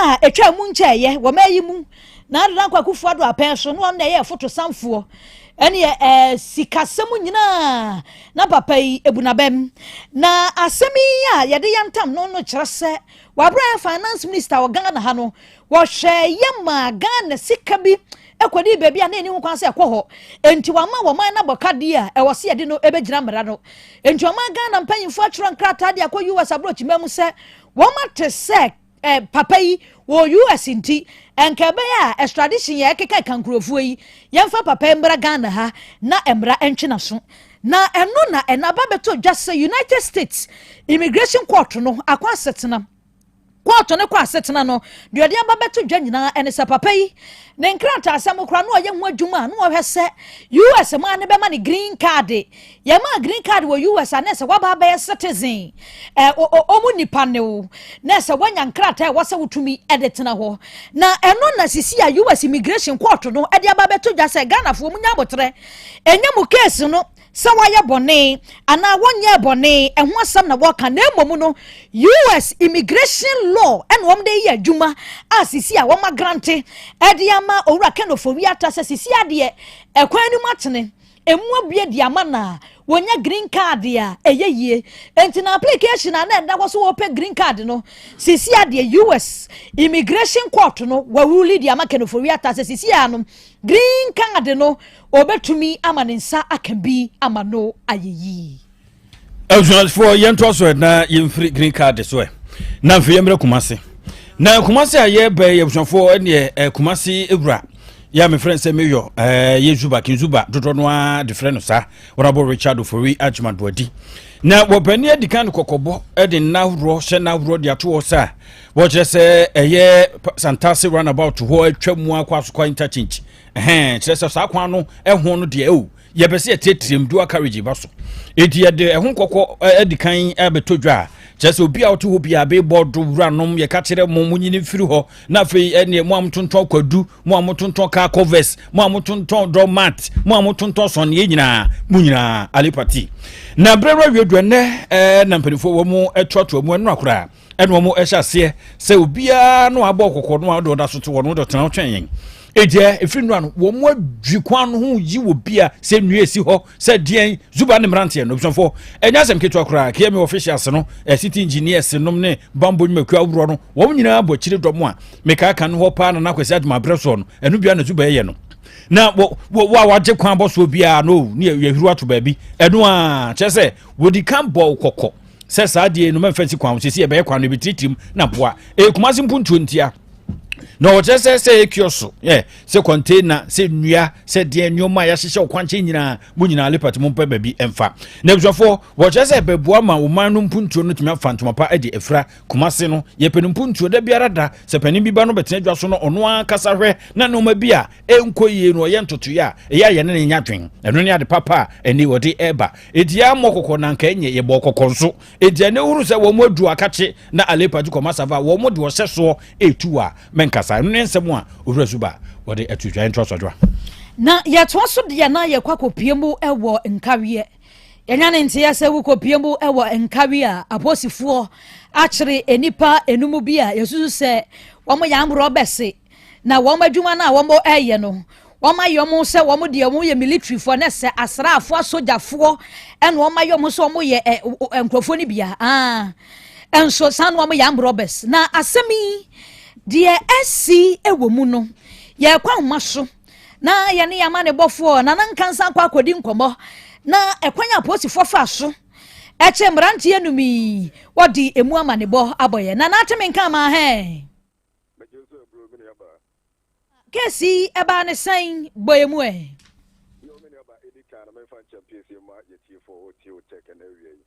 a ɛtwaa mu nkyɛeɛ wɔ mmaa yi mu na Addo Dankwa Akufo Addo apɛn so na ɔno na ɛyɛ fotosanfoɔ ɛne ɛɛ sikasɛm nyinaa na papa yi ebu n'abɛm. Na asɛm yi a yɛde yantam no no kyerɛ sɛ wabere yɛ finance minister wɔ Ghana ha no, wɔhwɛ yɛ maa Ghana sika bi ɛkɔdi baabi a na ɛni ho kwan sɛ ɛkɔ hɔ, enti wama wɔn no abɔ kadeɛ a ɛwɔ sɛ yɛde no ɛbɛgyina mmara no. Enti ɔman Ghana mpanyinfoɔ atwerɛ nkrataa de akɔ US aborɔkyima mu sɛ wɔn ate sɛ papa yi wɔ US, nti nka ɛbɛyɛ a extradition yɛ ɛkeka ka nkurɔfoɔ yi, yɛmfa papa yi mmra Ghana ha na mmara ntwe n'aso. Na ɛno na ɛna ba bɛtɔ dwa sɛ United States Immigration Court no akɔ asetena kɔɔto ne kɔ asetena no deɛ, ɔde aba bɛto dwa nyinaa ɛne sɛ papa yi ne nkrataa asɛm koraa na ɔyɛ ho adwuma a na ɔhwɛ sɛ US maa ne bɛma ne green card. Yɛma green card wɔ US a, na sɛ waba abɛyɛ citizen, ɔmu nipa ne wo, na sɛ woanya nkrataa a ɛwɔ sɛ wotumi ɛde tena hɔ. Na ɛno na sisi a US Immigration Court no ɛde aba bɛto dwa sɛ Ghanafoɔ mu nya abotrɛ, ɛnyɛ mo case no sɛ wayɛ bɔne anaa wɔnyɛ bɔne ɛho asɛm na wɔka, na mmom no US immigration law ɛna wɔn de yɛ adwuma a sisi a wɔn agrant ɛde ama Owura Ken Ofori Atta sɛ sisi adeɛ ɛkwan no mu atene emu abue di ama na wɔnya green card a ɛyɛ yie. Nti na application a na ɛda hɔ so wɔpɛ green card no, sisi adeɛ US Immigration Court no wɔarule di ama Ken Ofori Atta sɛ sisi a no green card no ɔbɛtumi ama ne nsa aka bi ama no ayɛ yie. Abusuafoɔ, yɛntoa so na yɛmfiri green card so ɛ na afei yɛmmerɛ Kumase. Na Kumase a yɛbɛ yɛ, abusuafoɔ, ɛneɛ Kumase ewura yɛ a mefrɛ sɛ meyɔ yɛ Zuba Kinzuba dodoɔ no ara de frɛ no saa, Honorable Richard Ofori Agyeman Boadi, na wɔpani adi kan no kɔkɔbɔ de nna ahoroɔ hyɛ nna ahoroɔ de ato hɔ sɛ a wɔkyerɛ sɛ ɛyɛ Santase roundabout hɔ atwa mu akɔ Asokwa interchange, ɛhɛn kyerɛ sɛ saa kwan no ɛho no deɛ ɛo yɛpɛ sɛ yɛtiatia mu dual carriage ba so. Enti yɛde ɛho kɔkɔ adi kan abɛtɔ dwa a kyerɛ sɛ obi a ɔte hɔ biara bɛbɔ do wuranom, yɛka kyerɛ mo, mo nyini mfiri hɔ. Na afei ɛneɛ mo a motontɔn kwadu, mo a motontɔn car covers, mo a motontɔn doormat, mo a motontɔn sɔneɛ nyinaa, mo nyinaa alepati na berɛ no awie du ɛnɛ. Na mpanimfoɔ wɔ mu ɛtoatoa mu ɛno akoraa ɛna wɔn ɛhyɛ aseɛ sɛ obiara no abɔ kɔkɔ no a ɔde ɔda so te hɔ no, ɔde ɔtena ɔtwɛn yɛn. Ɛdeɛ ɛfiri nnora no wɔn adwi kwan no ho yi wɔ bia sɛ nnua esi hɔ sɛ deɛn. Zuba ne mmeranteɛ no, abusuafoɔ, ɛnyɛ asɛm ketewa koraa. KMA officials no, city engineers nom ne bambɔ nnwumakuo ahoroɔ no, wɔn nyinaa bɔ akyire dɔm a mekaaka no hɔ paa. Nana Akwasi Adwuma abrɛ soɔ no, ɛno bia na Zuba ɛyɛ no na wɔ wɔ a wagye kwan bɔ soɔ biara no ne yɛhuru ato baabi. Ɛno a kyerɛ sɛ wɔdi kan bɔ kɔkɔ sɛ saa deɛ no mɛmfa nsi kwan ho, sɛsi ɛbɛyɛ kwan no ɛbɛtiritirim na boa ɛyɛ Kumase mpuntuo ntia. Na ɔkyerɛ sɛ ɛkio so ɛ sɛ container, sɛ nnua, sɛ deɛ nneɛma a yɛahyehyɛ ɔkwankyɛn nyinaa, mo nyinaa lepati mo mpɛ baabi ɛmfa. Na abusuafoɔ, wɔkyerɛ sɛ ɛbɛboa ma ɔman no mpuntuo no tumi afa ntoma pa de afira. Kumase no yɛpɛ no mpuntuo da biara da sɛ panin bi ba no bɛtena dwa so no, ɔno ankasa hwɛ na nneɛma bi a ɛnkɔ yie no ɔyɛ ntotoeɛ a ɛyɛ a yɛne ne nya dwen. Ɛno ne ade papa a ɛne wɔde ɛreba. Ɛti yɛ ammɔ kɔkɔ na nka ɛnyɛ yɛbɔ kɔkɔ nso. Ɛti ɛne huru sɛ wɔn adu akakye na alepa gye kɔma sava wɔn de ɔhyɛ soɔ ɛtu a mɛnkasa. Ɛno ne nsɛm a Owura Zuba wɔde atu dwa. Yɛntoa so adwoa. Na yɛtoa so deɛ na yɛkɔ akɔpie mu wɔ Nkaweɛ. Yɛnya ne nteɛ sɛ wokɔpie mu wɔ Nkawe a, apolisifoɔ akyere nnipa enum bi a yɛsusu sɛ wɔn yɛ amorɔ bɛse na wɔn adwuma no a wɔn ɛyɛ no, wɔn ayɛ wɔn sɛ wɔn deɛ wɔn yɛ militaryfoɔ, ne sɛ asraafoɔ, asogyafoɔ, ɛna wɔn ayɛ wɔn sɛ wɔn yɛ ɛ nkurɔfoɔ no bia aa nso saa na wɔn yɛ armed robbers. Na asɛm yi deɛ ɛsi ɛwɔ mu no, yɛkɔ ahoma so na yɛne yɛn ama ne bɔfoɔ Nana Nkansa akɔ akɔdi nkɔmɔ na ɛkwan a apolisifoɔ fa so ɛkyɛ mmeranteɛ num yi, wɔde emu ama ne bɔ abɔ yɛn. Nana, ateme nka ama hɛn case yi ɛbaa ne sɛn? Bɔ emu ɛ. Yo, me nuaba, ɛdi kan no memfa nkyɛn piesie ma yɛtiefoɔ ɔtie wo tɛk ɛna awia yi.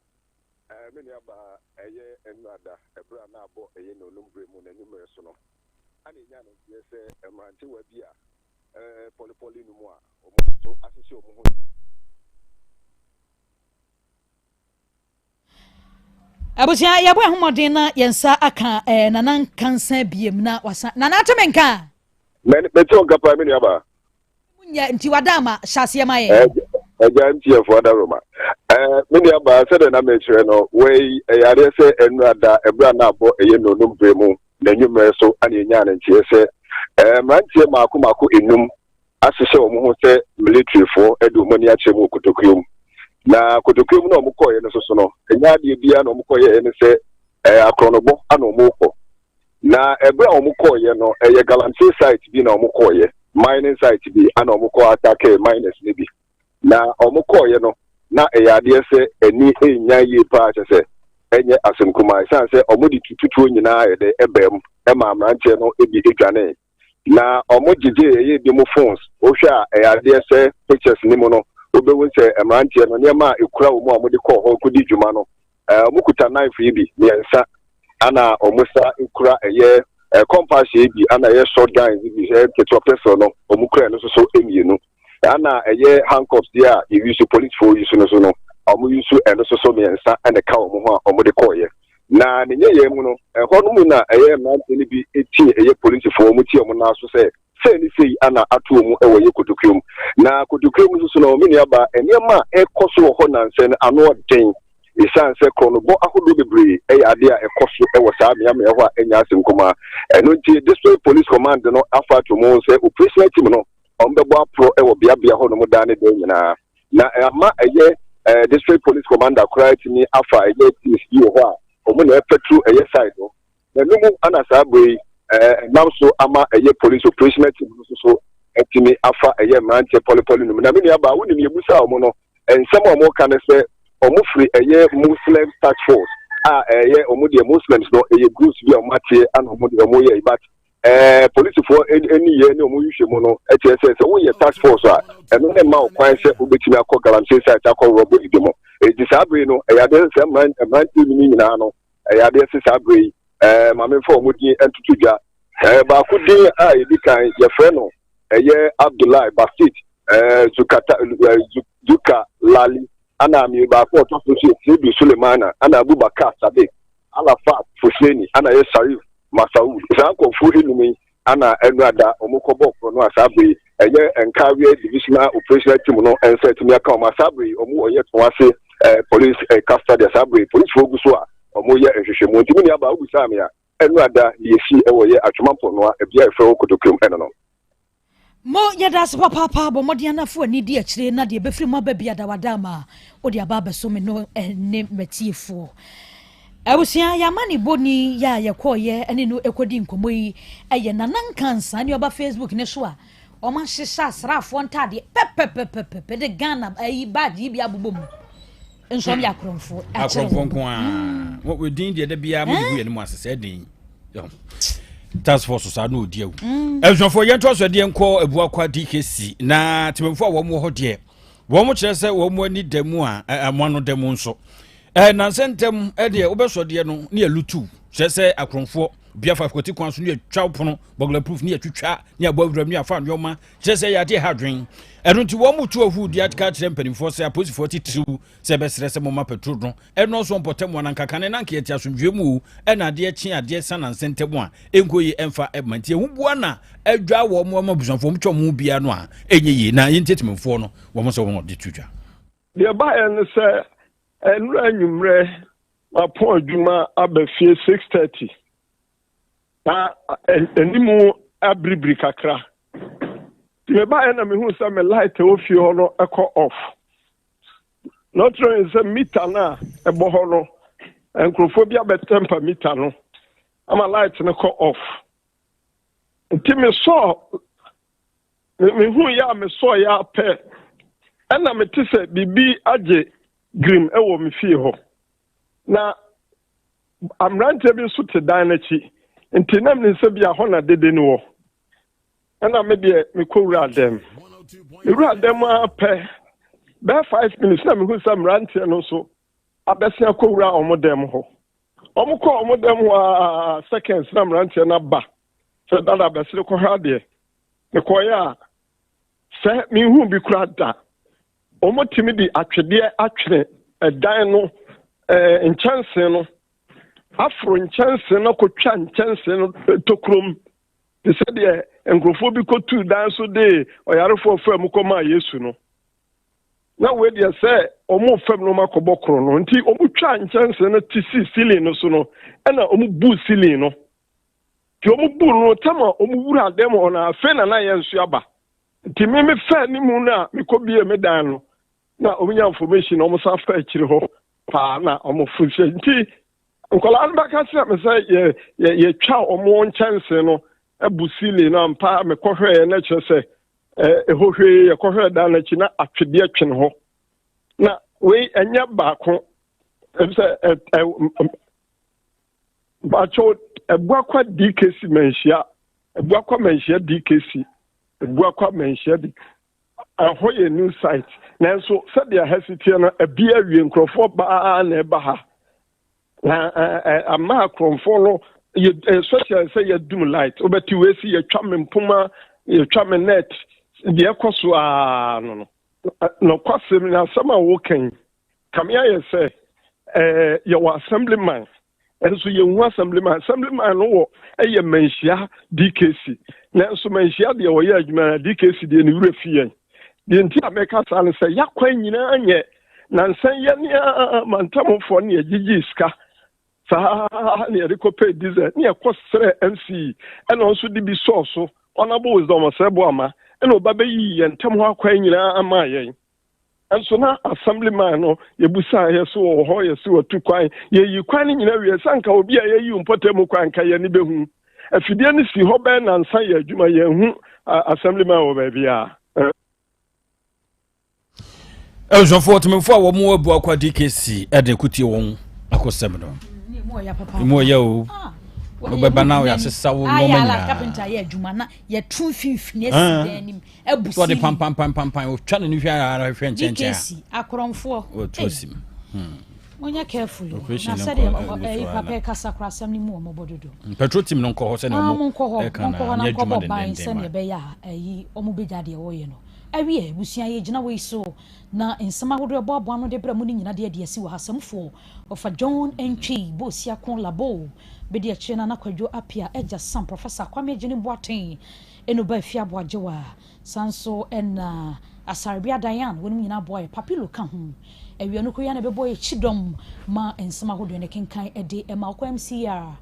Me nuaba, ɛyɛ nnurada ɛberɛ a na abɔ ɛyɛ nonum berɛ mu n'anwummerɛ so no ana ɛnya no nteɛ sɛ mmerantewa bi a pɔlepɔle no mu a wɔn nso ahyehyɛ wɔn ho. Abusua, yɛbɔ ɛho mmɔden na yɛn nsa aka Nana Nkansa biem na wasa. Nana, ateme nka. Mɛte wo nka paa, me nuaba. Nyɛ nti wada ama hyɛ aseɛ ma yɛn. Agya MTF adaroma. Me nuaba, sɛdeɛ na mekyerɛ no, wei ɛyɛ adeɛ sɛ nnurada ɛberɛ a na abɔ ɛyɛ nonum berɛ mu. N'anwummerɛ so na yɛnyaa no nteɛ sɛ mmeranteɛ mmaako mmaako nnum ahyehyɛ wɔn ho sɛ militirifoɔ de wɔn ani akyerɛ mu wɔ kotokuo mu. Na kotokuo mu na wɔkɔeɛ no nso so no, ɛnyɛ adeɛ biara na wɔkɔyɛeɛ ne sɛ akorɔnobɔ na wɔrekɔ. Na ɛberɛ a wɔkɔeɛ no, ɛyɛ galamsey site bi na wɔkɔeɛ, mining site bi ana wɔkɔ attack miners no bi. Na wɔkɔeɛ no, na ɛyɛ adeɛ sɛ ani nnya yie paa kyɛ sɛ ɛnyɛ asɛm kumaa ɛsiane sɛ wɔde tututuo nyinaa yɛ dɛ ɛbaa mu ɛma mmeranteɛ no bi dwanee. Na wɔgyegyee ɛyɛ ebi mu phones. Wohwɛ a ɛyɛ adeɛ sɛ pictures no mu no wobɛhu sɛ mmeranteɛ no nneɛma a ɛkura wɔn a wɔde kɔɔ hɔ kɔdi dwuma no wɔkuta knife yi bi mmiɛnsa ana wɔn sa kura ɛyɛ compass yi bi ana ɛyɛ shotguns yi bi ɛyɛ ketewa pistol no wɔn kura ɛno nso so mmienu ana ɛyɛ handcuffs yi a yɛyi so policefoɔ yi so no so no wɔn yi so ɛno nso so mmiɛnsa ɛna ɛka wɔn ho a wɔde kɔɔyɛ. Na ne nyɛyɛɛ mu no, ɛhɔ no mu na ɛyɛ mmeranteɛ no bi ti ɛyɛ polisifoɔ, wɔn ti wɔn nan so sɛ sei ne sei ana ato wɔn wɔ ɛyɛ kotokuo mu. Na kotokuo mu nso so no, me nua ba, nneɛma a ɛkɔ so wɔ hɔ nansɛ no ano ɔden. Esiane sɛ korɔnobɔ ahodoɔ bebree yɛ adeɛ a ɛkɔ so wɔ saa mmeammea hɔ a ɛnyɛ asɛm kumaa. Ɛno nti, District Police Command no afa ato mu sɛ operational team no, wɔbɛbɔ aporɔ wɔ beabea hɔnom daa ne daa nyinaa. Na ama ɛyɛ district police commander koraa atumi afa ɛyɛ teams bi wɔ hɔ a wɔn na ɛpɛtro ɛyɛ side no. Na ɛno mu ana saa bere yi ɛnam so ama ɛyɛ police operational team no nso so atumi afa ɛyɛ mmeranteɛ pɔlepɔle no mu. Na me nua baa, wonim yɛbusaa wɔn no, nsɛm a wɔka ne sɛ wɔn firi ɛyɛ Muslim task force a ɛyɛ wɔn deɛ Muslims no ɛyɛ groups bi a wɔn ateɛ ana wɔn deɛ wɔn yɛ, but polisifoɔ nneyɛɛ ne wɔn nhwehwɛmu no kyerɛ sɛ sɛ woyɛ task force a, ɛno ne mma wo kwan sɛ wobɛtumi akɔ galamsey site akɔ rɔbɔ ebi mo. Enti saa bere no, ɛyɛ adeɛ sɛ saa mmeranteɛ no nyinaa no, ɛyɛ adeɛ sɛ saa bere yi, ma memfa wɔn din ntoto dwa. Baako din a ɛdi kan, yɛfrɛ no ɛyɛ Abdullahi Basit Zukata, Zuka Lali, ana mmienu baako a ɔtɔ so nso yɛ Seidu Sulemana, ana Abubakar Sadiq, Alafat Fuseni, ana ɛyɛ Sharif Masaud. Saa nkurɔfoɔ enum yi ana ɛno ada wɔn kɔbɔ korɔ no a saa bere yi ɛyɛ Nkawie Divisional Operational Team no nsa atumi aka wɔn a saa bere yi wɔn wɔ yɛ Toase Police custody a saa bere yi polisifoɔ gu so a wɔyɛ nhwehwɛmu. Nti me nua baa wobisaa me a ɛno ada deɛ esi ɛwɔ yɛ Atwoma Mponoa bea a yɛfrɛ hɔ Kotokurom ɛno no. Mo, yɛda ase papaapa, bɔ mmɔden ara fa w'ani di akyire na deɛ ɛbɛfiri mu aba bi adawada ama wode aba abɛso me no ne m'atiefoɔ. Abusua, yɛn amanebɔni yɛ a yɛkɔɔyɛ ne no ɛkɔdi nkɔmmɔ yi ɛyɛ Nana Nkansa ne ɔba Facebook ne so a wɔn ahyehyɛ asraafoɔ ntaadeɛ pɛpɛpɛpɛpɛ de Ghana ayi badge yi bi abobɔ mu nso wɔn yɛ akorɔmfoɔ. Akorɔmfoɔ nko ara. Wɔn din deɛ da biara mo de gu yɛn mu ase sɛ ɛden. Task force saa na ɔdi awu. Abusuafoɔ yɛn to aso deɛ nkɔ Abuakwa DKC na temamufoɔ a wɔn wɔ hɔ deɛ wɔn kyerɛ sɛ wɔn ani da mu a ɛmo ano da mu nso nansa ntɛm deɛ wobɛsɔ deɛ no ne yɛlutu kyerɛ sɛ akorɔmfoɔ biafa kwati kwan so ne yɛtwa pono burglar proof ne yɛtwitwa ne yɛabɔ awuram ne yɛafa nneɛma kyerɛ sɛ yɛade ha adwen. Ɛno nti wɔn mu tu ahu di aka kyerɛ mpanimfoɔ sɛ apolisifoɔ titiriw sɛ ɛbɛsrɛ sɛ momma patrol no ɛnɔɔso mpɔtam wɔn anka kane na anka yɛte asomdwoe mu o, ɛna adeɛ kye adeɛ sa nansa ntam a ɛnkɔ yie ɛmfa ɛma nti ɛho bua na adwa wɔn ama abusuafoɔ wɔn twa wɔn ho biara no a ɛnyɛ yie na yɛntie temanfoɔ no wɔn sɛ wɔn de to dwa. Deɛ ɛbaeɛ ne sɛ nnora anwummerɛ mapɔn adwuma aba fie 6:30 na animu abiribiri kakra nti mebaeɛ na mehu sɛ me light ɛwɔ fie hɔ no ɛkɔ off. Na ɔkyerɛ yɛn sɛ mita no a ɛbɔ hɔ no, nkurɔfoɔ bi abɛtɛmpa mita no ama light no kɔ off. Nti mesɔɔ, mehu yɛ a mesɔɔ yɛ apɛ, ɛna mete sɛ biribi agye grim wɔ me fie hɔ. Na mmeranteɛ bi nso te dan no akyi, nti na menim sɛ bi a hɔ na dede no wɔ. Ɛna me deɛ mekɔwuraa dɛm. Mewuraa dɛm ara pɛ, bɛyɛ 5 minutes na mehu sɛ mmeranteɛ no nso abɛsen akɔwura wɔn dɛm hɔ. Wɔn kɔɔ wɔn dɛm hɔ ara seconds na mmeranteɛ no aba sɛ dada bɛsere kɔhwɛ adeɛ. Mekɔeɛ a, sɛ menhuu bi koraa da. Wɔtumi de atwedeɛ atwene ɛdan no nkyɛnsee no, aforo nkyɛnsee no akɔtwa nkyɛnsee no tokurom te sɛ deɛ nkurɔfoɔ bi kɔtuu dan so de ɔyarefoɔ faa mu kɔmaa Yesu no. Na wei deɛ sɛ wɔn fam no akɔbɔ koro no nti wɔn twaa nkyɛnsee no te si ceiling no so no, ɛna wɔn bu ceiling no. Nti wɔn buu no tam a wɔn wura dan mu hɔ no afei na na yɛn nso aba. Nti me me faa ne mu no a mekɔ bie me dan no na wɔn nya information na wɔn san fa akyire hɔ paa na wɔn fo hyɛ. Nti nkwadaa no bɛka kyerɛ me sɛ yɛ yɛ yɛtwa wɔn nkyɛnse no abu ceiling no ampa mekɔhwɛɛ na kyerɛ sɛ ɛhɔ hwee yɛkɔhwɛɛ dan no akyi na atwedeɛ twene hɔ na wei ɛnyɛ baako sɛ bakyɛw abuakwa dkc manhyia abuakwa manhyia dkc abuakwa manhyia d ɛhɔ yɛ new site nanso sɛdeɛ ha si teɛ no abi awie nkurɔfoɔ baa na ɛba ha na ama akorɔmfoɔ no yɛ especially sɛ yɛdum light wobɛte wei si yɛtwa me mpoma yɛtwa me net deɛ ɛkɔ so aa no no nokwasɛm ne asɛm a woka yi kame ayɛ sɛ yɛwɔ assemblyman nso yɛnhu assemblyman. Assemblyman no wɔ ɛyɛ Manhyia DKC nanso Manhyia deɛ wɔyɛ adwuma na DKC deɛ ne werɛ fi yɛn. Deɛ nti a mɛka saa no sɛ yɛakwan nyinaa nyɛ nansa yɛ ne a mantamfoɔ ne yɛgyegye sika saa ne yɛde kɔpɛ diesel ne yɛkɔ srɛ MC ɛna ɔnso de bi sɔɔ so Honorable Wisdom Ɔsɛe ɛna ɔba bɛyi yɛn ntam hɔ akwan nyinaa ama yɛn. Nso na assemblyman no yɛbusa yɛ so wɔ hɔ yɛ so watu kwan yɛyi kwan no nyinaa wie sɛ anka obi a yɛyi mpɔtam mu kwan nka yɛne bɛhu afidie no si hɔ bɛyɛ nansa yɛ adwuma yɛnhu assemblyman wɔ baabi a. Abusuafoɔ ɔtɛmɛfoɔ a wɔn abu akɔ DKC ɛde kutie wɔn akɔsɛm no emu ɔyɛ o wobɛba na yɛasesa wo nneɛma nyinaa carpenter yɛ adwuma na yɛtu mfimfini asi dan anim abu si wɔde pampampampampan otwa ne hwɛ ara hwɛ nkyɛnkyɛn DKC akorɔmfoɔ wɔtu asi mu. Monyɛ careful o na sɛdeɛ ɛyi papa kasa kora asɛm no mu wɔ mɔbɔ dodo. Petrol team no nkɔ hɔ sɛdeɛ ɔmo nkɔ hɔ monkɔ hɔ na nkɔbɔ ban sɛdeɛ ɛbɛyɛ a ɛyi ɔmo bɛgya deɛ wɔyɛ no. Awie abusua yɛgyina wei so na nsɛm ahodoɔ ɛboaboa ano de brɛ mo no nyina de adi asi wɔ ha. Sɛmfoɔ ɔfa John Antwi Bosiako Labo bɛdi akyire Nana Kwadwo Appiah Agya Sam Professor Kwame Agyenim Boateng Enoba Afie Aboagyewa saa nso ɛna Asarebea Diane wɔnom nyinaa boa yɛ Papilo ka ho. Awia no koraa na ɛbɛbɔ yɛ kyidɔm ma nsɛm ahodoɔ ne kenkan de ɛma wokɔ MCR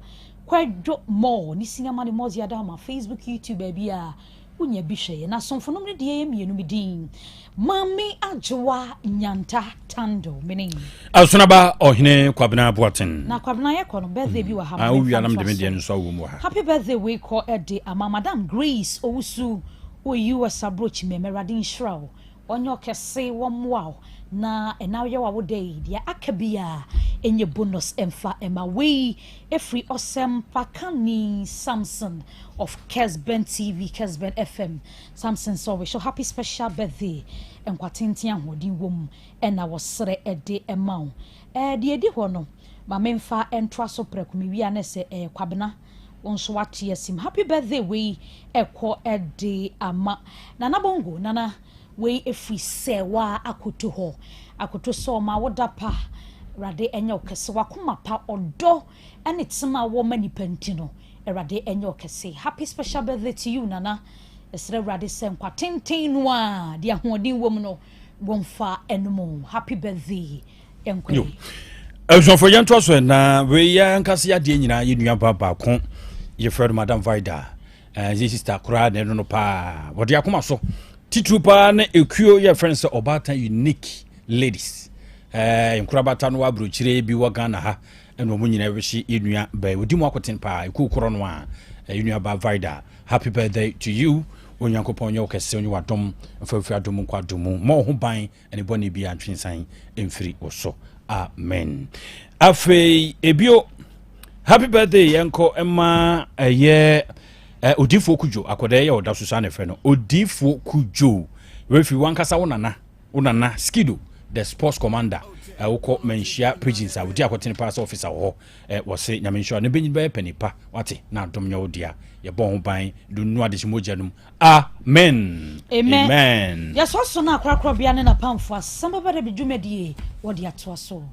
Kwadwo Mall ne Sinama ne Mɔzi Adama Facebook YouTube baabi a wonya bi hwɛ yɛ. Na asomfo nom no deɛ yɛ mmienu me din Maame Adwoa Nyanta Tando mene. Asonaba Ɔhene Kwabena Boateng. Na Kwabena yɛ kɔ no birthday bi wɔ ha. Ah, owia nam de me deɛ nso awɔ mu wɔ ha. Happy birthday wei kɔ ɛde ama Madam Grace Owusu wɔ US aburokyi mɛmɛ Awurade nhyira wo ɔnyɛ ɔkɛse wɔmmoa wo na ɛna woyɛ w'awoda yi deɛ aka bi a ɛnyɛ bonus ɛmfa ɛma wei ɛfiri ɔsɛmpakani Samson of Kesben TV, Kesben FM. Samson sɛ ɔwish happy special birthday nkwatenten ahoɔden wɔ mu ɛna wɔsrɛ ɛde ɛma wo. Deɛ ɛdi hɔ no ma memfa ntoa so prɛko mewia ne sɛ Kwabena wo nso wate asim happy birthday wei ɛkɔ ɛde ama Nana Bongo. Nana wei ɛfiri sɛ waa akoto hɔ akoto sɛ ɔma woda pa Awurade ɛnyɛ wo kɛse wakoma pa ɔdɔ ɛne tema a wɔma nipa nti no Awurade ɛnyɛ wo kɛse. Happy special birthday to you Nana. Ɛsrɛ Awurade sɛ nkwa tenten no a de ahoɔden wɔ mu no wɔmfa ɛnom. Happy birthday ɛnkɔ yi. Abusuafoɔ yɛntoa so na wei yɛ ankasa yɛ adeɛ nyinaa yɛ nua ba baako yɛfrɛ no Madam Vida ɛɛ sister koraa na ɛno no paa wɔde akoma so titiri paa ne ekuo yɛfrɛ no sɛ ɔbaatan unique ladies ɛɛ nkorabata no wɔ aburokyire bi wɔ Ghana ha ɛna wɔn nyinaa wɔhyɛ yɛ nua bɛɛ wɔdi mu akoten paa ekuo korɔ no a yɛ nua ba Vida, happy birthday to you. Onyankopɔn nyɛ wo kɛse onye wadom mfamfiri adom nkɔ adom mu ma wo ho ban ɛne bɔne bi antwensan mfiri wo so, amen. Afei ebio happy birthday yɛnkɔ ma ɛyɛ odiifoɔ Kudwo akɔda ɛyɛ ɔda so saa na ɛfrɛ no odiifoɔ Kudwo refi wankasa wo nana wo nana Skido the sports commander wokɔ Manhyia prisons a wodi akɔtene paa sɛ officer wɔ hɔ wɔse Nyame nhyira ne bɛnyin bɛyɛ panipa wate na adom nyɛ wo dea yɛbɔ ho ban do nu adehye mogya nom, amen. Amen, amen. Yɛsɔ so no akorakorabea ne napamfo asɛm bɛba da bi dwumadie wɔde atoa so.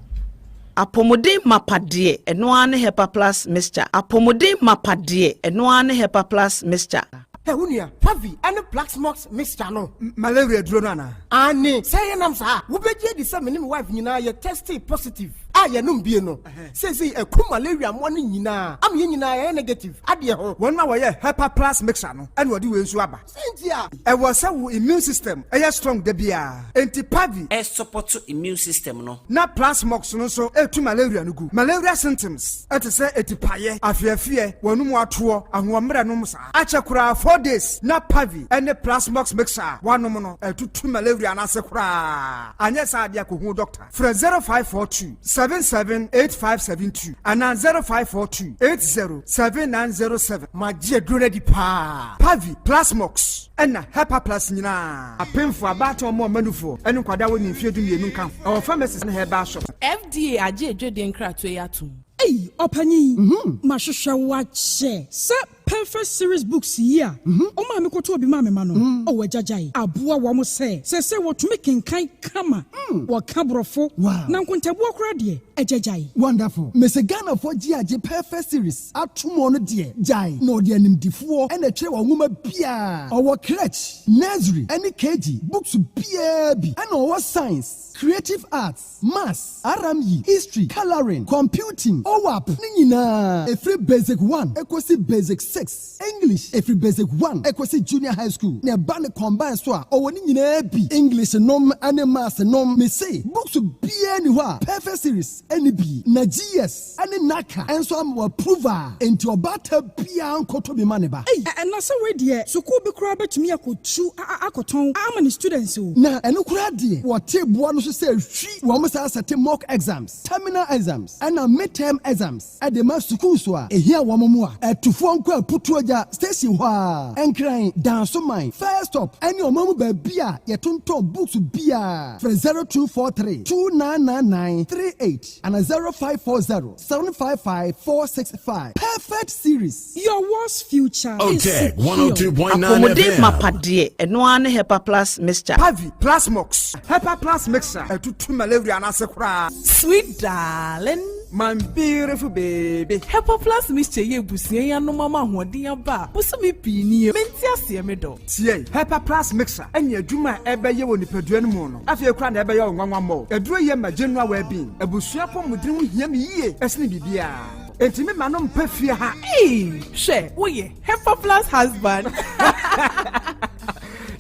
Apɔmuden mapa deɛ ɛno ara ne Hepa Plus mixture. Apɔmuden mapa deɛ ɛno ara ne Hepa Plus mixture. Ɛ wo nua Pavi ɛne Plaxmox mixture no malaria duro no anaa? Ane sɛ yɛnam saa wobɛgye adi sɛ me ne me wife nyinaa yɛ tested positive a. a yɛnom bie no, seesei ɛku malaria mmoa no nyinaa ama yɛn nyinaa yɛyɛ negative adeɛ ho. Wɔn a wɔyɛ Hepa Plus mixture no ɛna wɔde wei nso aba. Sɛnti a. Ɛwɔ sɛ wo immune system ɛyɛ strong da biara. Enti Pavi. Ɛsupport immune system no. Na Plasmox no nso ɛtu malaria no gu. Malaria symptoms ɛte sɛ etipaeɛ, afeafeɛ, wɔn mu atoɔ, ahoɔmmerɛ nom saa. Akyɛ koraa 4 days na Pavi ɛne Plasmox mixture a wanom no ɛtutu malaria no ase koraa. Anyɛ saa adeɛ, akɔhu doctor. Frɛ 0542 778572 anaa 0542 807907. Magye aduro no adi paa. Pavi, Plasmox ɛna Hepa Plus nyinaa, apemfo, abaatan, ɔmo ɔmanufoɔ ɛne nkwadaa wɔ ne mfeɛ 12 nka ho. Ɛwɔ pharmacies ne herbal shop. FDA agye edwadie nkratoɔ yi atom. Ei, ɔpanyin, mahwehwɛ wo akyɛ sɛ Perfect Series books yi a ɔma me kɔtɔ obi ma me ma no. Ɔwɔ agyagyae aboa wɔn sɛ wɔtumi kenkan kama, wɔka borɔfo na nkontabuo koraa deɛ, agyagyae. Wonderful. Mr. Ghanafoɔ gye agye Perfect Series atom no deɛ, gyae na ɔde animdifoɔ ɛna ɛtwerɛ wɔn nwoma biara. Ɔwɔ crèche, nursery ɛne KG books biara bi, ɛna ɔwɔ science, creative arts, maths, RME, history, colouring, computing, OWAP ne nyinaa, ɛfiri basic 1 ɛkɔsi basic 6, English ɛfiri basic 1 ɛkɔsi junior high school, na ɛba ne combine so a, ɔwɔ ne nyinaa bi, English nom ɛne maths nom. Mese books biara ni hɔ a Perfect Series ɛne bi, na GS ɛne NaCCA ɛnso ama wɔ approval, enti ɔbaata biara nkɔtɔ bi ma ne ba. Ei, ɛna sɛ wei deɛ, sukuu bi koraa bɛtumi akɔtu akɔtɔn ama ne students o. Na ɛno koraa deɛ, wɔte boa no so sɛ hwi wɔn saa sɛte mock exams, terminal exams ɛna midterm exams ɛde ma sukuu so a ehia wɔn mu a ɛtufoɔ nkɔ Aputuo Gya station hɔ a Nkran Dansoman first stop ɛne ɔman mu baabi a yɛtontɔn books biara. Frɛ 0243 299938 ana 0540 755 465. Perfect Series. Your world's future is OTEC secure. 102.9 Apɔmuden FM. mapa deɛ, ɛno ara ne Hepa Plus mixture. Pavi, Plasmox, Hepa Plus mixture ɛtutu malaria no ase koraa. Sweet darling. My beautiful baby. Hepa Plus mixture yɛ ebusua yi anom ama ahoɔden aba a bosome pii nie. Mente aseɛ, me dɔ. Tie, Hepa Plus mixture ɛne adwuma a ɛbɛyɛ wɔ nipadua no mu no, afei koraa na ɛbɛyɛ wo nwanwa mmɔ. Aduro yɛ ma general well-being. Abusua pɔmuden ho hia me yie ɛsene biribiara, enti me ma no mpa fie ha. Ee, hwɛ, woyɛ Hepa Plus husband.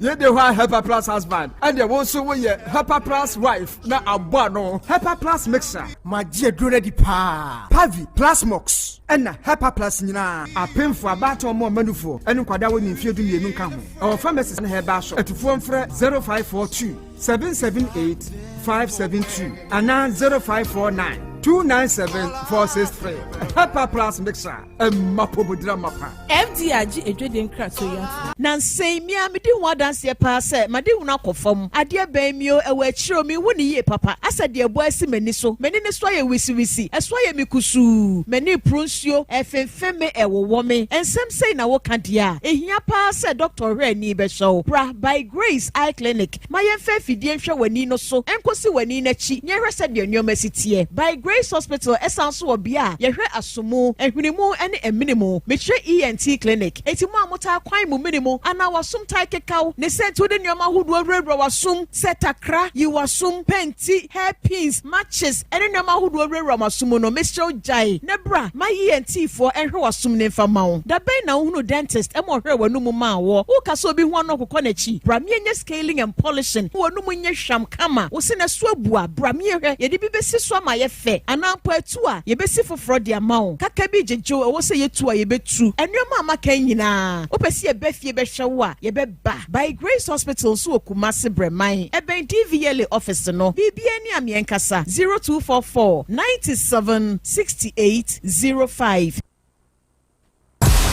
Yɛde hɔ a Hepa Plus husband, ɛdeɛ wo nso woyɛ Hepa Plus wife na abɔ ano. Hepa Plus mixture. Magye aduro no adi paa. Pavi, Plasmox ɛna Hepa Plus nyinaa, apemfo, abaatan, ɔmo ɔmanufoɔ ɛne nkwadaa wɔ ne mfeɛ 12 nka ho. Ɛwɔ pharmacies ne herbal shop. Atufoɔ mfrɛ 0542 778 572 anaa 0549 297 463. Hepa Plus mixture, ɛmma pɔmudira mapa. FDA agye edwadie nkratoɔ yi atom. Na nsɛn mia medi ho adanseɛ paa sɛ made hunu akɔ fam adeɛ bɛn mio ɛwɔ akyire o. Mehu ne yie papa asɛ deɛ ɛbɔ asi m'ani so, m'ani ne so ayɛ wisiwisi, ɛso ayɛ me kusuu, m'ani poro nsuo, ɛfemfem me, ɛwowɔ me. Nsɛm sɛi na woka deɛ a, ɛhia paa sɛ dɔkta ɔhwɛ ani bɛhyɛ wo. Bra By Grace Eye Clinic ma yɛmfa afidie nhwɛ w'ani no so ɛnkɔsi w'ani n'akyi na yɛhwɛ sɛdeɛ nneɛma si teɛ. By Grace Hospital ɛsan so wɔ bea a yɛhwɛ asomu, ahwenimu ne aminimu, mekyerɛ ENT clinic. Enti mo a motaa kwan mu minimu anaa wasom tae kekaw ne sɛ nti wode nneɛma ahodoɔ wurawura wasom sɛ takra yi, wasom pɛnti, hairpins, matches ɛne nneɛma ahodoɔ wurawura wasom mu no, mesrɛ wo, gyae na bra ma ENT foɔ ɛhwɛ wasom ne mfa ma wo. Da bɛn na wohunu dentist ɛma ɔhwɛ w'anum maa wɔ woka sɛ obi ho ano ɔkokɔ n'akyi? Bra miɛnyɛ scaling and polishing, w'anum nyɛ hwam kama, wo se na so abu a, bra miɛhwɛ, yɛde bi bɛsi so ama yɛ fɛ, anaa mpo atu a, yɛbɛsi foforɔ de ama wo. Kaka bi gyegyew ɛwɔ sɛ yɛtu a, yɛbɛtu. Nneɛma a maka yi nyinaa, wopɛ sɛ yɛbɛ fie bɛhwɛ wo a, yɛbɛba By Grace Hospital nso wɔ Kumase Brɛman, ɛbɛn DVLA office no. Biribia ni a meɛnkasa 0244 97 68 05.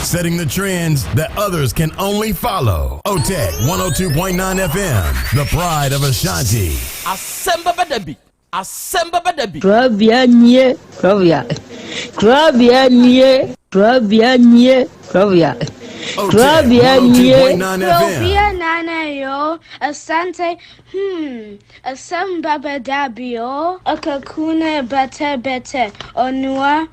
Setting the trends that others can only follow. OTEC 102.9 FM, the pride of Ashanti. Asɛm bɛbɛ da bi, asɛm bɛbɛ da bi. Kurabea nie, kurabea. Kurabea nie, kurabea nie, kurabea. OTEC Kurabea nie. 102.9 FM. Kurobia nana yo, Asante, asem baba dabio, akakuna bete bete, onua,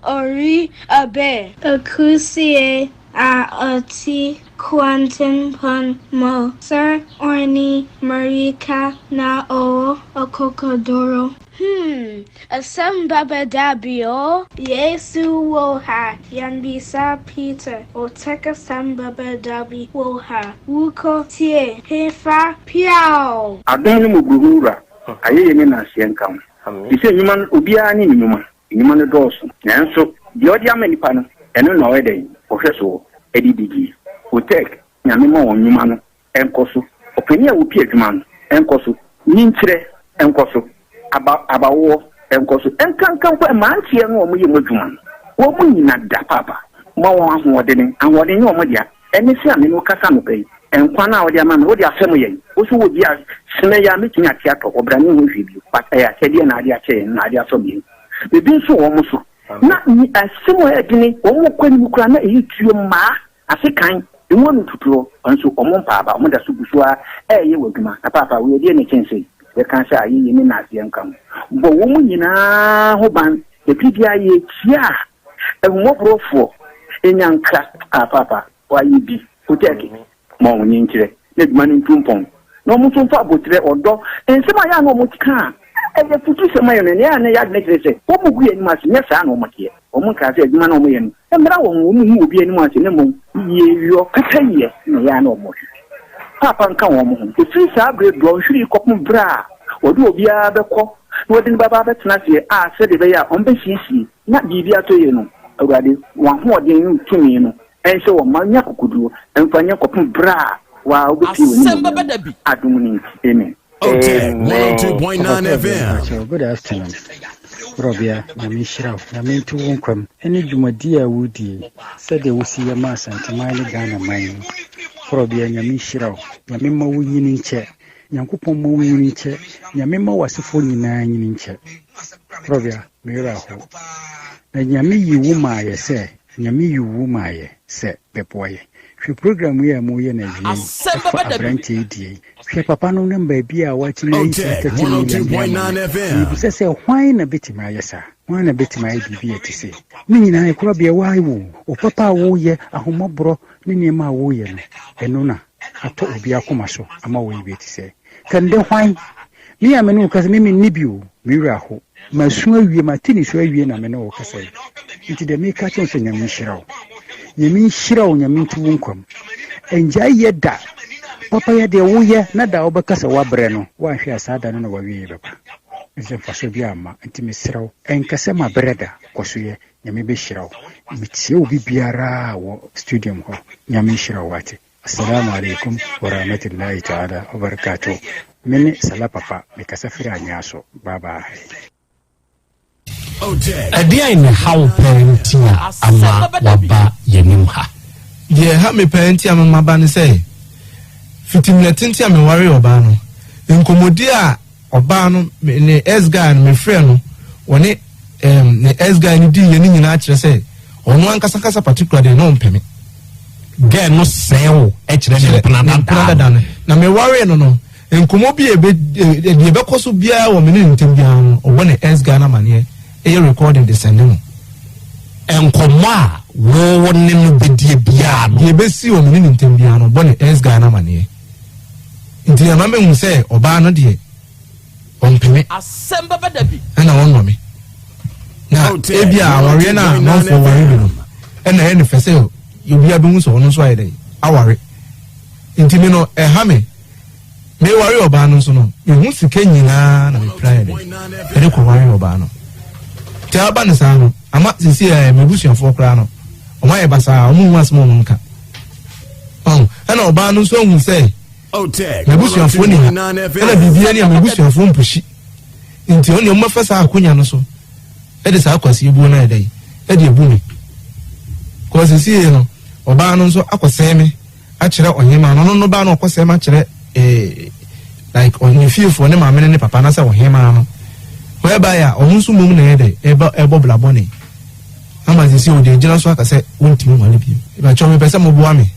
ori abe. Akusie a oti kwantenpon mo, Sir Orni Marika na o akokodoro. Hmm, asɛm bɛba da bi o. Yesu wɔ ha, yɛnbisa Peter, Otec asɛm bɛba da bi wɔ ha, wokɔ tie, hefa, piaw! Adom ne mmɔborɔhunu Wura, ayɛyie ne nnaseɛ nka wo. Te sɛ nnwuma no, obiara ne ne nnwuma. Nnwuma no dɔɔso, nanso deɛ ɔde ama nnipa no, ɛno na ɔyɛ dɛn? Ɔhwɛ soɔ de di die. Otec, Nyame ma wɔn nnwuma no nkɔ so. Ɔpanin a ɔpi adwuma no nkɔ so. Nyinkyerɛ nkɔ so. Aba, abawoɔ nkɔ so. Nkanka mpo mmeranteɛ no a wɔyɛ mu adwuma no, wɔn nyina da paapa. Ma wɔn ahoɔdene. Ahoɔden nyɛ wɔn dea. Ɛne sɛ a me ne wo kasa anɔpa yi, nkwa no a wode ama me, wode afɛm yɛn. Wo nso wɔ bi a, sene yi a mɛtumi ate atɔ hɔ, bra menhu hwee bio. But ɛyɛ akyɛdeɛ na ade akyɛ yɛn, na ade asɔ yɛn. Biribi nso wɔ wɔn so. Na asɛm a ɛyɛ dene, wɔn kɔ anim koraa na ɛyɛ tuo mmaa. Ase kan, emu ano tutuɔ, nso wɔn mpa aba, wɔn da so gu so ara reyɛ wɔ adwuma. Na paapa, wei ɛdeɛn na ɛkyɛn sei? Yɛka sɛ ayeyie ne nnaseɛ nka ho. Bɔ wɔn nyinaa ho ban, ɛfiri biara yɛkyia ahummɔborɔfoɔ, nyankra. Ah, paapa, wɔayɛ bi, Otɛɛke, ma wɔn nkyerɛ, na adwuma no ntu mpɔn, na wɔn nso mfa aboterɛ, ɔdɔ, nsɛm a ɛyɛ a na wɔka a ɛyɛ afutusɛm ma yɛn no, ɛyɛ a na ɛyɛ adwene kyerɛ sɛ wɔgu yɛn anim ase, nyɛ saa na wɔteɛ. Wɔnkaa sɛ adwuma no a wɔyɛ no mmra wɔn ho, wɔnhu obi anim ase, na mmom yieyɔ, pɛpɛyɛ na ɛyɛ a na wɔhwehwɛ. Paapa nka wɔn ho. Ɛfiri saa berɛ dɔnhwere yi kɔpem berɛ a wɔde obiara bɛkɔ na wɔde no bɛba abɛtena aseɛ a sɛdeɛ ɛbɛyɛ a wɔbɛsiesie na biribi atɔ yie no, Awurade, w'ahoɔden ne wo tumi no nhyɛ wɔn ma wɔnya akokoduo mfa nyɛ kɔpem berɛ a wo ara wobɛpue w'animuonyam mu adom no nti. Amen. Otec 102.9 FM. Good afternoon. Brɔbea, Nyame nhyira wo. Nyame nto wo nkwa mu. Ɛne dwumadie a wodie, sɛdeɛ wosi yɛ ma Asanteman ne Ghana man yi. Brɔbea, Nyame nhyira wo. Nyame mma wo nyini nkyɛ. Nyankopɔn mma wo nyini nkyɛ. Nyame mma w'asefoɔ nyinaa nyini nkyɛ. Brɔbea, me werɛ aho. Na Nyame yi wo maayɛ sɛ, Nyame yi wo maayɛ sɛ bɛboa yɛ. Hwɛ program yi a moyɛ no awie yi, ɛfa aberanteɛ yi deɛ yi. Hwɛ papa no ne baabi a watumi ayi saa 30 million de ama no. Mebisa sɛ hwan na bɛtumi ayɛ saa? Hwan na bɛtumi ayɛ biribi a ɛte sei? Ne nyinaa ɛkorabea woayɛ wo. Wo papa a woyɛ, ahommɔborɔ ne nneɛma a woyɛ no, ɛno na atɔ obi akoma so ama woayɛ bi a ɛte sɛɛ. Kɛnde hwan? Me a me ne wo kasa, me menni bi o, me werɛ aho. Masu awie, mate nisuo awie na me ne wo kasa yi. Nti deɛ meka kyerɛ wo sɛ Nyame nhyira wo. Nyame nhyira wo, Nyame nto wo nkwa mu. Ɛngyae yɛ da. Papa yɛ deɛ woyɛ na da a wobɛka sɛ woabrɛ no, woanhwɛ a saa da no na w'awieɛ bɛba. Ɛfiri sɛ mfasoɔ biara mma. Nti mesrɛ wo, ɛnka sɛ mabrɛ da, kɔ so yɛ. Nyame bɛhyira wo. Metie obi biara wɔ studium hɔ. Nyame nhyira wo wate. Assalamu alaikum warahmatullahi ta'ala wabarakatuh. Me ne Salah Papa, mekasa firi Anyaa so. Bye bye. Ɛdeɛn na ɛha wo paa nti a ama woaba yɛn anim ha? Deɛ ɛha me paa nti a mama ba ne sɛ, fiti mmerɛ tenten a mewaree ɔbaa no, nkɔmmɔdie a Ɔbaa no, me ne ex guy no, mefrɛɛ no, ɔne um, ne ex guy no dii yɛ ne nyinaa kyerɛ sɛ ɔno ankasa ankasa particular deɛ na ɔmpɛ me. Girl no sɛɛ wo kyerɛ ne mpena dada. Mpena dada no. Na mewaree no no, nkɔmmɔ bi a ebe deɛ ɛbɛkɔ so biara wɔ me ne ne ntam biara no, ɔbɔ ne ex guy no amaneɛ, ɛyɛ recording de sɛnde no. Nkɔmmɔ a wo ne no bɛdie biara no. Deɛ ɛbɛsi wɔ me ne ne ntam biara no, ɔbɔ ne ex guy no amaneɛ. Nti ama mahu sɛ ɔbaa no deɛ ɔmpɛ me ɛna ɔnnɔ me. Na ebi a awareɛ no a amanfoɔ ware bi no ɛna ɛyɛ ne fɛ sɛ obiara bɛhu sɛ ɔno nso ayɛ dɛ aware. Nti me no ɛha me. Meware ɔbaa no nso no mehu sika nyinaa na mepira yɛ dɛ ɛde kɔware ɔbaa no. Nti aba no saa no ama sisi ɛ m'abusuafoɔ koraa no wɔn ayɛ basaa wɔn nhu asɛm a wɔn nka. Ɔn, ɛna ɔbaa no nso ahu sɛ m'abusuafoɔ ni ha, ɛna biribiara ni a m'abusuafoɔ mpuhyi. Nti ɔne ɔmo bɛfa saa akonya no so ɛde saa akwasi ebuo no ayɛ dɛ ɛde ebu me. Kɔɔ sisi no, ɔbaa no nso akɔsɛe me akyerɛ ɔhemaa no, ɔno no baa no ɔkɔsɛe me akyerɛ ee like ne fiefoɔ ne maame ne ne papa anasɛ ɔhemaa no. Whereby a ɔno nso mmom na ɛyɛ dɛ ɛbɔ ɛbɔ bla bɔne. Ama sisi ɔde agyina so aka sɛ wontumi nware bio. Mepakyɛw mepɛ sɛ moboa me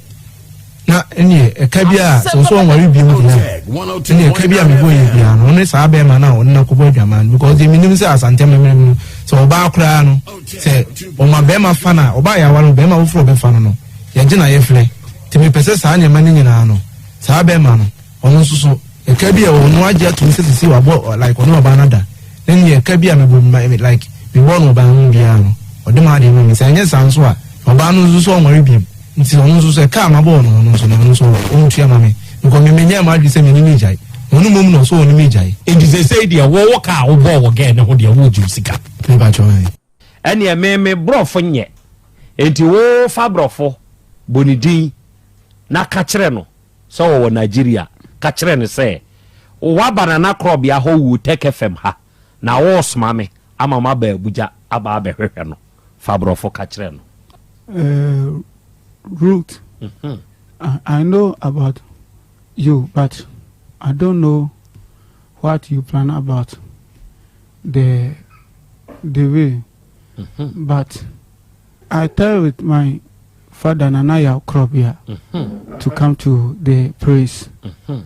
na ɛneɛ ɛka bi a sɛ ɔsɛ ɔnware bio deɛ a ɛneɛ ɛka bi a mebɔ yɛ biara no ɔne saa bɛrima no a ɔne no akɔbɔ adwaman no because deɛ menim sɛ Asante amammerɛ mu no sɛ ɔbaa koraa no sɛ ɔma bɛrima fa no a ɔbaa yɛ aware no bɛrima foforɔ ɔbɛfa no no yɛgye na yɛfrɛ nti mepɛ sɛ saa nneɛma no nyinaa no saa bɛrima no Ɔno nso so, ɛka bi a ɔno agye atom sɛ sisi wabɔ like ɔne ɔbaa no ada. Na neɛ ɛka bi a mebɔ me like mebɔ no ɔbaa ho biara no ɔde m'adeɛ ma me sɛ ɛnyɛ saa nso a ɔbaa no nso so ɔnware biom nti ɔno nso so ɛka a mabɔ no no nso no ɔno nso ɔntua ma me because me menyɛɛ m'adwene sɛ me ne no gyae na ɔno mmom na ɔsɛ ɔne me gyae. Nti sesei deɛ wo wo ka a wobɔɔ wɔ girl no ho deɛ wo gye wo sika. Me pakyɛw ae. Ɛneɛ me me brɔfo nyɛ nti wo fa brɔfo bɔ ne din na ka kyerɛ no sɛ ɔwɔ Nigeria ka kyerɛ no sɛ woaba Nana Korɔbea hɔ wuo Tech FM ha na woresoma me ama maba Abuja aba abɛhwehwɛ no fa brɔfo ka kyerɛ no. Uh, Ruth, mm -hmm. I, I know about you, but I don't know what you plan about the the way. Mm -hmm. But I tell with my father Nanaya Krobia mm -hmm. to come to the place. Mm -hmm.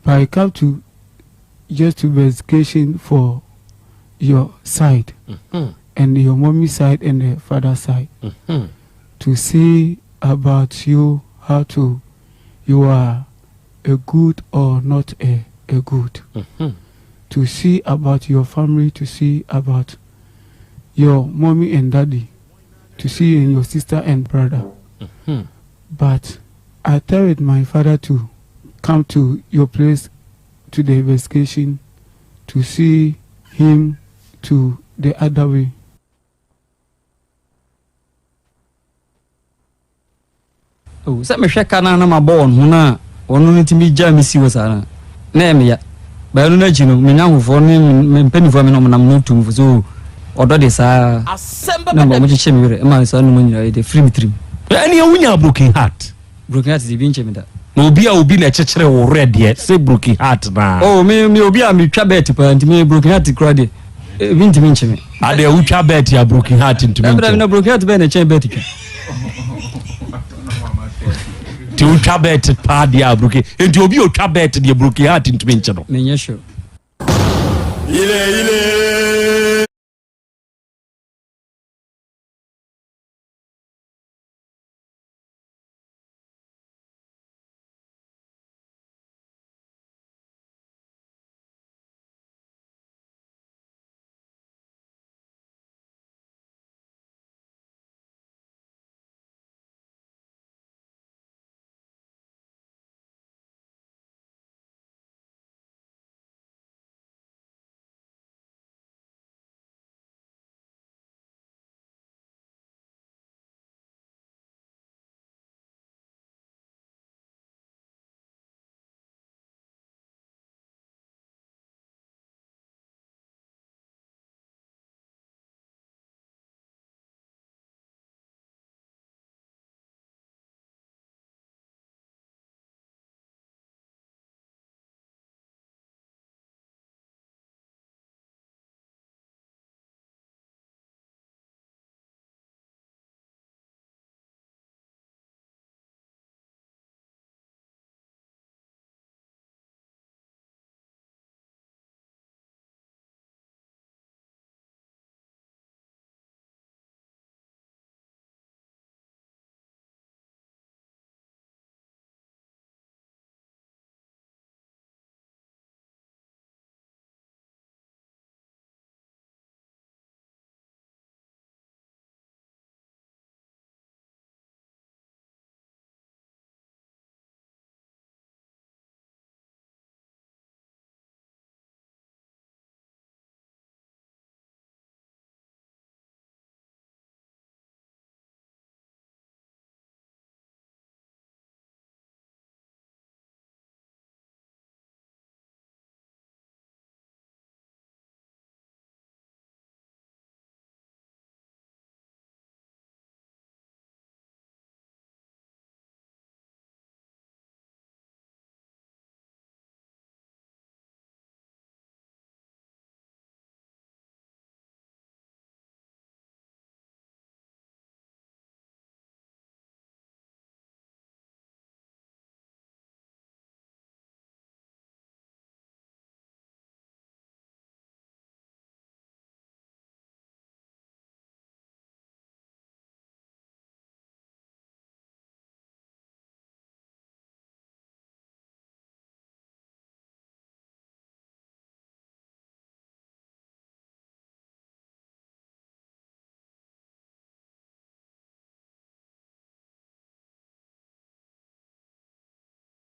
But I come to just to investigation for your side mm -hmm. and your mommy side and the father side mm -hmm. to see about you how to you are a good or not a, a good. Mm -hmm. To see about your family, to see about your mommy and daddy, to see in your sister and brother. Mm -hmm. But I tell it my father to come to your place to the investigation to see him to the other way. Oh, sɛ mehwɛ ka no a na mabɔ wɔn ho no a wɔn no tumi gyaa me si hɔ saa no a, na ɛyɛ me ya. But ɛno no akyi no, me nnamfofoɔ ne me mpanimfoɔ a me ne wɔn nam no tu me fo sɛ, oh, ɔdɔ de saa na wɔkyekyee me werɛ ma saa nnoɔma nyinaa de firi me tirim. Ɛnneɛ wonyaa broken heart? Broken heart deɛ ebi nkyɛ me da. Na obi a obi na ɛkyekyere wo werɛ deɛ sɛ broken heart naa. Oh me me obi a metwa bet paa nti me broken heart kura deɛ ebi ntumi nkye me. Adeɛ wotwa bet a broken heart ntumi nkye. Na broken heart bɛn na ɛkyɛn bet twa. Nti wotwa bet paa deɛ a broken nti obi otwa bet deɛ broken heart ntumi nkye no. Menyɛ sure. Ile ile.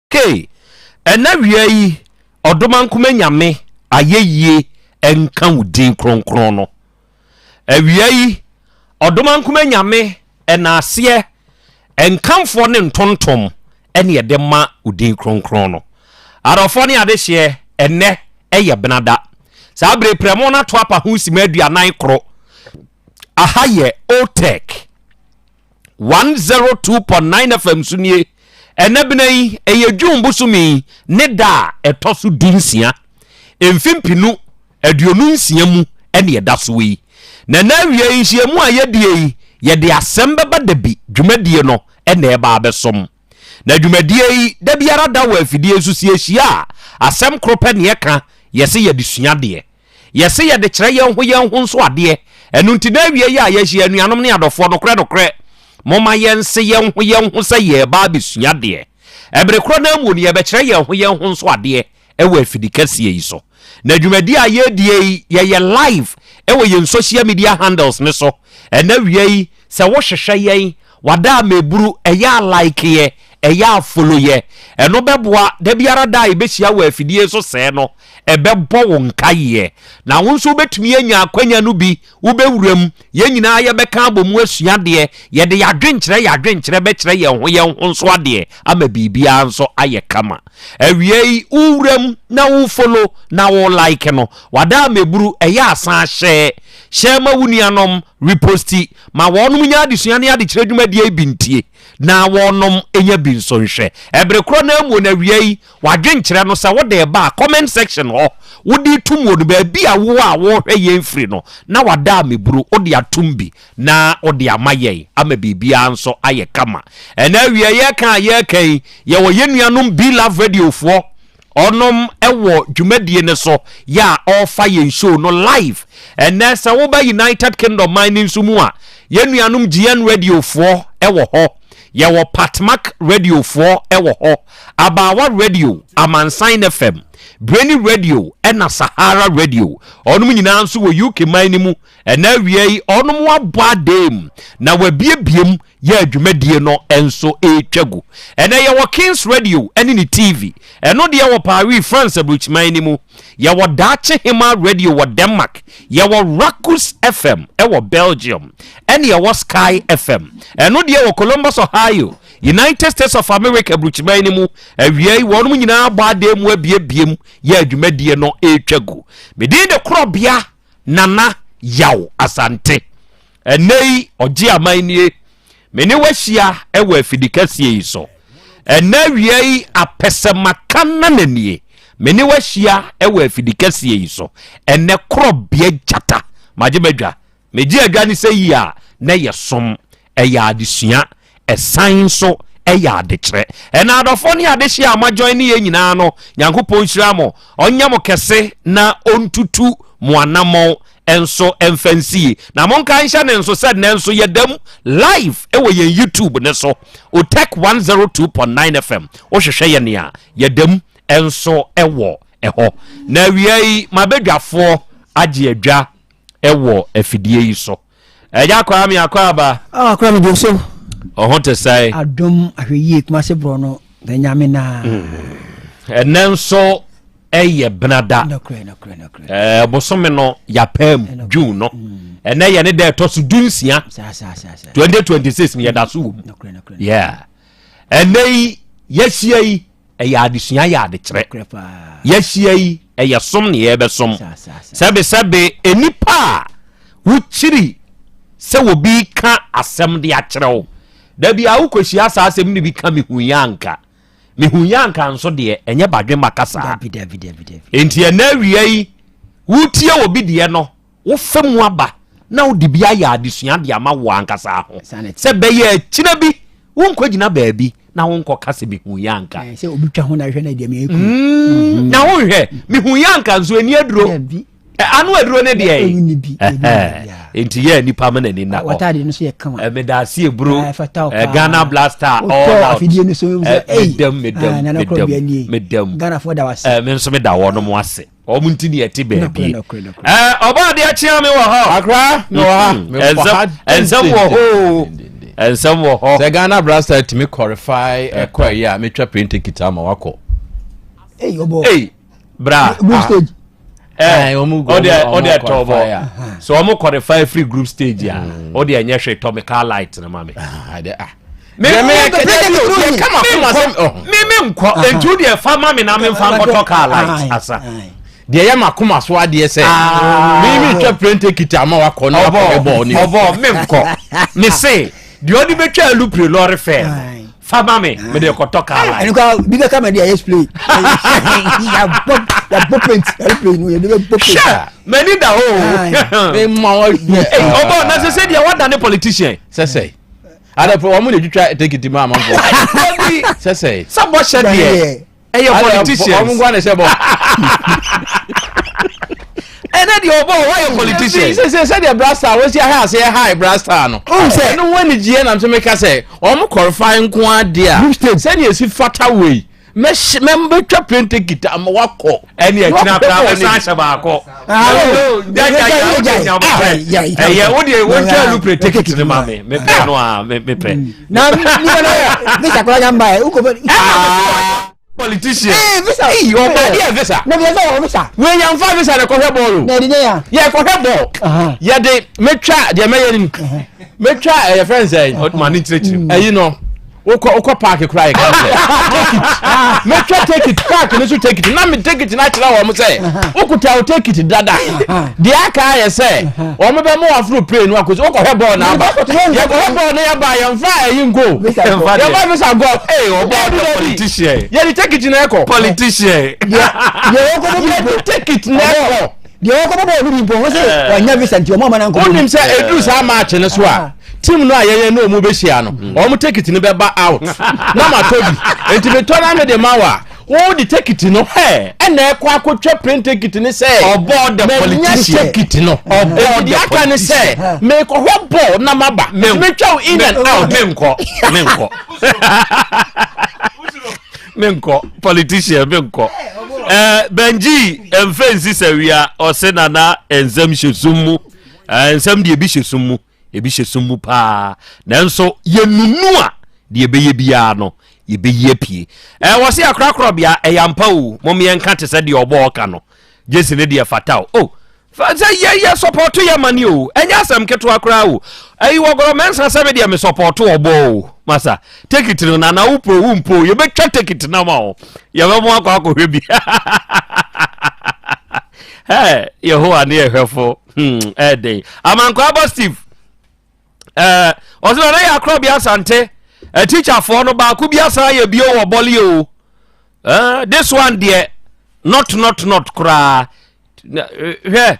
K, Ɛnnɛ awia yi, Ɔdomankoma Nyame ayɛyie nka wo din kronkron no. Awia yi, Ɔdomankoma Nyame ɛnaaseɛ, nkamfoɔ ne ntontom ɛne yɛde ma wo din kronkron no. Adɔfoɔ ne adehyeɛ, ɛnnɛ ɛyɛ benada. Saa bere prɛmo no ato apa ho sima 41. Aha yɛ OTEC. 102.9 FM so nie. Ɛnɛ bena yi, ɛyɛ June bosome yi ne da a ɛtɔ so 16, mfe 2026 mu ɛne ɛda soɔ yi. Na ɛnɛ awia yi nhyiamu a yɛdie yi, yɛde asɛm bɛba da bi dwumadie no ɛna ɛba abɛsom. Na dwumadie yi, da biara da wɔ afidie so sɛ yɛhyia a, asɛm koro pɛ ne yɛka, yɛse yɛde sua adeɛ. Yɛse yɛde kyerɛ yɛn ho yɛn ho nso adeɛ. Ɛno nti na awiei a yɛahyia anuanom ne adɔfoɔ, nokorɛ nokorɛ, momma yɛnse yɛn ho yɛn ho sɛ yɛreba abɛsua adeɛ. Ɛbere korɔ no ara mu no, yɛbɛkyerɛ yɛn ho yɛn ho nso adeɛ wɔ afidi kɛseɛ yi so. Na dwumadie a yɛredie yi, yɛyɛ live wɔ yɛn social media handles no so. Ɛnɛ awia yi, sɛ wohwehwɛ yɛn, wada a meburu, ɛyɛ a like yɛ, ɛyɛ a follow yɛ. Ɛno bɛboa, da biara da a yɛbɛhyia wɔ afidie so sɛɛ no, ɛbɛbɔ wo nkaeɛ. Na wo nso wobɛtumi anya akwanya no bi, wobɛwura mu, yɛn nyinaa yɛbɛka abɔ mu asua adeɛ, yɛde yɛn adwenkyerɛ yɛn adwenkyerɛ bɛkyerɛ yɛn ho yɛn ho nso adeɛ ama biribiara nso ayɛ kama. Awiei, wowura mu na wo follow na wo like no, wada ameburu, ɛyɛ a san hyɛ, hyɛ ma wo nuanom, reposti, ma wɔnom nya adesua ne adekyerɛ dwumadie yi bi ntie na wɔnom nya bi nso nhwɛ. Ɛbere korɔ no ara mu no awiei, W'adwenkyerɛ no sɛ wode reba a, comment section hɔ, wode retom wɔ no, baabi a wo a worehwɛ yɛn firi no, na wada ameburu, wode atom bi na wode ama yɛn ama biribiara nso ayɛ kama. Ɛnɛ awia yɛreka a yɛreka yi, yɛwɔ yɛn nuanom Be Love Radio foɔ, ɔnom wɔ dwumadie no so yɛ a ɔrefa yɛn show no live. Ɛnɛ sɛ woba United Kingdom man no nso mu a, yɛn nuanom GN Radio foɔ wɔ hɔ. Yɛwɔ Patmak Radio foɔ wɔ hɔ, Abaawa Radio, Amansan FM, Breni Radio ɛna Sahara Radio. Ɔnom nyinaa nso wɔ UK man no mu. Ɛna awia yi ɔnom abɔ adeem na wabiebie mu yɛ adwumadie no nso ɛretwa gu. Ɛnɛ yɛwɔ Kings Radio ɛne ne TV. Ɛno deɛ wɔ Paris, France aburokyiman no mu. Yɛwɔ Daakye Hemaa Radio wɔ Denmark. Yɛwɔ Rakus FM wɔ Belgium. Ɛne yɛwɔ Sky FM. Ɛno deɛ wɔ Columbus, Ohio, United States of America aburokyiman no mu. Awia yi wɔnom nyinaa bɔ adeɛ mu abiebie mu yɛ adwumadie no ɛretwa gu. Me din de Korɔbea Nana Yaw Asante. Ɛnnɛ yi, ɔgye aman nie. Me ne wahyia wɔ afidi kɛseɛ yi so. Ɛnnɛ awia yi, apɛsɛmaka nana nie. Me ne wahyia wɔ afidi kɛseɛ yi so. Ɛnnɛ korɔbea gyata. Magye m'adwa. Megye adwa ne sɛ yi a, na ɛyɛ som, ɛyɛ adesua, ɛsan nso ɛyɛ adekyerɛ. Ɛna adɔfoɔ ne adehyeɛ a moajoin ne yɛn nyinaa no, Nyankopɔn nhyira mo, ɔnyɛ mo kɛse na ɔntutu mo anammɔn nso mfa nsie. Na monka nhyɛ ne nso sɛ nnɛ nso yɛda mu live wɔ yɛn YouTube ne so, Otec 102.9 FM. Wohwehwɛ yɛn a, yɛda mu nso wɔ ɛhɔ. Na awia yi, m'abadwafoɔ agye adwa wɔ afidie yi so. Ɛgya Kwame Akwaaba. Ah, Kwame de so. Ɔho te sɛe. Adom ahwɛyie Kumase borɔ no na nyame naa. Ɛnɛ nso ɛyɛ benada. Nokorɛ nokorɛ nokorɛ. Ɛɛ bosome no yapam June no. Ɛnɛ yɛ ne da ɛtɔ so 16. Saa saa saa saa. 2026 no yɛda so wɔ mu. Nokorɛ nokorɛ. Yeah. Ɛnɛ yi yɛahyia yi ɛyɛ adesua yɛ adekyerɛ. Yɛahyia yi ɛyɛ som ne yɛbɛsom. Sɛbesɛbe nnipa a wokyiri sɛ obi ka asɛm de akyerɛ wo. Da bi a wokɔhyia saa asɛm no bi ka mehu yɛ anka. Mehu yɛ anka nso deɛ ɛnyɛ badwemma kasa. Enti ɛnɛ awia yi wotie obi deɛ no Wofa mu aba na wode bi ayɛ adesua de ama wo ankasa ho sɛ bɛyɛ akyina bi wonkɔgyina baabi na wonkɔka sɛ mehu yɛ anka. Sɛ obi twa ho na hwɛ na deɛ meyɛ kunu. Mm-hmm. Na wonhwɛ mehu yɛ anka nso ani aduro. Ano aduro ne deɛ nti yɛ nipa ma n'ani na hɔ. Meda ase eburo Ghana Blaster all out. Medam medam medam medam. Me nso meda wɔn ase. Wɔn nti ne yɛte baabi. Ɛɛ ɔbɔ adeɛ kyea me wɔ hɔ. Akra me wɔ ha. Mm-hmm. Ɛnsɛm wɔ hɔ o. Nsɛm wɔ hɔ. Sɛ Ghana Blaster tumi qualify ɛkɔ ɛyɛ a metwa plane ticket ama wakɔ. Ei ɔbɔ. Ei bra. Group stage. Eh, ɔde ɔde ɛtɔ bɔ. So ɔmo qualify free group stage a ɔde ɛnyɛ hwɛ tɔ me car light na ma me. Me me nkɔ nti wo deɛ fa ma me na me nfa nkɔtɔ car light asa. Deɛ yɛ makoma so adeɛ sɛ me me twa plane ticket ama wakɔ na wakɔ bɔɔl ni. Ɔbɔ me nkɔ me se deɛ ɔde bɛtwa alupre lɔre fɛ no fa ma me mede kɔtɔ car light. Ɛnu ka bi bɛ kama di a yɛ spray yabɔ yabɔ paint alupre nu yɛ de bɛ bɔ paint. Hwɛ m'ani da hɔ o. Me ma wa ɔbɔ na sɛ sɛ deɛ wada ne politician. Sɛ sɛ. Adapɔ wɔn na etwitwa tekiti ma amanfoɔ. Sɛ sɛ. Sɛ bɔhyɛ deɛ ɛyɛ politicians. Wɔn nkwa na ɛhyɛ bɔ. Ɛnɛ deɛ ɔbɔ wɔyɛ politician. Sɛ sɛ sɛ deɛ brasta wɔsi aha ase yɛ high brasta no. Sɛ ɛno ho anigyeɛ nam sɛ meka sɛ wɔn kɔrɔfa nko adeɛ a sɛdeɛ esi fata wei. Mɛhyɛ mɛtwa plane ticket ama wakɔ. Ɛni ɛkyina kura mɛsan ahyɛ baako. Ɛyɛ o deɛ o ntwa lupre ticket ni ma mi mi pɛ no a mi pɛ. Na nipa na yɛ visa kura yan ba yɛ u ko bɛ. Politician. Ee visa. Eyi ɔba deɛ visa. Na visa wɔ visa. Wei yɛn fa visa de kɔhwɛ bɔɔl o. Na ɛdi ne yan. Yɛ kɔhwɛ bɔɔl. Yɛ de mɛtwa deɛ mɛyɛ ni mɛtwa ɛyɛ fɛn sɛ. Maa ni kyerɛkyerɛ mu. Ɛyi no. wokɔ wokɔ park koraa yɛ kan sɛ take it mɛtwa take it park no so take it na me take it na akyerɛ wɔn sɛ wokuta wo take it dada deɛ aka ayɛ sɛ wɔn bɛ mo waforo plane no akɔsi wokɔhwɛ bɔɔl na aba yɛkɔhwɛ bɔɔl no yɛba yɛmfa ɛyi nko yɛmfa visa nkɔ ee ɔbɔ dabi politician yɛde take it na ɛkɔ politician yɛde take it na ɛkɔ deɛ wɔkɔ bɔ bɔɔl no bi mpo wɔn sɛ wɔanya visa nti wɔn ama na nkɔ. wonim sɛ ɛduru saa match no so a team no a yɛyɛ ne ɔmu bɛhyia no ɔmo tekiti no bɛba out na matɔ bi nti metɔ na mede ma wa wo de tekiti no ɛna ɛkɔ akɔtwa plane tekiti ne sɛ ɔbɔ the politician tekiti no ɔbɔ the aka ne sɛ mekɔhwɛ bɔɔl na maba metwa wo in and out menkɔ menkɔ menkɔ politician menkɔ eh, benji mfɛ nsi sɛ wia ɔse nana nsɛm hyɛ sum mu eh, nsɛm deɛ ebi hyɛ sum mu ebi hyɛ sum mu paa nanso yɛnunu a deɛ ɛbɛyɛ biara no yɛbɛyi apue eh, wɔ se akorakorɔbea ɛyɛ ampa o mom yɛnka te sɛ deɛ ɔbɔ ɔka no gyesi ne deɛ fata o oh, sɛ yɛ yɛ sɔpɔto yɛ mane o ɛnyɛ asɛm ketewa koraa o ɛyi wɔgorɔ mɛnsa sɛ me deɛ me sɔpɔto ɔbɔ o masa tekiti no nana wo po wo mpo yɛbɛtwa tekiti no ma o yɛbɛmo akɔ akɔhwɛ bi ɛ yehowa ne yɛhwɛfo hmm ɛden amankwaa bɔ steve ɛɛ ɔsɛ nana yɛ akorɔ bi asante ɛtikyafoɔ no baako bi asan yɛ bio wɔ bɔle o ɛɛ this one deɛ not not not koraa hwɛ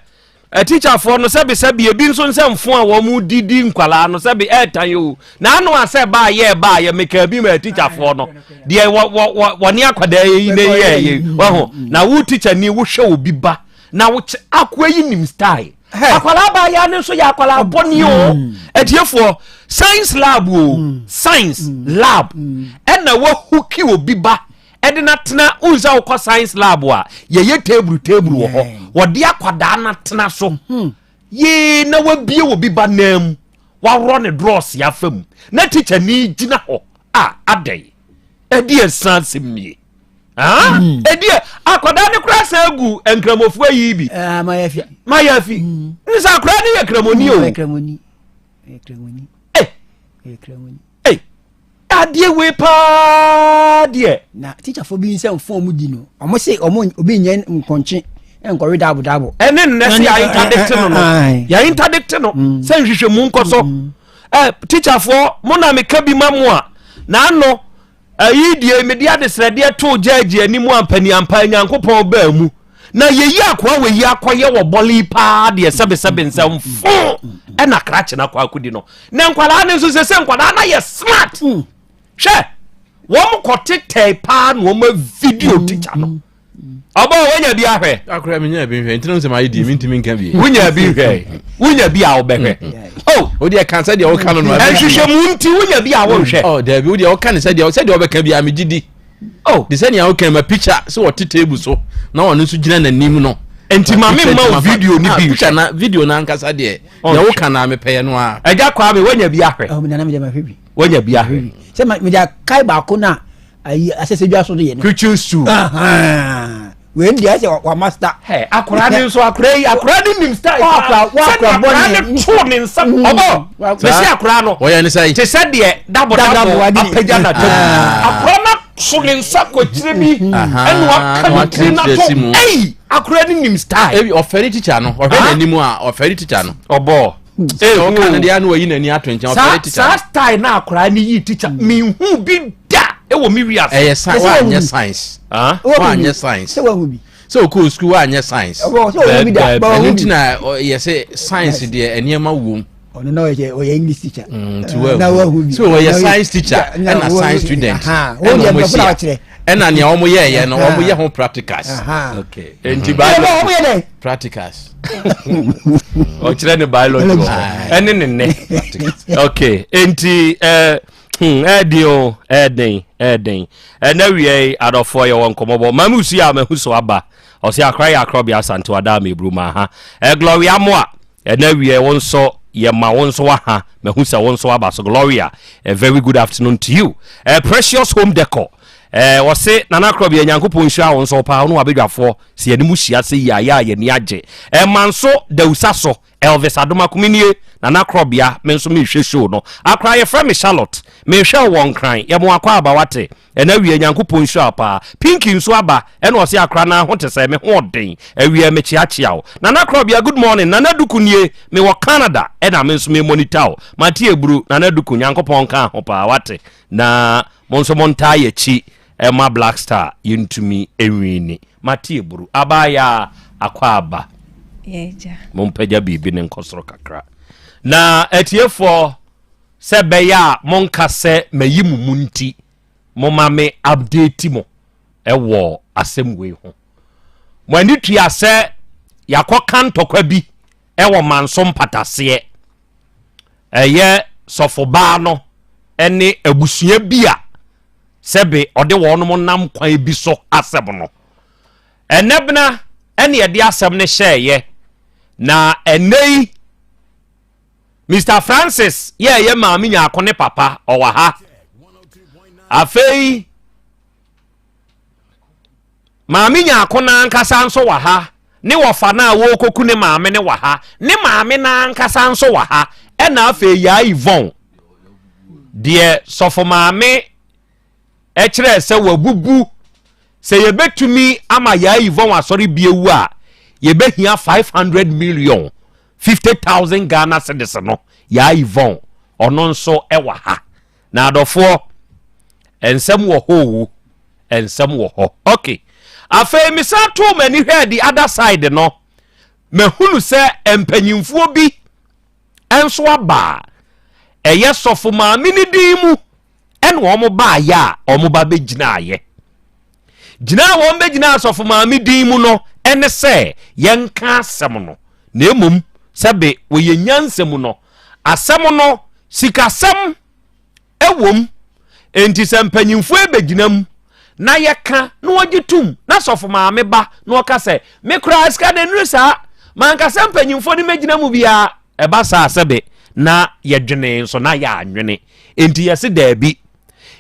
atikyafoɔ no sɛbesɛbe ebi nso nsɛ mfo a wɔn didi nkwalaa no sɛbe ɛɛtan o na ano asɛ baa yɛ baa yɛ meka bi ma atikyafoɔ no deɛ wɔ wɔ wɔ wɔne akwadaa yi na yɛ yɛ wɔho na wo tikya ni wohwɛ obi ba na wo kyɛ akoa yi nim style akwadaa baa yɛ ne nso yɛ akwadaa bɔne o mm. atiefoɔ science lab o mm. science mm. lab ɛna wahuki obi ba ɛde no atena wohu sɛ wokɔ science lab a yɛyɛ table table wɔ hɔ wɔde akwadaa no atena so hmm. yee na wabie wɔ bi ba nan mu waworɔ ne drɔs afa mu na tikya ni gyina hɔ a adɛn ɛde ɛsan asɛm nie ɛdi hmm. akwadaa ne kora sɛ agu nkramofoɔ ayi bi ah, mayafi hmm. nsa akwadaa ne yɛ kramoni o Ei, adeɛ wei paa deɛ. Na tikyafoɔ bi nsɛ mfo ɔmo di no, ɔmo se ɔmo obi nyɛ nkɔnkye nkɔwe daabo daabo. Ɛne nnɛ sɛ yɛ interdicte no no, yɛ interdicte no mm. sɛ nhwehwɛmu nkɔ so. Mm. Ɛ tikyafoɔ mo na meka bi ma mo a, n'ano Ayi deɛ mede adesrɛdeɛ too gyɛɛgye anim ampaniampa Nyankopɔn baa mu na yɛyi akoa wɔ yi akɔyɛ wɔ bɔle paa deɛ sɛbesɛbe nsɛmfo ɛna krakye no akɔ akɔdi no na nkwadaa no nso sɛ sɛ nkwadaa no ayɛ smart mm. hwɛ wɔn kɔtetɛe paa na wɔn video teacher no ɔbɔ wonya bi ahwɛ. Akora mi nya bi nhwɛ ntina nsɛm ayɛ di mi ntumi nka bi. Wonya bi nhwɛ wonya bi a wobɛhwɛ. Oh o deɛ kan sɛdeɛ woka no no. Nhwehwɛ mu nti wonya bi a wonhwɛ. Oh dabi o deɛ woka ne sɛdeɛ sɛdeɛ wobɛka bi a megye di. Oh de sɛdeɛ woka ma picture sɛ wɔte table so na ɔno nso gyina n'anim no. Nti ma me mma wo video ni bi. Picture na video na ankasa deɛ. Deɛ woka na mepɛyɛ no a. Ɛgya Kwame wanya bi ahwɛ. Ɔmo nana mi deɛ ma hwɛ bi. Wanya bi ahwɛ. Sɛ ma mi de akae baako na ayi asɛsɛ dwa so de yɛ no. Kitchen stew. Wei deɛ sɛ wa master. Hɛ akora ne nso akora yi akora ne nim style. Wakora wakora bɔ ne. Sɛ akora ne to ne nsa ɔbɔ mesi akora no. Wɔyɛ ne sɛ. Te sɛ deɛ dabo dabo apagya na tabu. Akora na so ne nsa kɔ akyire bi ɛna waka ne tiri na to ɛyi akora ne nim style. Ebi ɔfɛri teacher no ɔhwɛ n'anim a ɔfɛri teacher no. Ɔbɔ. Ee ɔka ne deɛ ano wayi n'ani ato nkyɛn ɔfɛri teacher no. Saa style na akora ne yi teacher mi hu bi da ɛwɔ mi wi ase. Ɛyɛ science wanyɛ science. Wanyɛ science. Sɛ wahu bi. Sɛ okɔ sukuu wanyɛ science. Ɛnu ti na yɛ sɛ science deɛ nneɛma wom. Ɔno na ɔyɛ ɔyɛ English teacher. Nti wahu bi. So ɔyɛ science teacher ɛna science student ɛna wɔn ahyia ɛna nea wɔn yɛ yɛ no wɔn yɛ ho practicals. Okay. Nti biology. Practicals. Ɔkyerɛ ne biology wɔ hɔ ɛne ne nne. Okay. Nti ɛɛ. Hmm, ɛɛden o, ɛɛden, ɛɛden. Ɛnɛ wia yi, adɔfoɔ yɛwɔ nkɔmmɔbɔ. Maame Usu a mahu so aba. Ɔse akora yɛ akorɔbea Asante wada ama eburu ma ha. Ɛ Gloria Amoa, ɛnɛ wia yi wo nso yɛma wo nso aha. Mahu sɛ wo nso aba so. Gloria, a very good afternoon to you. Ɛ Precious Home Decor. Ɛ ɔse Nana Akorɔbea Nyankopɔn nhyira wo nso paa wo ne w'abadwafoɔ. Sɛ yɛne mo hyia sɛ yi a yɛ a yɛni agye. Ɛ Manso Dawusa so. Elvis Adomako me nie, Nana Korɔbea, me nso mehwɛ show no. Akora yɛfrɛ me Charlotte, mehwɛ wo wɔ Nkran, yɛ mo akwaaba wate, ɛna awia Nyankopɔn nhyira wo paa. Pinky nso aba, ɛna ɔse akora naa ho te sɛn, me ho ɔden, awia mekyeakyea wo. Nana Korɔbea good morning, Nana Duku nie, me wɔ Canada, ɛna me nso me monitor wo. Mate aburu, Nana Duku, Nyankopɔn nka ho paa wate, na mo nso montaa yɛkyi ɛma Black Star yɛntumi nwini. Mate aburu. Abaayaa akwaaba. Mompagya biribi ne nkɔ soro kakra. Na atiefoɔ sɛ bɛyɛ a monka sɛ mayi mo mu nti moma me update mo ɛwɔ asɛm wei ho. Mo ani tua sɛ yɛakɔka ntɔkwa bi ɛwɔ manso mpataseɛ. Ɛyɛ sɔfobaa no ɛne abusua bi a sɛbe ɔde wɔnom nam kwan bi so asɛm no. Ɛnɛ bena ɛne ɛde asɛm no hyɛɛyɛ na ɛnɛ yi Mr. Francis yɛ ɛyɛ maame nyaako ne papa ɔwɔ ha. Afei maame nyaako n'ankasa nso wɔ ha ne wɔfa no a wɔrekɔku ne maame no wɔ ha ne maame n'ankasa nso wɔ ha ɛna afei yaa Yvonne deɛ sɔfo maame ɛkyerɛ sɛ wabubu sɛ yɛbɛtumi ama yaa Yvonne asɔre biewu a yɛbɛhia 500 million 50,000 Ghana cedis no yaa Yvonne ɔno nso ɛwɔ ha Na adɔfoɔ, nsɛm wɔ hɔ o, nsɛm wɔ hɔ. Ok, afei mesan too m'ani hwɛɛ the other side no, mahunu sɛ mpanyinfoɔ bi nso aba a ɛyɛ sɔfo maame ne din mu ɛna wɔn baayɛ a wɔn ba bɛgyinaayɛ. Gyina a wɔn bɛgyina asɔfo maame din mu no ɛne sɛ yɛnka asɛm no na mmom sɛbe wɔyɛ nyansa mu no Asɛm no, sikasɛm wom. Enti sɛ mpanyimfoɔ bɛgyina mu na yɛka na wɔgye tom na sɔfo maame ba na ɔka sɛ, me koraa sika no nnuru saa, manka sɛ mpanyimfoɔ no mɛgyina mu biara, ɛba saa sɛbe na yɛdwene nso na yɛanwene. Enti yɛse daabi.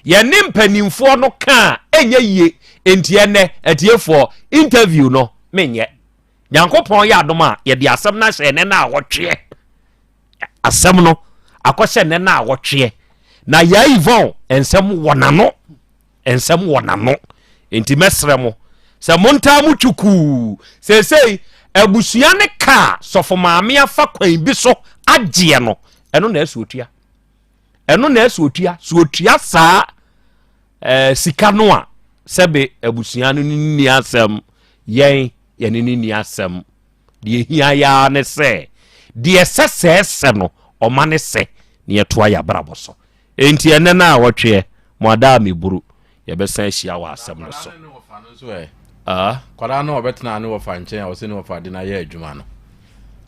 Yɛne mpanimfoɔ no ka a ɛnyɛ yie. Enti ɛnnɛ, atiefoɔ, interview no menyɛ. Nyankopɔn yɛ adom a, yɛde asɛm no ahyɛ ɛnɛ na awɔtweɛ. Asɛm no akɔhyɛ ɛnɛ na awɔtweɛ. Na Yaa Yvonne nsɛm wɔ n'ano. Nsɛm wɔ n'ano. Enti mɛsrɛ mo sɛ montaa mo twukuu. Seesei abusua ne kaa sɔfo maame afa kwan bi so agyeɛ no, ɛno na ɛsɛ otua. Ɛno na ɛsɛ otua. So otua saa eh, sika no a sɛbe abusua no nni asɛm, yɛn yɛne no nni asɛm. Deɛ ɛhia yɛ ara ne sɛ deɛ ɛsɛ sɛ ɛsɛ no ɔma ne sɛ na yɛtoa yɛ abrabɔ so. Enti ɛnɛ no a wɔtweɛ mo ada a meburu yɛbɛsan ahyia wɔ asɛm no so. Ah. Kwadaa no ɔbɛtena ne wɔfa nkyɛn a ɔsɛ ne wɔfa de no ayɛ adwuma no.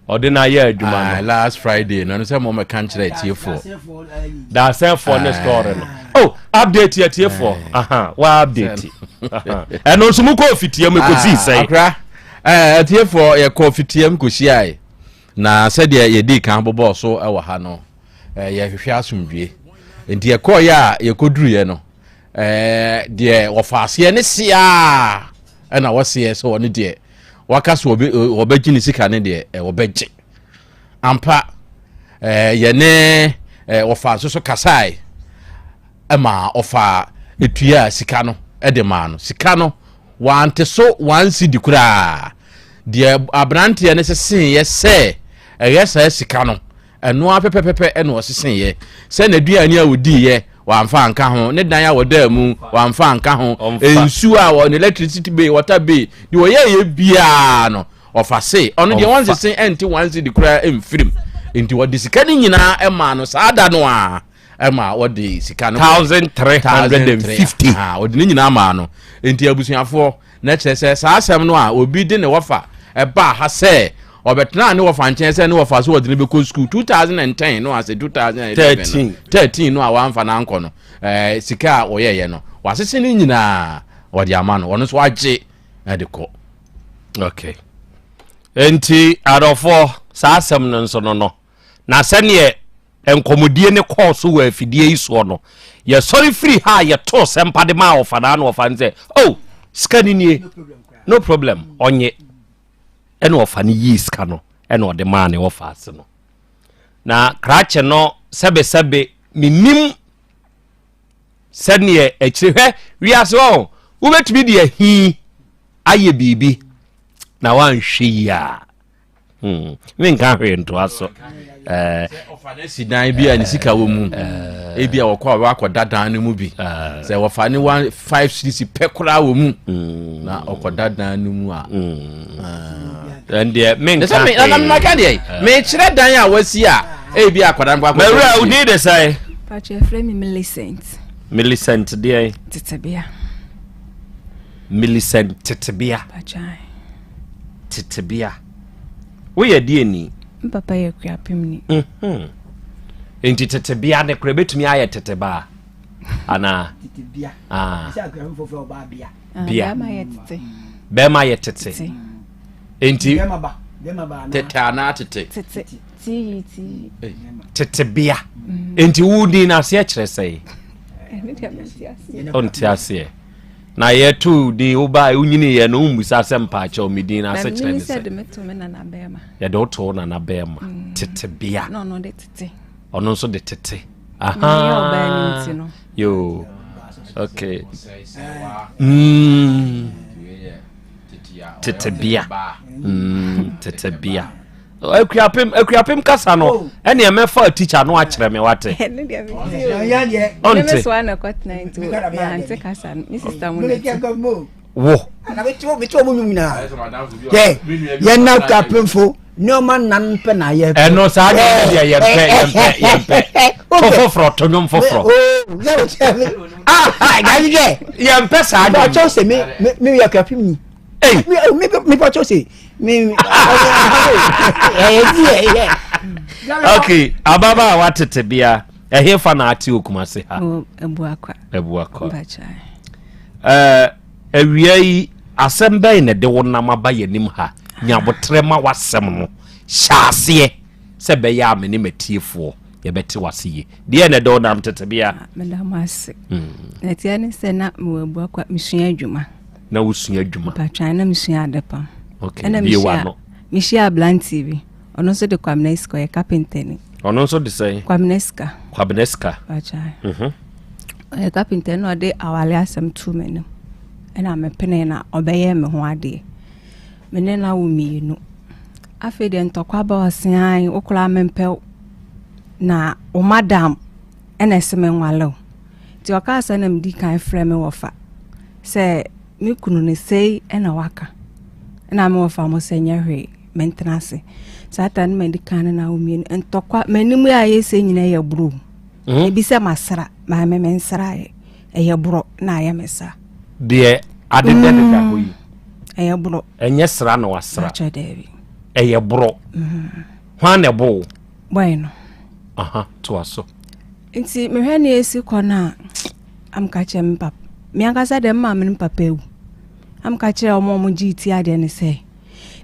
Ɔde no ayɛ adwuma no. Last Friday no ɛno sɛ mo mɛka nkyerɛ atiefoɔ. Daasɛfoɔ ne story no. Oh, update atiefoɔ. Aha, wa update. Ɛno nso mo kɔ ofitia mu ekosii sɛn. Akora. Eh, atiefoɔ yɛkɔ fitiam kɔhyiae na sɛdeɛ yɛdii kan bobɔɔ so wɔ ha no eh, yɛhwehwɛ asomdwie nti yɛkɔɔyɛ a yɛkɔduruiɛ no eh, deɛ wɔfa aseɛ ne seaa ɛna wɔseɛ sɛ ɔne deɛ waka so wɔbɛgye ne sika ne deɛ eh, wɔbɛgye ampa eh, yɛne eh, wɔfa nso so kasae ma ɔfaa tuaa sika no de maa no. Sika no, wante so one cedi koraa. Deɛ aberanteɛ no seseeɛ sɛ ɛyɛ saa sika no, ɛno ara pɛpɛpɛpɛ ɛna ɔseseeɛ. Sɛ n'aduane a ɔdiiɛ, wamfa anka ho, ne dan a ɔdaa mu, wamfa anka ho, nsuo a ɔ, ne electricity bill, water bill, deɛ ɔyɛeɛ biara no, ɔfa se ɔno deɛ wansese ɛnte one cedi koraa mfirim. Nti ɔde sika no nyinaa maa no saa da no ara. ɛma wɔde sika no 1350 wɔde ne nyinaa maa no nti abusuafoɔ na kyerɛ sɛ saa asɛm no a obi de ne wɔfa ɛbaa ha sɛ ɔbɛtena ne wɔfa nkyɛn sɛ ne wɔfa so wɔde no bɛkɔ sukuu 2010 no ase 2011 13 no a wamfa no ankɔ no ɛɛ sika a wɔyɛyɛ no wasese ne nyinaa wɔde ama no ɔno nso agye ɛde kɔ. okay nti adɔfoɔ saa asɛm no nso no no Na sɛdeɛ nkɔmmɔdie no kɔɔ so wɔ afidie yi soɔ no, yɛsɔre firi ha a yɛtoo sɛmpa de maa ɔfa naa na ɔfa no sɛ, oh, sika no nie, no problem, ɔnye. Ɛna ɔfa no yii sika no ɛna ɔde maa ne ɔfa ase no. Na krakye no sɛbesɛbe menim sɛdeɛ akyire hwɛ wiase hɔ wobɛtumi de ahi ayɛ biribi na woanhwɛ yi a Hmm. menka hwee ntoa so eh, ɔfa no si dan bi a ne sika wɔ mu eh. ebi a wɔkɔ a wɔakɔda dan no mu bi eh. sɛ wɔfa ne one five series pɛ koraa wɔ mu hmm. na ɔkɔda dan no mu a hmm. ɛndeɛ menka hwee maka deɛ mekyerɛ dan a wasi a ebi akɔda nkɔ akɔda mawura wo din de sɛe Pakyɛ frɛ me Millicent. Millicent deɛ? Tetebea. Millicent Tetebea. Pakyɛ. Tetebea. Woyɛ deɛ ni? Me papa yɛ Akuapem ni. Mhm. Nti tetebea ne kora ebetumi ayɛ tetebaa anaa? Tetebea. Ah. Sɛ Akuapem foforo ɔbaa bea. Ah, bea. Bɛrima yɛ tete. Bɛrima yɛ tete. Nti. Bɛrima ba. Bɛrima ba anaa. Tete anaa tete. Tete. Tiyi tiyi. Tetebea. Mm. Nti wo din no aseɛ kyerɛ sɛn? Ɔnte aseɛ. Na yɛto din woba wonyiniiɛ no wommisa sɛ mpaakyɛw me din no ase kyerɛ ne sɛ yɛde wo to wo nana bɛrima mm. tetebea ɔno nso de tete aha yo okay mm. tetebea mm, tetebea Akuapem Akuapem kasa no oh. ɛne ɛmɛfa teacher no akyerɛ me wate. Ɔnte. Wo. Yɛn na Akuapemfo nneɛma nan pɛ na yɛ. Ɛno saa deɛ deɛ yɛmpɛ yɛmpɛ yɛmpɛ to foforɔ to nwom foforɔ. Yɛmpɛ saa deɛ. Ɔkyɛw sɛ mi mi yɛ Akuapem ni. Ei. Mi mi mi pa kyɛw se mi mi ɛyɛ ti yɛ yɛ. Okay, ababaawa tete bea ɛhe fa na ate Okumase ha? Abuakwa. Abuakwa. Ɛɛ awia yi asɛm bɛn na ɛde wo nam aba yɛn anim ha? Nyabotrɛ ma w'asɛm no hyɛ aseɛ sɛ ɛbɛyɛ a me ne m'atiefoɔ yɛbɛte w'ase yie. Deɛ na ɛde wo nam tete bea? Ah, meda mo ase. Hmm. Na ɛteɛ ne sɛ na mewɔ Abuakwa mesua adwuma. Na wosua adwuma? Mpatwan na mesua adepam. Okay, ɛna bie w'ano. Mehyia aberanteɛ bi, ɔno nso de Kwabena Sika, ɔyɛ carpenter ni. Ɔno nso de sɛn? Kwabena Sika. Kwabena Sika. Mpatwan. Mhm. Ɔyɛ carpenter na ɔde awale asɛm too m'anim. Ɛna mepene na ɔbɛyɛ me ho adeɛ. Me ne no awo mmienu. Afei deɛ ntɔkwa ba ɔse ae wo koraa mempɛ wo. Na wo madam ɛna ɛse menwale wo. Nti ɔkaa sɛ na medi kan frɛ me wɔfa sɛ me kunu no sei ɛna waka. Ɛna me wɔfa mo sɛ nyɛ hwee mentena ase. Saa ta no madi kan ne no awo mmienu. Ntɔkwa m'anim a ɛyɛ sɛ nyina yɛ borɔ. Mm. Ebi sɛ masra, maame mensraeɛ. Ɛyɛ borɔ na ayɛ me saa. Deɛ adeda deda hɔ yi. Ɛyɛ borɔ. Ɛnyɛ sra na wasra. Akyɛ daabi. Ɛyɛ borɔ. Mm. Hwan na ɛbɔ wo? Bɔe no. Aha, toa so. Nti mehwɛ ne esi kɔ no a, amka kyerɛ me papa. Me ankasa deɛ me maame ne papa awu. Amka kyerɛ wɔn a wɔn gye ti adeɛ no sɛ,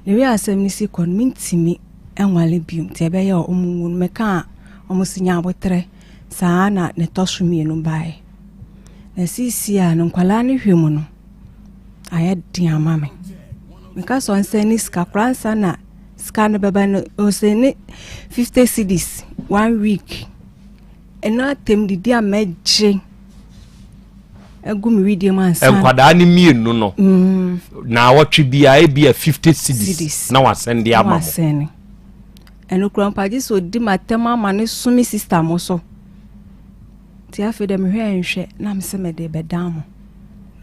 Ne wei asɛm no si kɔ no, mentumi nwale bio nti ɛbɛyɛ a ɔmo nwu no. Meka a, ɔmo se nya aboterɛ. Saa na ne tɔ so mmienu baeɛ. Na seesei a no nkwadaa no hwɛ mu no, ayɛ den ama me. Meka sɛ ɔnsɛne sika koraa ansa na sika no bɛba no, ɔsɛne 50 cedis one week. Ɛno atɛm didi a mɛgye agu me wedeɛ mu ansa. Nkwadaa no mmienu no, mm. naawɔtwe biara ebi a 50 cedis na wasɛn de ama mo. Wasɛne. Ɛno kura mpo agye sɛ ɔdi m'atɛm ama ne so me sista mo so. Nti afei dɛ mehwɛ nhwɛ na mesɛ mede bɛdan mo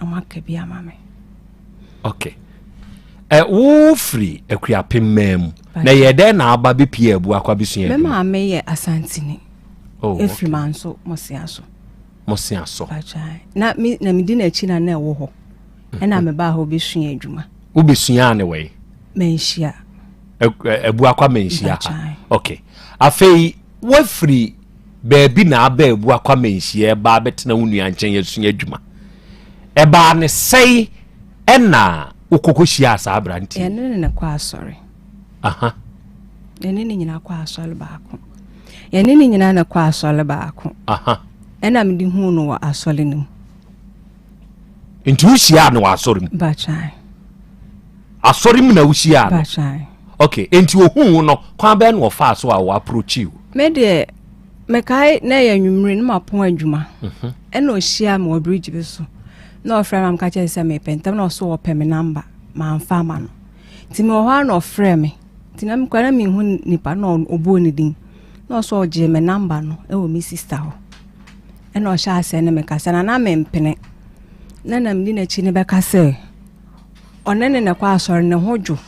na moaka bi ama me. Okay. Ɛ wofiri Akuapem man mu na ɛyɛ dɛn na aba bɛpie abu akɔ abɛsua adwuma? Me maame yɛ Asantini. Oh, okay. Efiri Manso Mosea so. Mosea so. Na me na medi n'akyi na na ɛwɔ hɔ. Ɛna mhm. mebaa hɔ bɛsua adwuma. Wobɛsuaa ne wɔ yi? Manhyia. Abu akɔ manhyia ha. Okay. Afei wafiri baabi na aba abu akɔ amanhyia ɛba abɛtena wo nua nkyɛn asua adwuma. Ɛbaa ne sɛe ɛna wokɔkɔ hyiaa saa aberanteɛ yi? Yɛne ne na kɔ asɔre. Aha. Yɛne ne nyinaa kɔ asɔre baako. Yɛne ne nyinaa na kɔ asɔre baako. Aha. Ɛna mede huu no wɔ asɔre no mu. Nti wohyiaa no wɔ asɔre mu? Bakyan. Asɔre mu na wohyiaa no? Bakyan. Okay, nti ohuu wo no, kwan bɛn na ɔfaa so a wɔ approach wo? Me deɛ Mekae na ɛyɛ anwummere na mapɔn adwuma. Mhm. Ɛna ɔhyiaa me wɔ bridge bi so. Na ɔfrɛ me meka kyerɛ sɛ mepɛ ntɛm na ɔso ɔpɛ me namba. Mamfa ama no. Nti mewɔ hɔ a na ɔfrɛ me. Nti na mekora na menhu nipa na ɔbɔɔ ne din. Na ɔso ɔgyee me namba no ɛwɔ me sista hɔ. Ɛna ɔhyɛ aseɛ ne me kasa na na mempene. Na na medi n'akyi ne bɛka sɛ ɔne ne na ɛkɔ asɔre ne ho dwo.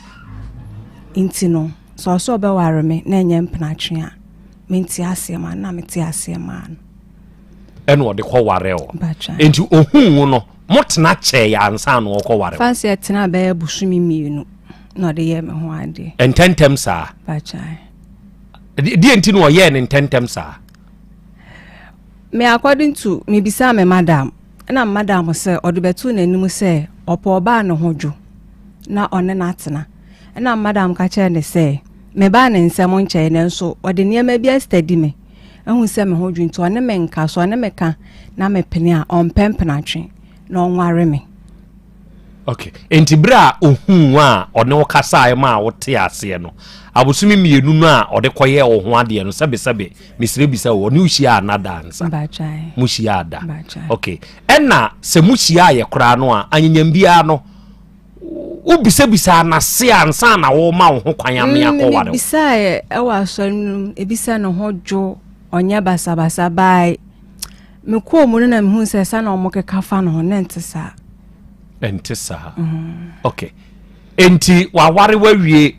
Nti no sɛ ɔsɛ ɔbɛware me na ɛnyɛ mpenatwe a mente aseɛ maa no na mete aseɛ maa no. Ɛna ɔde kɔ ware o. Nti ohun wo no mo tena kyɛɛ yɛ ansa na ɔkɔ ware. Fansi ɛtena bɛyɛ bosome mmienu na ɔde yɛ me ho adeɛ. Ntɛntɛm saa. Bakyae. Deɛ nti na ɔyɛɛ ne ntɛntɛm saa. Me according to me bisa me madam ɛna madam sɛ ɔde bɛto n'anim sɛ ɔpɛ ɔbaa ne ho dwo na ɔne no atena. Ɛnna madam ka kyerɛɛ no sɛ, Mebaa ne nsam nkyɛe, nanso ɔde nneɛma bi astadi me ahu sɛ me ho dwo nti ɔne me nka. So ɔne me ka na mepene a, ɔmpɛ mpenatwe na ɔnware me. Okay. Enti bere a ohuu wo a ɔne wo kasaeɛ maa wote aseɛ no, abosome mmienu no a ɔde kɔyɛɛ wo ho adeɛ no, sɛbesɛbe, mesrɛ bisa o, ɔne wo hyiaa anna da ansa? Mpakyɛw. Mo hyiaa da? Mpakyɛw. Okay. Ɛna sɛ mo hyiaeɛ koraa no a, anyanyam biara no, wobisabisaa n'ase ansa na wɔma wo ho kwan ame mm, akɔware wo? Mebisaeɛ ɛwɔ asɔre no mu, ebisa ne ho dwo, ɔnyɛ basabasa bae. Mekɔɔ mu no na mehu sɛ sa na wɔn keka fa ne ho, na ɛnte saa. Ɛnte saa. Mm. Okay. Enti waware wawie,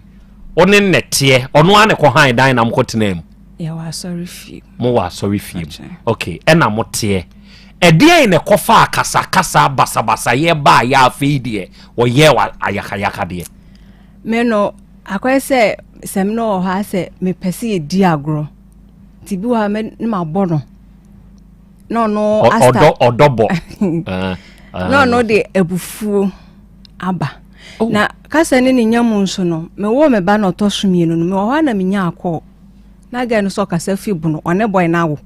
wo ne nnɛteɛ, ɔno ara ne kɔhan dan na mokɔtenaa mu? Yɛwɔ asɔre fie. Mowɔ asɔre fie mu. Okay, ɛna moteɛ. Ɛdeɛn na ɛkɔfaa kasakasa basabasayɛ baeɛ a afei deɛ wɔyɛɛ wo ayakayakadeɛ? Me no, akɔyɛ sɛ sɛ me no wɔ hɔ a sɛ mepɛ sɛ yɛdi agorɔ. Nti bi wɔ hɔ a me ne mabɔ no. Na ɔno asta. Ɔdɔ ɔdɔ bɔ. Na ɔno de abufuo aba. Oh. Na kasa ne ne nya mu nso no, mewoo me ba na ɔtɔ so mmienu no, mewɔ hɔ a na menya akɔɔ. Na girl no sɛ ɔkasa fi bono, ɔne boy no awo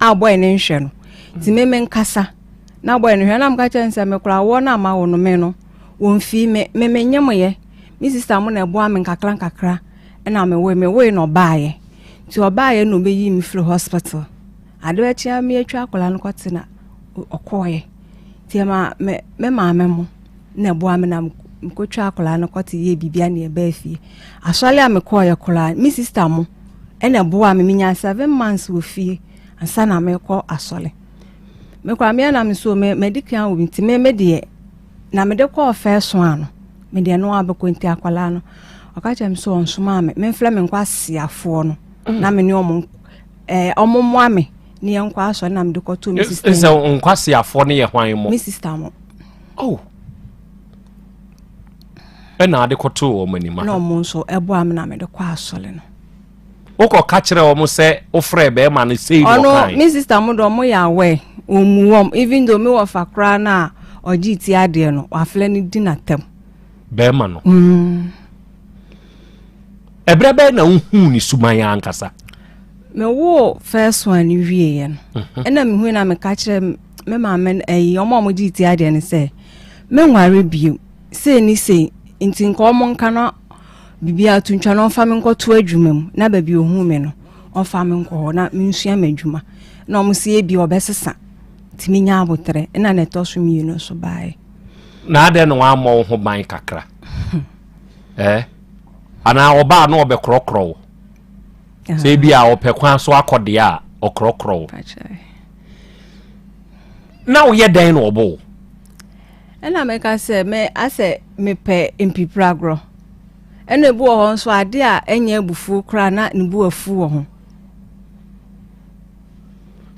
a boy no nhwɛ no. Nti me menkasa na boy no hwɛ na meka kyerɛ no sɛ me koraa awoɔ no a mawo no me no wɔmfii me, me menyemoyɛ. Me sister mo na ɛboa me nkakra nkakra ɛna mewoe, mewoe na ɔbaeɛ. Nti ɔbaeɛ na ɔbɛyii me firi hospital. Ade bɛkye a meatwa akwadaa no kɔte na ɔkɔɔeɛ. Nti ɛma me, me maame mo na ɛboa me na mekɔtwa akwadaa no kɔte yɛ biribia ne ɛbaa fie. Asɔre a mekɔɔyɛ koraa, me sister mo ɛna ɛboa me. Menya seven months wɔ fie ansa na mekɔ asɔre. Me koraa me na me so me madi kan wɔ nti me me deɛ na mede kɔɔ first one no me deɛ no abɛkɔ nti akwadaa no ɔka kyerɛ me sɛ ɔnsomaa me memfrɛ me nkwaseafoɔ no mm. na me ne ɔmo ɛɛ ɔmo mmoa me ne yɛn nkɔ asɔre na mede kɔto me sister. Sɛ nkwaseafoɔ no yɛ hwan mo? Me sister mo. Oh. Ɛna ade kɔtoo wɔn anim. Na wɔn nso ɛboa me na mede kɔ asɔre no. Wokɔ ka kyerɛ wɔn sɛ wofrɛ bɛrima no sei na ɔkae. Ɔno me sister mo de wɔn yɛ aware wɔn mu wɔn even though me wɔ fa koraa na ɔgye ti adeɛ no wafrɛ no di n'atam. Bɛrima no. Mm. Ɛberɛ bɛn na wohuu ne suban ankasa? Mewoo first one no wieɛ no, mhm. ɛna mehui na meka kyerɛ me maame ɛyi ɔmo a ɔmo gye ti adeɛ no sɛ menware bio sei ne sei nti nka ɔmo nka no biribi ato ntwa na ɔmfa me nkɔto adwuma mu na baabi ohun me no ɔmfa me nkɔ hɔ na mensua m'adwuma na ɔmo sɛ ebi ɔbɛsesa nti menya abotrɛ ɛna na ɛtɔ so mmienu nso baeɛ. Na adɛn na wammɔ wo ho ban kakra? Eh? Anaa ɔbaa na ɔbɛkorɔkorɔ wo? Sɛ ebi a ɔpɛ kwan so akɔ deɛ a ɔkorɔkorɔ wo. Na woyɛ dɛn na ɔbɔ wo? Ɛna meka sɛ me asɛ mepɛ mpipiragorɔ. Ɛna ebi wɔ hɔ nso ade a ɛnyɛ abufuo koraa na ne bu afu wɔ ho.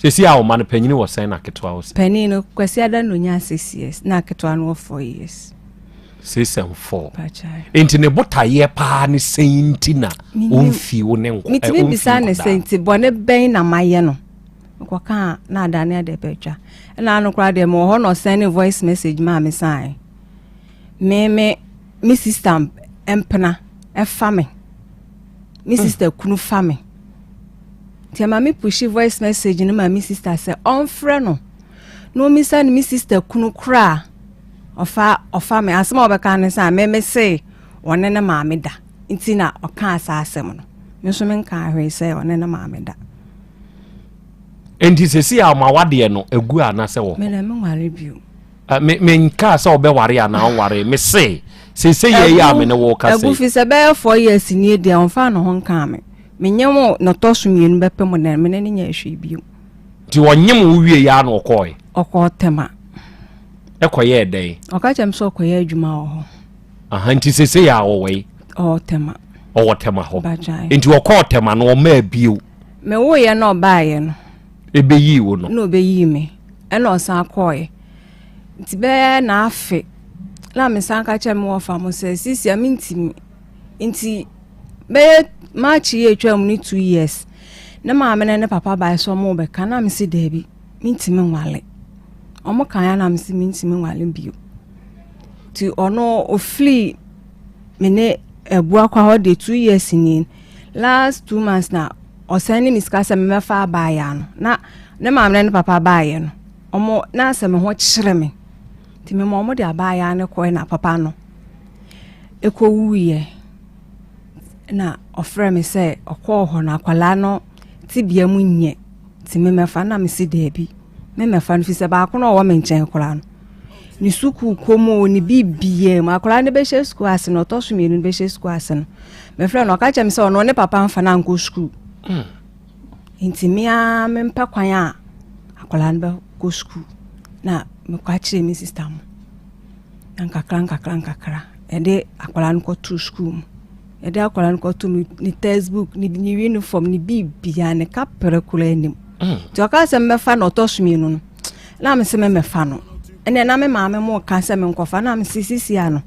Sɛsi a ɔma no panyini wɔ sɛn na ketewa wɔ sɛn? Panin no Kwasi Ada na onyaa six years na ketewa no wɔ four years. Six and four. Nti ne botaeɛ paa ne sɛn nti na ɔmfi wo ne nkɔ. Metumi bisa ne sɛ nti bɔne bɛn na mayɛ no. Mekɔka a na adane ade bɛtwa. Ɛna ano koraa deɛ mewɔ hɔ na ɔsɛn ne voice message maa me san. Me me me sister mpena ɛfa me. Me hmm. sister kunu fa me. Nti ɛma me pushi voice message no ma me sister sɛ ɔmfrɛ no na ɔmmisa no me sister kunu koraa ɔfa ɔfa me asɛm a ɔbɛka ne sɛ me me se ɔne ne maame da nti na ɔkaa saa asɛm no me nso menkaa hwee sɛ ɔne ne maame da. Nti sɛsi a ɔma wadeɛ no agu anasɛ wɔ hɔ? Mena menware bio. Me menkaa sɛ ɔbɛware anaa ɔnware me se sese yɛ yɛ a me ne wo kasa yi. Agu fi sɛ bɛyɛ four years nie deɛ ɔmfa ne ho nkaa me. Menye wo na ɔtɔ so mmienu bɛpem dɛn me ne no nyɛɛ hwee bio. Nti ɔnyem wo wie yɛ a na ɔkɔɔe? Ɔkɔɔ Tema. Ɛkɔyɛɛ dɛn? Ɔka kyerɛ me sɛ ɔkɔyɛ adwuma wɔ hɔ. Aha nti sese yɛ a ɔwɔ yi? Ɔwɔ Tema. Ɔwɔ Tema hɔ. Nti ɔkɔɔ Tema no ɔmaa bio? Mewoeɛ na ɔbaeɛ no. Ɛbɛyii wo no? Na ɔbɛyii me. Ɛna ɔsan kɔɔeɛ. Nti bɛyɛ n'afe na mesan ka kyerɛ me wɔfa mo sɛ sisi a mentimi. Nti bɛyɛ March yi a etwaa mu ne two years ne maame ne ne papa bae sɛ ɔmo bɛka na mese daabi mentimi nwale. Ɔmo kae a na mese mentimi nwale bio. Nti ɔno ofiri me ne Abuakwa hɔ deɛ two years nie last 2 months na ɔsɛn ne me sika sɛ memmɛfa abaayaa no na ne maame ne ne papa baeɛ no ɔmo na sɛ me ho kyerɛ me nti mema ɔmo de abaayaa no kɔɛ na papa no ɛkɔwuiɛ na ɔfrɛ me sɛ ɔkɔɔ hɔ no akwadaa no tebea mu nyɛ nti memmɛfa na mese daabi memmɛfa no fi sɛ baako no ɔwɔ me nkyɛn koraa no ne sukuu kɔ mu o ne biribiara mu akwadaa no bɛhyɛ sukuu ase no ɔtɔ so mmienu no bɛhyɛ sukuu ase no mefrɛ no ɔka kyerɛ me sɛ ɔno ne papa mfa no ankɔ sukuu hmm. nti me ara mempɛ kwan a akwadaa no bɛkɔ sukuu na mekɔ akyerɛ me sista mo na nkakra nkakra nkakra yɛde akwadaa no kɔtoo sukuu mu yɛde akwadaa no kɔtoo mu ne textbook ne ne uniform ne biribiara ne kaprɛ koraa anim hmm. nti ɔka sɛ mmɛfa na ɔtɔ so mmienu no na me sɛ mɛmɛfa no ɛnna na me maame mo ka sɛ menkɔfa na me sɛ sisi ano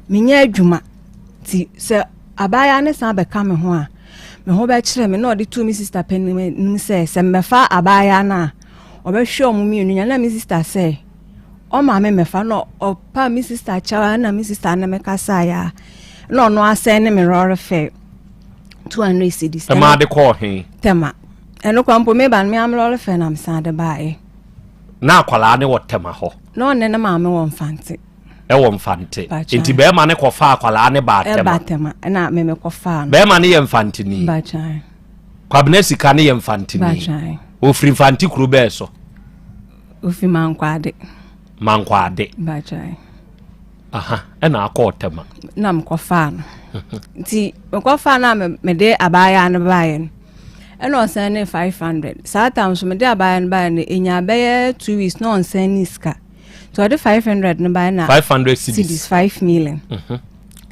menyɛ adwuma nti sɛ abaayewa ne san bɛka me ho a me ho bɛkyerɛ me na ɔde tu me sista panin anim sɛ sɛ mmɛfa abaayewa no a ɔbɛhwɛ ɔmo mmienu nya na me sista sɛ ɔma me mmɛfa na ɔpa me sista kyɛw a na me sista ne me kasaeɛ a na ɔno asɛn ne me lɔre fɛ 200 cedis. Ɛma ade kɔɔ he? Tɛma. Ɛno kora mpo meba no me am lɔre fɛ na mesan de baeɛ. Na akwadaa ne wɔ Tɛma hɔ? Na ɔne ne maame wɔ Mfante. Ɛwɔ Mfante. Nti bɛrima ne kɔfa akwadaa ne baa Tɛma? Ɛba Tɛma ɛna me mekɔfaa no. Bɛrima ne yɛ Mfanteni? Bakyan. Kwabena Sika ne yɛ Mfanteni? Bakyan. Ofiri Mfante kuro bɛɛ so? Ofi Mankwade. Mankwade. Bakyan. Aha, ɛna akɔɔ Tɛma. Na mekɔfaa no. Nti mekɔfaa no a mede abaayewa no baeɛ no, ɛna ɔsɛn ne 500. Saa tam so mede abaayewa no baeɛ no, ɛnya bɛyɛ 2 weeks na ɔnsɛn ne sika. Nti ɔde 500 no baeɛ na 500 cedis. Cedis 5 million. Mm -hmm.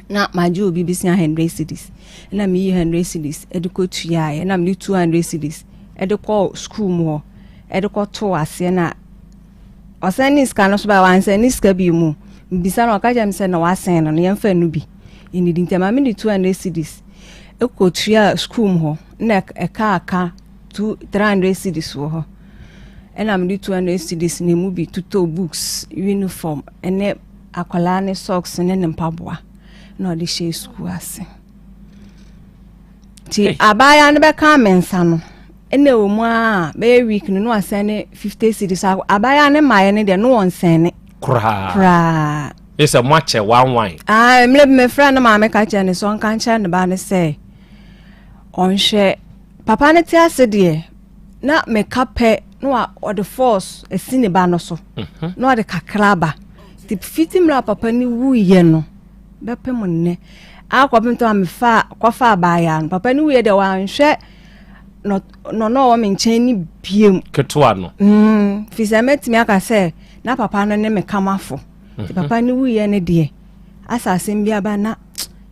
Na magye obi bisia 100 cedis. Ɛna meyi 100 cedis ɛde kɔtuaeɛ. Ɛna mede 200 cedis ɛde kɔɔ sukuu mu hɔ. Ɛde kɔtoo aseɛ na ɔsan ne sika no so ba wansɛn ne sika bi mu mbisa no ɔka kyerɛ me sɛ na wasɛn no no yɛmfa no bi nnidi nti ɛma mede 200 cedis ɛkɔtua sukuu mu hɔ na ɛka aka two 300 cedis wɔ hɔ ɛna mede 200 cedis na emu bi totɔ books uniform ɛne akwadaa ne socks ne ne mpaboa na ɔde hyɛ sukuu ase. Nti abaayewa no bɛka me nsa no ɛna ɛwɔ mu a bɛyɛ week no na wasɛn ne 50 cedis. So abaayewa no mmaeɛ no deɛ no wɔnsɛn ne koraa. Koraa. Ne sɛ moakyɛ one one. Ah, mmerɛ bi mefrɛ no maame ka kyerɛ no sɛ ɔnka nkyerɛ ne ba no sɛ ɔnhwɛ papa no te ase deɛ na meka pɛ na wa ɔde force asi ne ba no so mhm. na ɔde kakra aba nti fiti mmerɛ a papa no wuiɛ no bɛpem nnɛ akɔpem tɛ a mefa kɔfa abaayaa no papa no wuiɛ deɛ wanhwɛ no na ɔwɔ me nkyɛn ne biem ketewa no mm, fi sɛ mɛtumi aka sɛ na papa no ne me kamafo nti mhm. papa no wuiɛ no deɛ asa asɛm bi aba na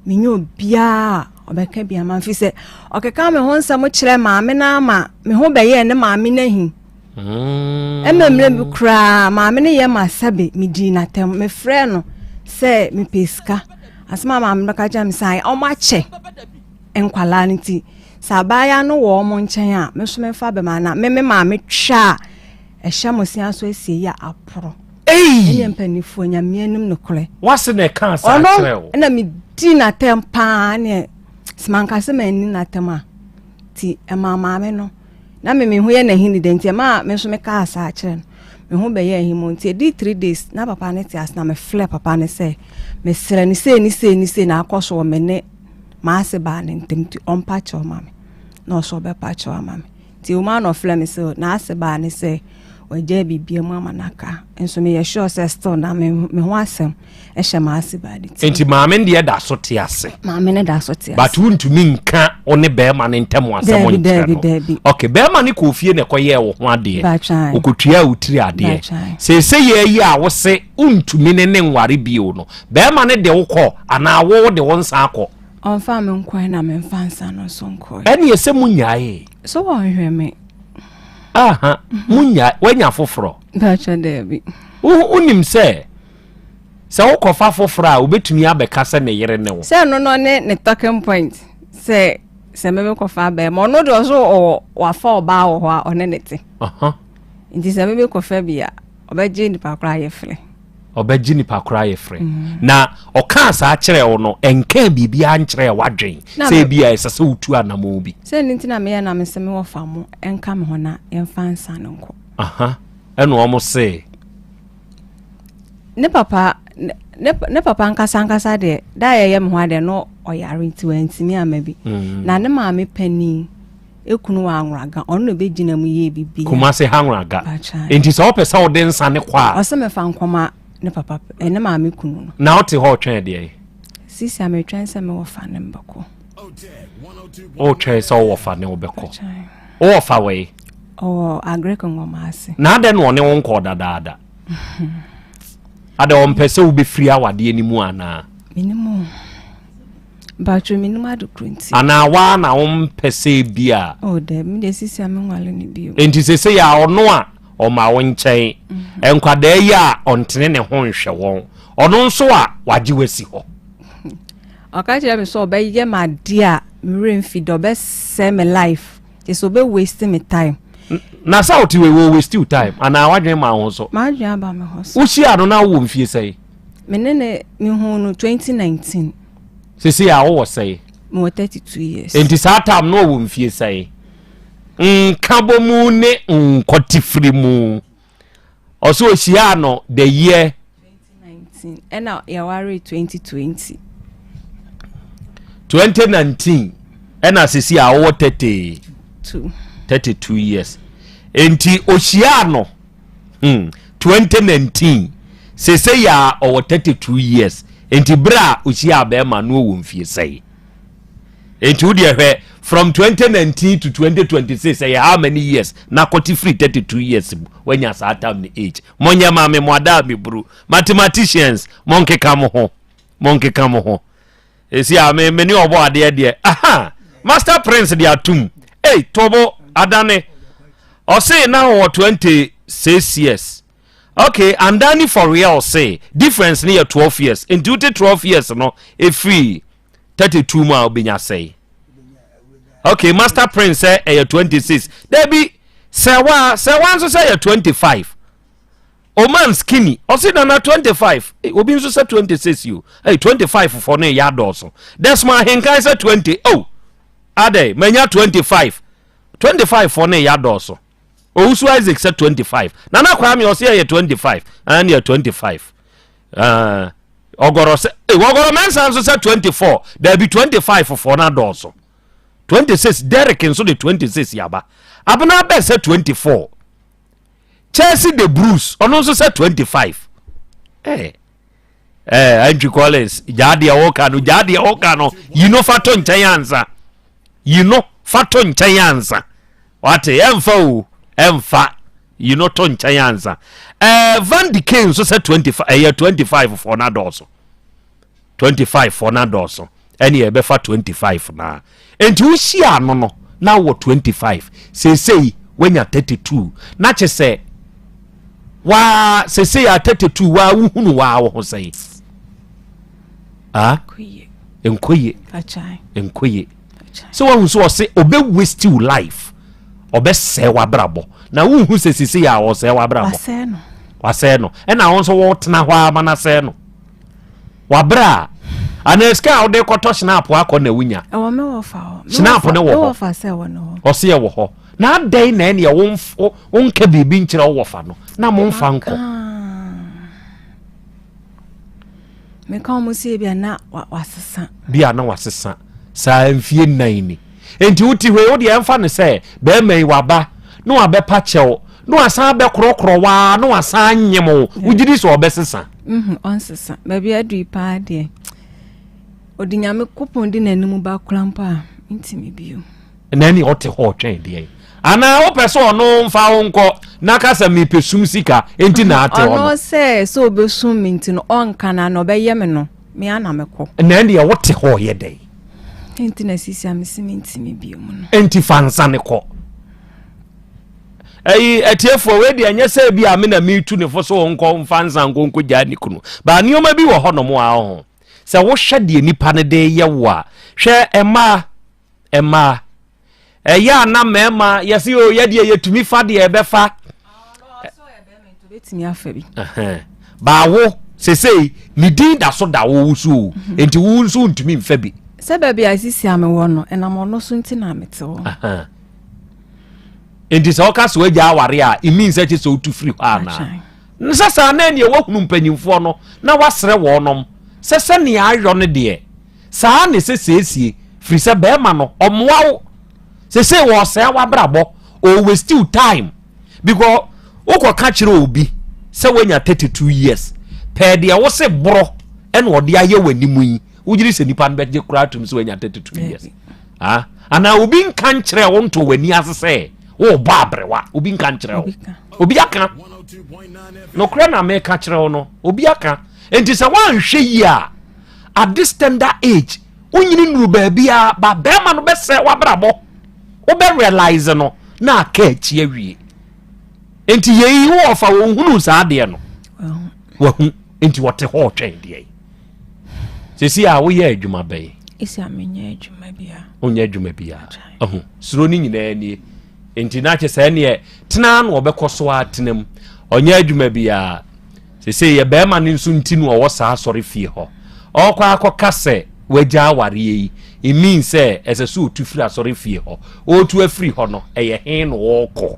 menyɛ obiara a ɔbɛka bi ama mfi sɛ ɔkeka me ho nsɛm kyerɛ maame no ama me ho bɛyɛɛ ne maame no ahi mm. ɛma mmerɛ bi koraa maame no yɛ ma sɛbe medii n'atɛm mefrɛ no sɛ mepɛ sika asɛm a maame no bɛka kyerɛ me sɛ ɔmo akyɛ nkwalaa no nti sɛ abaayewa no wɔ ɔmo nkyɛn a me nso memfa bɛma na me me maame twa a ɛhyɛ mo se aso asie yi a aporɔ ɛne mpanimfoɔ nyame anim nokorɛ wase na ɛka saa kyerɛ wo ɛna medi n'atɛm paa ne sɛ manka sɛ manni n'atɛm a nti ɛma maame no na me me ho yɛ n'ahini dɛ nti ɛma me nso mekaa saa kyerɛ no me ho bɛyɛ ahi mu nti ɛdi three days na papa no te ase na mefrɛ papa no sɛ mesrɛ no sei ne sei ne sei na akɔ so wɔ me ne m'ase baa ne ntam nti ɔmpa kyɛw ma me na ɔsɛ ɔbɛpa kyɛw ama me nti wɔn ano ɔfrɛ me sɛ n'ase baa ne sɛ wagyae biribiara mu ama no aka nso meyɛ sure sɛ still na me me ho asɛm ɛhyɛ m'ase baa ne ti. Nti maame no deɛ da so te ase. Maame no da so te ase. But wontumi nka wo ne bɛrima no ntam asɛm nkyerɛ no. Daabi Okay, bɛrima no kɔɔ fie na ɛkɔyɛɛ wo ho adeɛ. Batwan. Ɔkɔtuaa wo tiri adeɛ. Batwan. Seesei yɛ yi a wose wontumi ne ne nware bio no, bɛrima no de wo kɔ anaa wo de wo nsa akɔ? Ɔmfa me nkɔe na memfa nsa no nso nkɔe. Ɛneɛ sɛ monyaee. So wɔnhwɛ me. Aha, munya wanya foforɔ. Bàtchɛ dɛbi. Wonim sɛ sɛ wokɔfa foforɔ a wobɛtumi abɛka sɛ ne yere ne wo. Sɛ no no ne ne talking point sɛ sɛ meme kɔfa bɛrima ɔno deɛ ɔso ɔwɔ wafa ɔbaa wɔ hɔ a ɔne ne te. Nti sɛ meme kɔfa bi a ɔbɛgye nipa koraa yɛ frɛ. ɔbɛgye nipa koraa yɛ frɛ mm. na ɔkaa saa kyerɛ wo no ɛnkaa biribiara nkyerɛ w'adwen sɛ ebi a ɛsɛ sɛ wotu anammɔn bi. Sɛ ne nti na meyɛ na mesɛ mewɔ fa mo ɛnka me ho na yɛmfa nsa no nkɔ. Aha ɛna wɔn se. Ne papa ne ne papa nkasa nkasa deɛ da a yɛyɛ me ho adeɛ no ɔyare nti wantumi ama bi mm. na ne maame panin ekunu wɔ anworaga ɔno na ebegyina mu yie bibi. Kumase ha anworaga nti sɛ ɔpɛ sɛ ɔde nsa ne kɔ a. Ɔsɛ mefa nkɔma ne papa eh, ne maame kunu no. Na ɔte hɔ ɔtwɛn deɛ. Sisi a metwɛn sɛ mewɔ fa ne mbɛkɔ. Ɔtwɛn sɛ ɔwɔ fa ne wobɛkɔ. Ɔwɔ fa wɔ yi. Ɔwɔ agric ngɔma ase. Na adɛ na ɔne wo nkɔɔ dadaada. Adɛ ɔmpɛ sɛ wobɛfiri awadeɛ no mu anaa. Minimu. Mpatsɔ minnim ade koro nti. Anaa waa na wompɛ sɛ bi a. Oh daabi, me deɛ sisi a menwale no bio. Enti sesei a ɔno a ɔma wo nkyɛn, mhm. nkwadaa yi a ɔntene ne ho nhwɛ wɔn, ɔno nso a wagye wasi hɔ. Ɔka kyerɛ me sɛ ɔbɛyɛ me adeɛ a me werɛ mfi da, ɔbɛsɛe me life, kyerɛ sɛ ɔbɛ waste me time. Na sɛ wote wei wɔ waste time anaa wadwene ma wo ho so? M'adwene aba me ho so. Wohyia no na wowɔ mfie sɛn? Me ne ne mehuu no 2019. Sisi a wowɔ sɛe? Mewɔ 32 years. Nti saa tam no ɔwɔ mfie sɛe? Nkabɔmu ne nkɔtifiri mu. Ɔsɛ ɔhyiaa no the year 2019 ɛna yɛwaree 2020. 2019 ɛna sisi a wowɔ 32 32 years. Nti ɔhyiaa no Hmm, 2019, sesei a ɔwɔ 32 years, nti berɛ a ɔhyiaa bɛrima no ɔwɔ mfie sɛe? Nti wo deɛ hwɛ, from 2019 to 2026 ɛyɛ how many years? Na kɔte firi 32 years mu, wanya saa tam ne age. Monyɛ ma me, mo ada a meburu. Mathematicians, monkeka mo ho, monkeka mo ho. Esi a me me ne ɔbɔ adeɛ deɛ aha Master Prince de atum ei tobo adane ɔse na ɔwɔ 26 years okay andani for real se difference ne yɛ 12 years nti wote 12 years no ɛfiri 32 mu a wobɛnya sɛe okay Master Prince sɛ ɛyɛ 26 dabi sɛwa sɛwa nso sɛ yɛ 25 Oman skinny ɔse nana 25 eh, obi nso sɛ 26 yo hey, 25 fɔ no ɛyɛ adɔɔso Desmond Ahenkan sɛ 20 oh. Adɛn, manya 25. 25 foɔ no yɛ adɔɔso. Owusu Isaac sɛ 25. Nana Kwame ɔsɛ yɛyɛ 25. Ɛne yɛ 25. Ɔgɔrɔ sɛ, eh, ɔgɔrɔ mɛnsa nso sɛ 24. Daabi 25 foɔ no adɔɔso. 26, Derek nso de 26 yaba. Abena bɛ sɛ 24. Chelsea de Bruce ɔno nso sɛ 25. Eh. Eh, Andrew Collins, gyaa deɛ woka no, gyaa deɛ woka no, yi no fa to nkyɛn ansa. Yi no fa to nkyɛn ansa. Wate, ɛmfa o, ɛmfa. Yi no to nkyɛn ansa. Eh, Van de Kane nso sɛ 25, ɛyɛ 25 foɔ no adɔɔso. 25 foɔ no adɔɔso. Ɛne ɛbɛfa 25 naa. Enti wohyia ano no, na wɔ 25. Seesei, woanya 32. Na kye sɛ, waa seesei a 32 waa wohunu waa wo ho sɛn? Ah? Nkoye. Nkoye. Sɛ wahu sɛ ɔse ɔbɛ waste wo life. Ɔbɛsɛe w'abrabɔ. Na wonhu sɛ seesei a ɔsɛe w'abrabɔ. Wasɛe no. Ɛna wo nso wotena hɔ ama no asɛe no. Wabrɛ a anaa sika a wode kɔtɔ snap akɔ na wonya. Ɛwɔ me wɔfa hɔ. Snap ne wɔ hɔ. Wɔfa sɛ ɛwɔ ne hɔ. Ɔse ɛwɔ hɔ. Na adɛn na ɛneɛ wonka biribi nkyerɛ wo wɔfa no na momfa nkɔ. Meka wɔn sɛ ebia na wasesa. Bia na wasesa saa mfie nnan ni. Enti wote hɔ yi wodeɛ ɛmfa no sɛ bɛrima yi waba na wabɛpa kyɛw na wasan abɛkorɔkorɔ waa na wasan anyem wo. Wogye di sɛ ɔbɛsesa? Mhm, ɔnsesa. Baabi adu yi paa deɛ, ɔde Nyame kopɔn di n'anim ba kora mpo a, ntumi bio. Na ɛne ɔte hɔ ɔtwɛn deɛ. Anaa wopɛ sɛ ɔno mfa wo nkɔ na ka sɛ mepɛ sum sika enti na ate hɔ no. Ɔno sɛ sɛ ɔbɛsum me nti no ɔnka na na ɔbɛyɛ me no, me ara na mɛkɔ. Na ɛne wote hɔ ɔyɛ dɛn? Enti na sisi a mesi mentumi bio mu no. Enti fa nsa ne kɔ. Ɛyi atiefoɔ wei deɛ ɛnyɛ sɛ bi a me na metu ne fo so nkɔ mfa nsa nkɔ nkɔgyaa ne kunu. Baa nneɛma bi wɔ hɔnom a ɔho. Sɛ wohwɛ deɛ nipa no de yɛ wo a, hwɛ mmaa, mmaa. Ɛyɛ a na mmarima yɛse o yɛdeɛ yɛtumi fa deɛ ɛbɛfa. Bɛtumi afa bi. Baawo sesei ne din da so da wo so o, mhm. nti wo nso ntumi mfa bi. Sɛ baabi a sisi a mewɔ no, ɛnam ɔno so nti na mete hɔ. Nti sɛ ɔka sɛ wagya aware a, it means sɛ kyɛ sɛ wotu firi hɔ anaa? Sɛ saa na ɛneɛ woahunu mpanyimfoɔ no na woasrɛ wɔnom sɛ sɛnea ayɔ no deɛ saa na ɛsɛ siesie firi sɛ bɛrima no ɔmmoa wo sesei wɔsɛe w'abrabɔ or waste you time because wokɔka kyerɛ obi sɛ woanya 32 years pɛɛ deɛ wo se borɔ ɛna ɔde ayɛ w'anim yi wogyere sɛ nipa no bɛgye koraa tom sɛ woanya 32 years ah anaa obi nka nkyerɛ wo nto w'ani ase sɛ wobɔ aberewa obi nka nkyerɛ wo obi aka nokorɛ na meka kyerɛ wo no obi aka nti sɛ woanhwɛ yie a at this tender age wonyini nuru baabi a ba bɛrima no bɛsɛ w'abrabɔ wobɛ realize no na aka akyi awie nti yei wo ɔfa wɔn hunu saa adeɛ no wahu nti wɔte hɔ ɔtwɛn deɛ sisi a woyɛ adwuma bɛn esi a menyɛ adwuma bia wonyɛ adwuma bia ahu suro no nyinaa nie nti na kyɛ sɛ neɛ tena na ɔbɛkɔ so atena mu ɔnyɛ adwuma biara sese yɛ bɛrima no nso nti no ɔwɔ saa asɔre fie hɔ ɔkɔ akɔka sɛ wagya awareɛ yi it means sɛ ɛsɛ sɛ ɔtu firi asɔre fie hɔ ɔtu afiri hɔ no ɛyɛ he na ɔrekɔ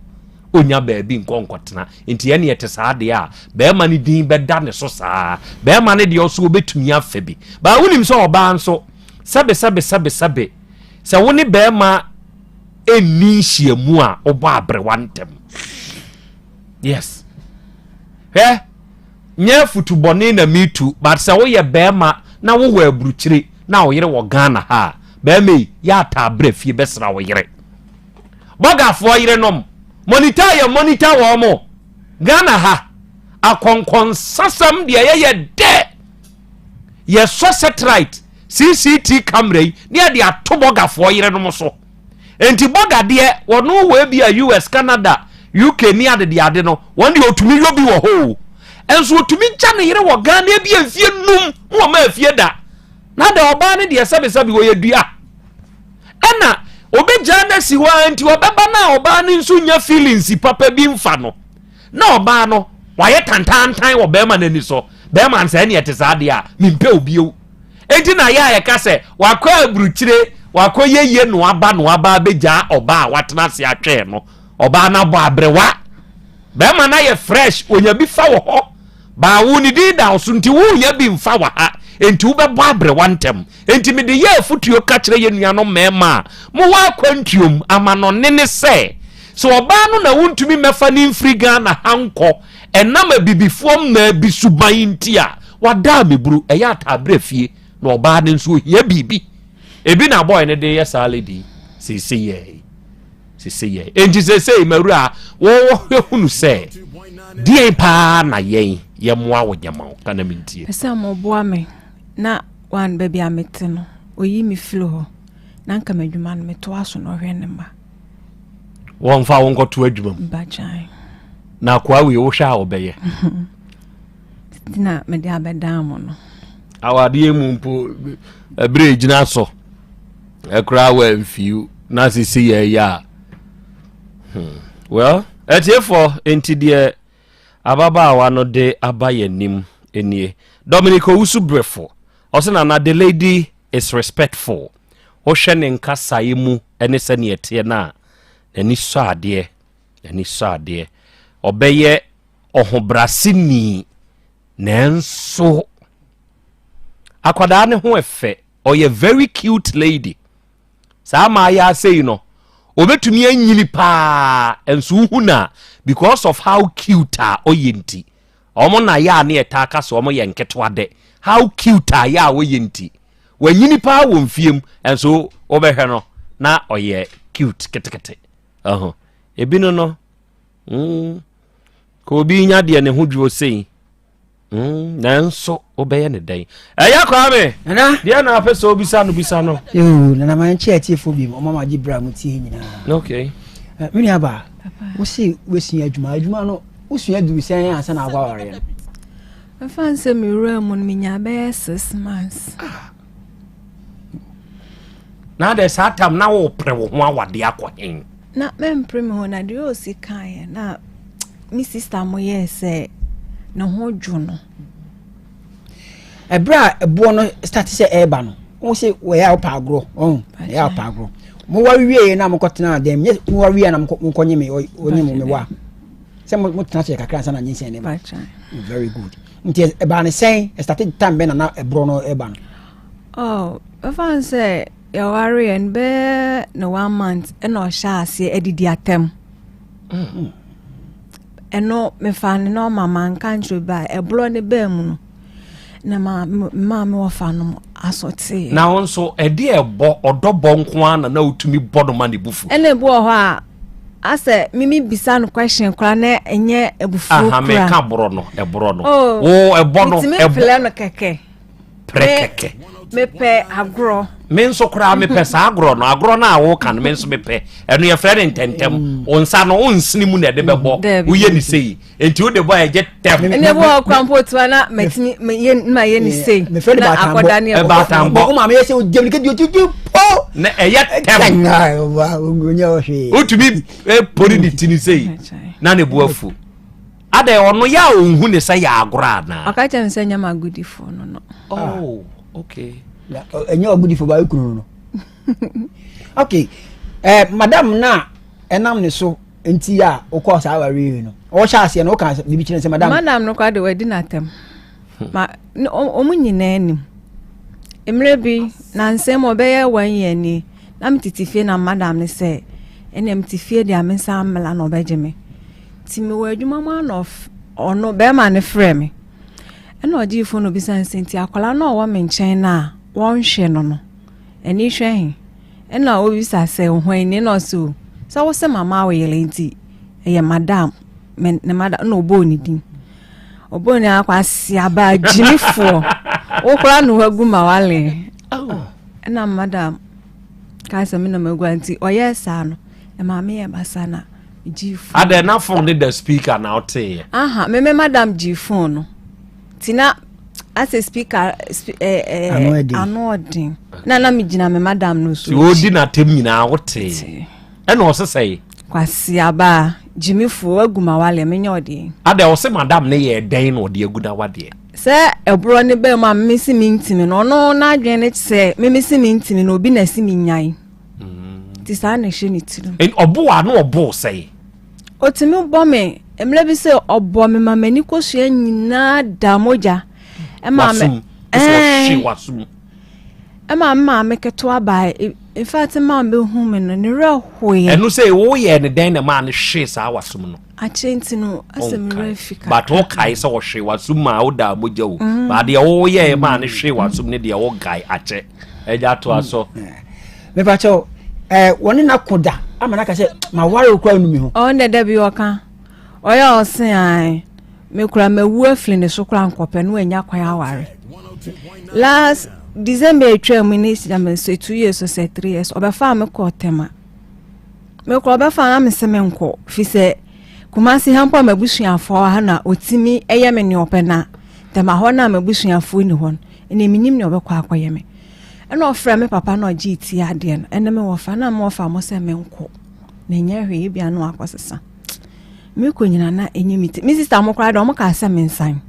ɔnya baabi nkɔ nkɔtena nti ɛne ɛte saa deɛ a bɛrima no din bɛda ne so saa bɛrima no deɛ ɔso ɔbɛtumi afa bi baa wonim sɛ ɔbaa nso sɛbe sɛbe sɛbe sɛbe sɛ wo ne bɛrima ɛnni nhyiamu a wobɔ aberewa ntɛm yes hwɛ nyɛ futubɔne na metu but sɛ woyɛ bɛrima na wowɔ aburukyire na wo yere wɔ Ghana ha a bɛrima yi yɛ ataa berɛ fie bɛsra wo yere bɔgafoɔ yerenom monitor yɛ monitor wɔn mo Ghana ha akɔnkɔnsasɛm deɛ yɛyɛ dɛ yɛsɔ satellite CCT camera yi ne yɛde ato bɔgafoɔ yerenom so Enti bɔga deɛ wɔno wɔ ebi a US, Canada, UK ne adedeade no wɔn deɛ ɔtumi yɔ bi wɔ hɔ o. Nso ɔtumi gya ne yere wɔ Ghana ebi a mfie num na wɔma afie da. Na da ɔbaa no deɛ sɛbesɛbe ɔyɛ dua. Ɛna ɔbɛgyaa no asi hɔ ara nti ɔbɛba no a ɔbaa no nso nya feelings papa bi mfa no. Na ɔbaa no wayɛ tantantan wɔ bɛrima no ani so. Bɛrima no sɛ ɛne ɛte saa deɛ a mempɛ obio. Enti na yɛ a yɛka sɛ wakɔ aburukyire, Wakɔyɛ yie na waba na waba abɛgyaa ɔbaa a watena ase atwɛn no. Ɔbaa no abɔ aberewa. Bɛrima no ayɛ fresh, onya bi fa wɔ hɔ. Baa wo ne din da wo so nti wonya bi mfa wɔ ha. Enti wobɛbɔ aberewa ntɛm. Enti mede yɛ afotuo ka kyerɛ yɛn nuanom mmarima a mowɔ akwantuom amanɔne ne sɛ, sɛ ɔbaa no na wontumi mmɛfa no mfiri Ghana ha nkɔ ɛnam abibifoɔ mmaa bi suban nti a, wadaa me buru, ɛyɛ ataa berɛ fie na ɔbaa no nso ohia biribi. Ebi na boy no de yɛ saa lady yi seesei yɛ yi. Seesei yɛ. Enti seesei mawura wɔwɔ hunu sɛ deɛn paa na yɛn yɛmmoa wo nyɛma wo ka na mentie. Pɛ sɛ moboa me na one baabi a mete no oyi me firi hɔ na nka m'adwuma no metoa so na ɔhwɛ ne mma. Wɔmfa wo nkɔto adwuma mu. Bagyan. Na akoa wei wohwɛ a ɔbɛyɛ. Na mede abɛdan mo no. Awadeɛ mu mpo ɛberɛ gyina so ɛkoraa wɔ mfiw na sisi yɛ yɛ a. Hmm. Well, atiefoɔ nti deɛ ababaawa no de aba yɛn anim nie. Dominic Owusu Brefo ɔsɛ nana the lady is respectful. Wohwɛ ne nkasaeɛ mu ne sɛdeɛ ɛteɛ no a n'ani sɔ adeɛ n'ani sɔ adeɛ ɔbɛyɛ ɔhobrɛaseni nanso akwadaa ne ho ɛfɛ ɔyɛ very cute lady saa mmaa ase yi no obetumi anyini paa nso wohu na because of how cute a ɔyɛ nti wɔn na yɛ a ne yɛtaa ka so wɔn yɛ nketewa dɛ how cute a yɛ a ɔyɛ nti wanyini paa wɔ mfie mu nso wobɛhwɛ no na ɔyɛ cute ketekete ɛho ebi no no mm, ka obi nya deɛ ne ho dwuo sei mm, nanso wobɛyɛ ne dɛn ɛyɛ kwaa me deɛ na apɛ sɛ wobisa no bisa no. Yoo nana ma nkyɛ atiefo bi ɔma ma gye bra mu tie nyinaa. Okay. Eh, me nua ba wo se wosua adwuma adwuma no wosua duru sɛn ansa na akɔ awareɛ no. Mfa nsɛ me wura mu no menya bɛyɛ 6 months. Ah. Na de saa tam na wopere wo ho awadeɛ akɔ hen? Na mempere me ho na deɛ ɔsi kaeɛ na me sister mo yɛɛ sɛ ne ho dwo no. Ɛberɛ a ɛboɔ no start sɛ ɛreba no wo se wɔyɛ a wopɛ agorɔ ɔn ɛyɛ a wopɛ agorɔ moware wieɛ na mokɔtena dɛm nyɛ moware wieɛ na mokɔnye me ɔnye mo mewɔ a sɛ motena so yɛ kakra ansa na nyinsɛn ne ba. Very good. Nti ɛbaa ne sɛn ɛstarte time bɛn na na ɛborɔ no ɛba no? Oh, ɛfa n sɛ yɛwareɛ no bɛyɛ ne one month ɛna ɔhyɛ aseɛ adidi atɛm. Ɛno mefa ne nɔɔma manka nkyerɛ bi a ɛborɔ ne baa mu no na ma maa me wɔfa no asɔtee. Na wo nso ɛde ɛbɔ ɔdɔ bɔ nko ara na na wotumi bɔ no ma ne bo fu. Ɛna ebi wɔ hɔ a asɛ mimi bisa no question koraa na ɛnyɛ abufuo koraa. Aha meka borɔ no ɛborɔ no. Oh, wo ɛbɔ no ɛbɔ. Metumi plɛ no kɛkɛ. Prɛ kɛkɛ. Mepɛ agorɔ. Me nso koraa mepɛ saa agorɔ no agorɔ no a woka no me nso mepɛ ɛno yɛfrɛ no ntɛntɛm wo nsa no wonsene mu na ɛde bɛbɔ woyɛ ne sei nti wode bɔ a ɛgye tɛm. Ɛnna ebi wɔ kora mpo otua na mɛtumi mɛyɛ ma yɛ ne sei na akɔda ne ɛbɔ. Ɛbaatan bɔ. Wo maame yɛ sɛ ogyam ne kedi otiti po. Na ɛyɛ tɛm. Wotumi pori ne ti ne sei na ne bo afu. Adɛn ɔno yɛ a ɔnhu ne sɛ yɛ agorɔ anaa? Ɔka kyerɛ me sɛ nyɛ m'agodifoɔ no no. Oh, okay. Ɛnyɛ ɔgodifoɔ ba ekunu no. Okay, eh, madam na ɛnam ne so nti a wokɔ saa awareɛ yi no ɔhyɛ aseɛ no woka biribi kyerɛ sɛ madam. Madam no koraa de wadi n'atɛm. Ma wɔn nyinaa nim. Mmerɛ bi nansa mu ɔbɛyɛ one year ni na metete fie na madam no sɛ ɛnna mete fie deɛ me nsa mmla na ɔbɛgye me. Nti mewɔ adwuma mu a na ɔno bɛrima no frɛ me. Ɛna ɔgyee fon na obisa no sɛ nti akwadaa no a ɔwɔ me nkyɛn no a wɔnhwɛ no no, ani hwɛ he? Ɛna obisa sɛ hwan ni? Ɛna ɔse o, sɛ wo se mama wo yere nti ɛyɛ madam, me ne madam, ɛna ɔbɔɔ ne din. Ɔbɔɔ ne akɔ ase aba agyimifoɔ. Wo koraa na wagu ma wale. Ɛna madam kaa sɛ me na magu a nti ɔyɛɛ saa no, ɛmaa meyɛɛ basaa na gyee phone. Adɛn na phone ne da speaker na woteyɛ? Aha, me me madam gyee phone no. Ti na asɛ speaker spe, eh, eh, ano ɔden. Na na me gyina me madam no so. Ti odi na tem nyinaa wotee. Ɛna ɔse sɛe. Kwasi aba gyimifoɔ agu ma wale menyɛ ɔdeɛ. Adɛn ɔse madam ne yɛ dɛn na ɔde agu na wadeɛ? Sɛ ɛborɔ ne baa mu a meme se mentimi no, ɔno n'adwene ne sɛ meme se mentimi no, obi na ɛse menyae. Nti saa na ɛhyɛ ne tirim. Ɔbo a na ɔbo sɛe? Ɔtumi bɔ me, mmerɛ bi sɛ ɔbɔ me ma m'ani kosua nyinaa da mogya. Ɛma me, ɛɛ, ɛma me maame ketewa baa, in fact maa bɛhu me no, ne werɛ hoeɛ. Ɛno sɛ woyɛɛ ne dɛn na maa no hwee saa wasom no? Akyɛ nti no, asɛ me werɛ afi kakra. But wokae sɛ ɔhwee wasom maa wodaa mogya o. Mm. But deɛ woyɛɛ maa no hwee wasom ne deɛ wokae akyɛ. Ɛgya toa so. Mepa kyɛw, ɛɛ wɔne na ko da ama na ka sɛ ma ware okura nu mi ho. Ɔn dɛ dɛ bi ɔka ɔyɛ ɔse ae me kura mawu afiri ne so kora nkɔpɛ no anya kwan aware. Last December etwa mu ne sɛ 2 years or sɛ 3 years ɔbɛfaa me kɔɔ Tema. Mekɔ ɔbɛfa na mese menkɔ fi sɛ Kumasi ha mpo a m'abusuafoɔ ha na ɔtumi yɛ me nea ɔpɛ na Tema hɔ no a m'abusuafoɔ ni hɔ no ɛnna menim nea ɔbɛkɔ akɔyɛ me. Ɛna ɔfrɛ me papa na ɔgye ti adeɛ no ɛne me wɔfa na me wɔfa mo sɛ menkɔ na ɛnyɛ hwee ebia no akɔsesa. Mekɔ nyina na ɛnyɛ me ti me sista mo koraa deɛ ɔmo kaa sɛ mensan.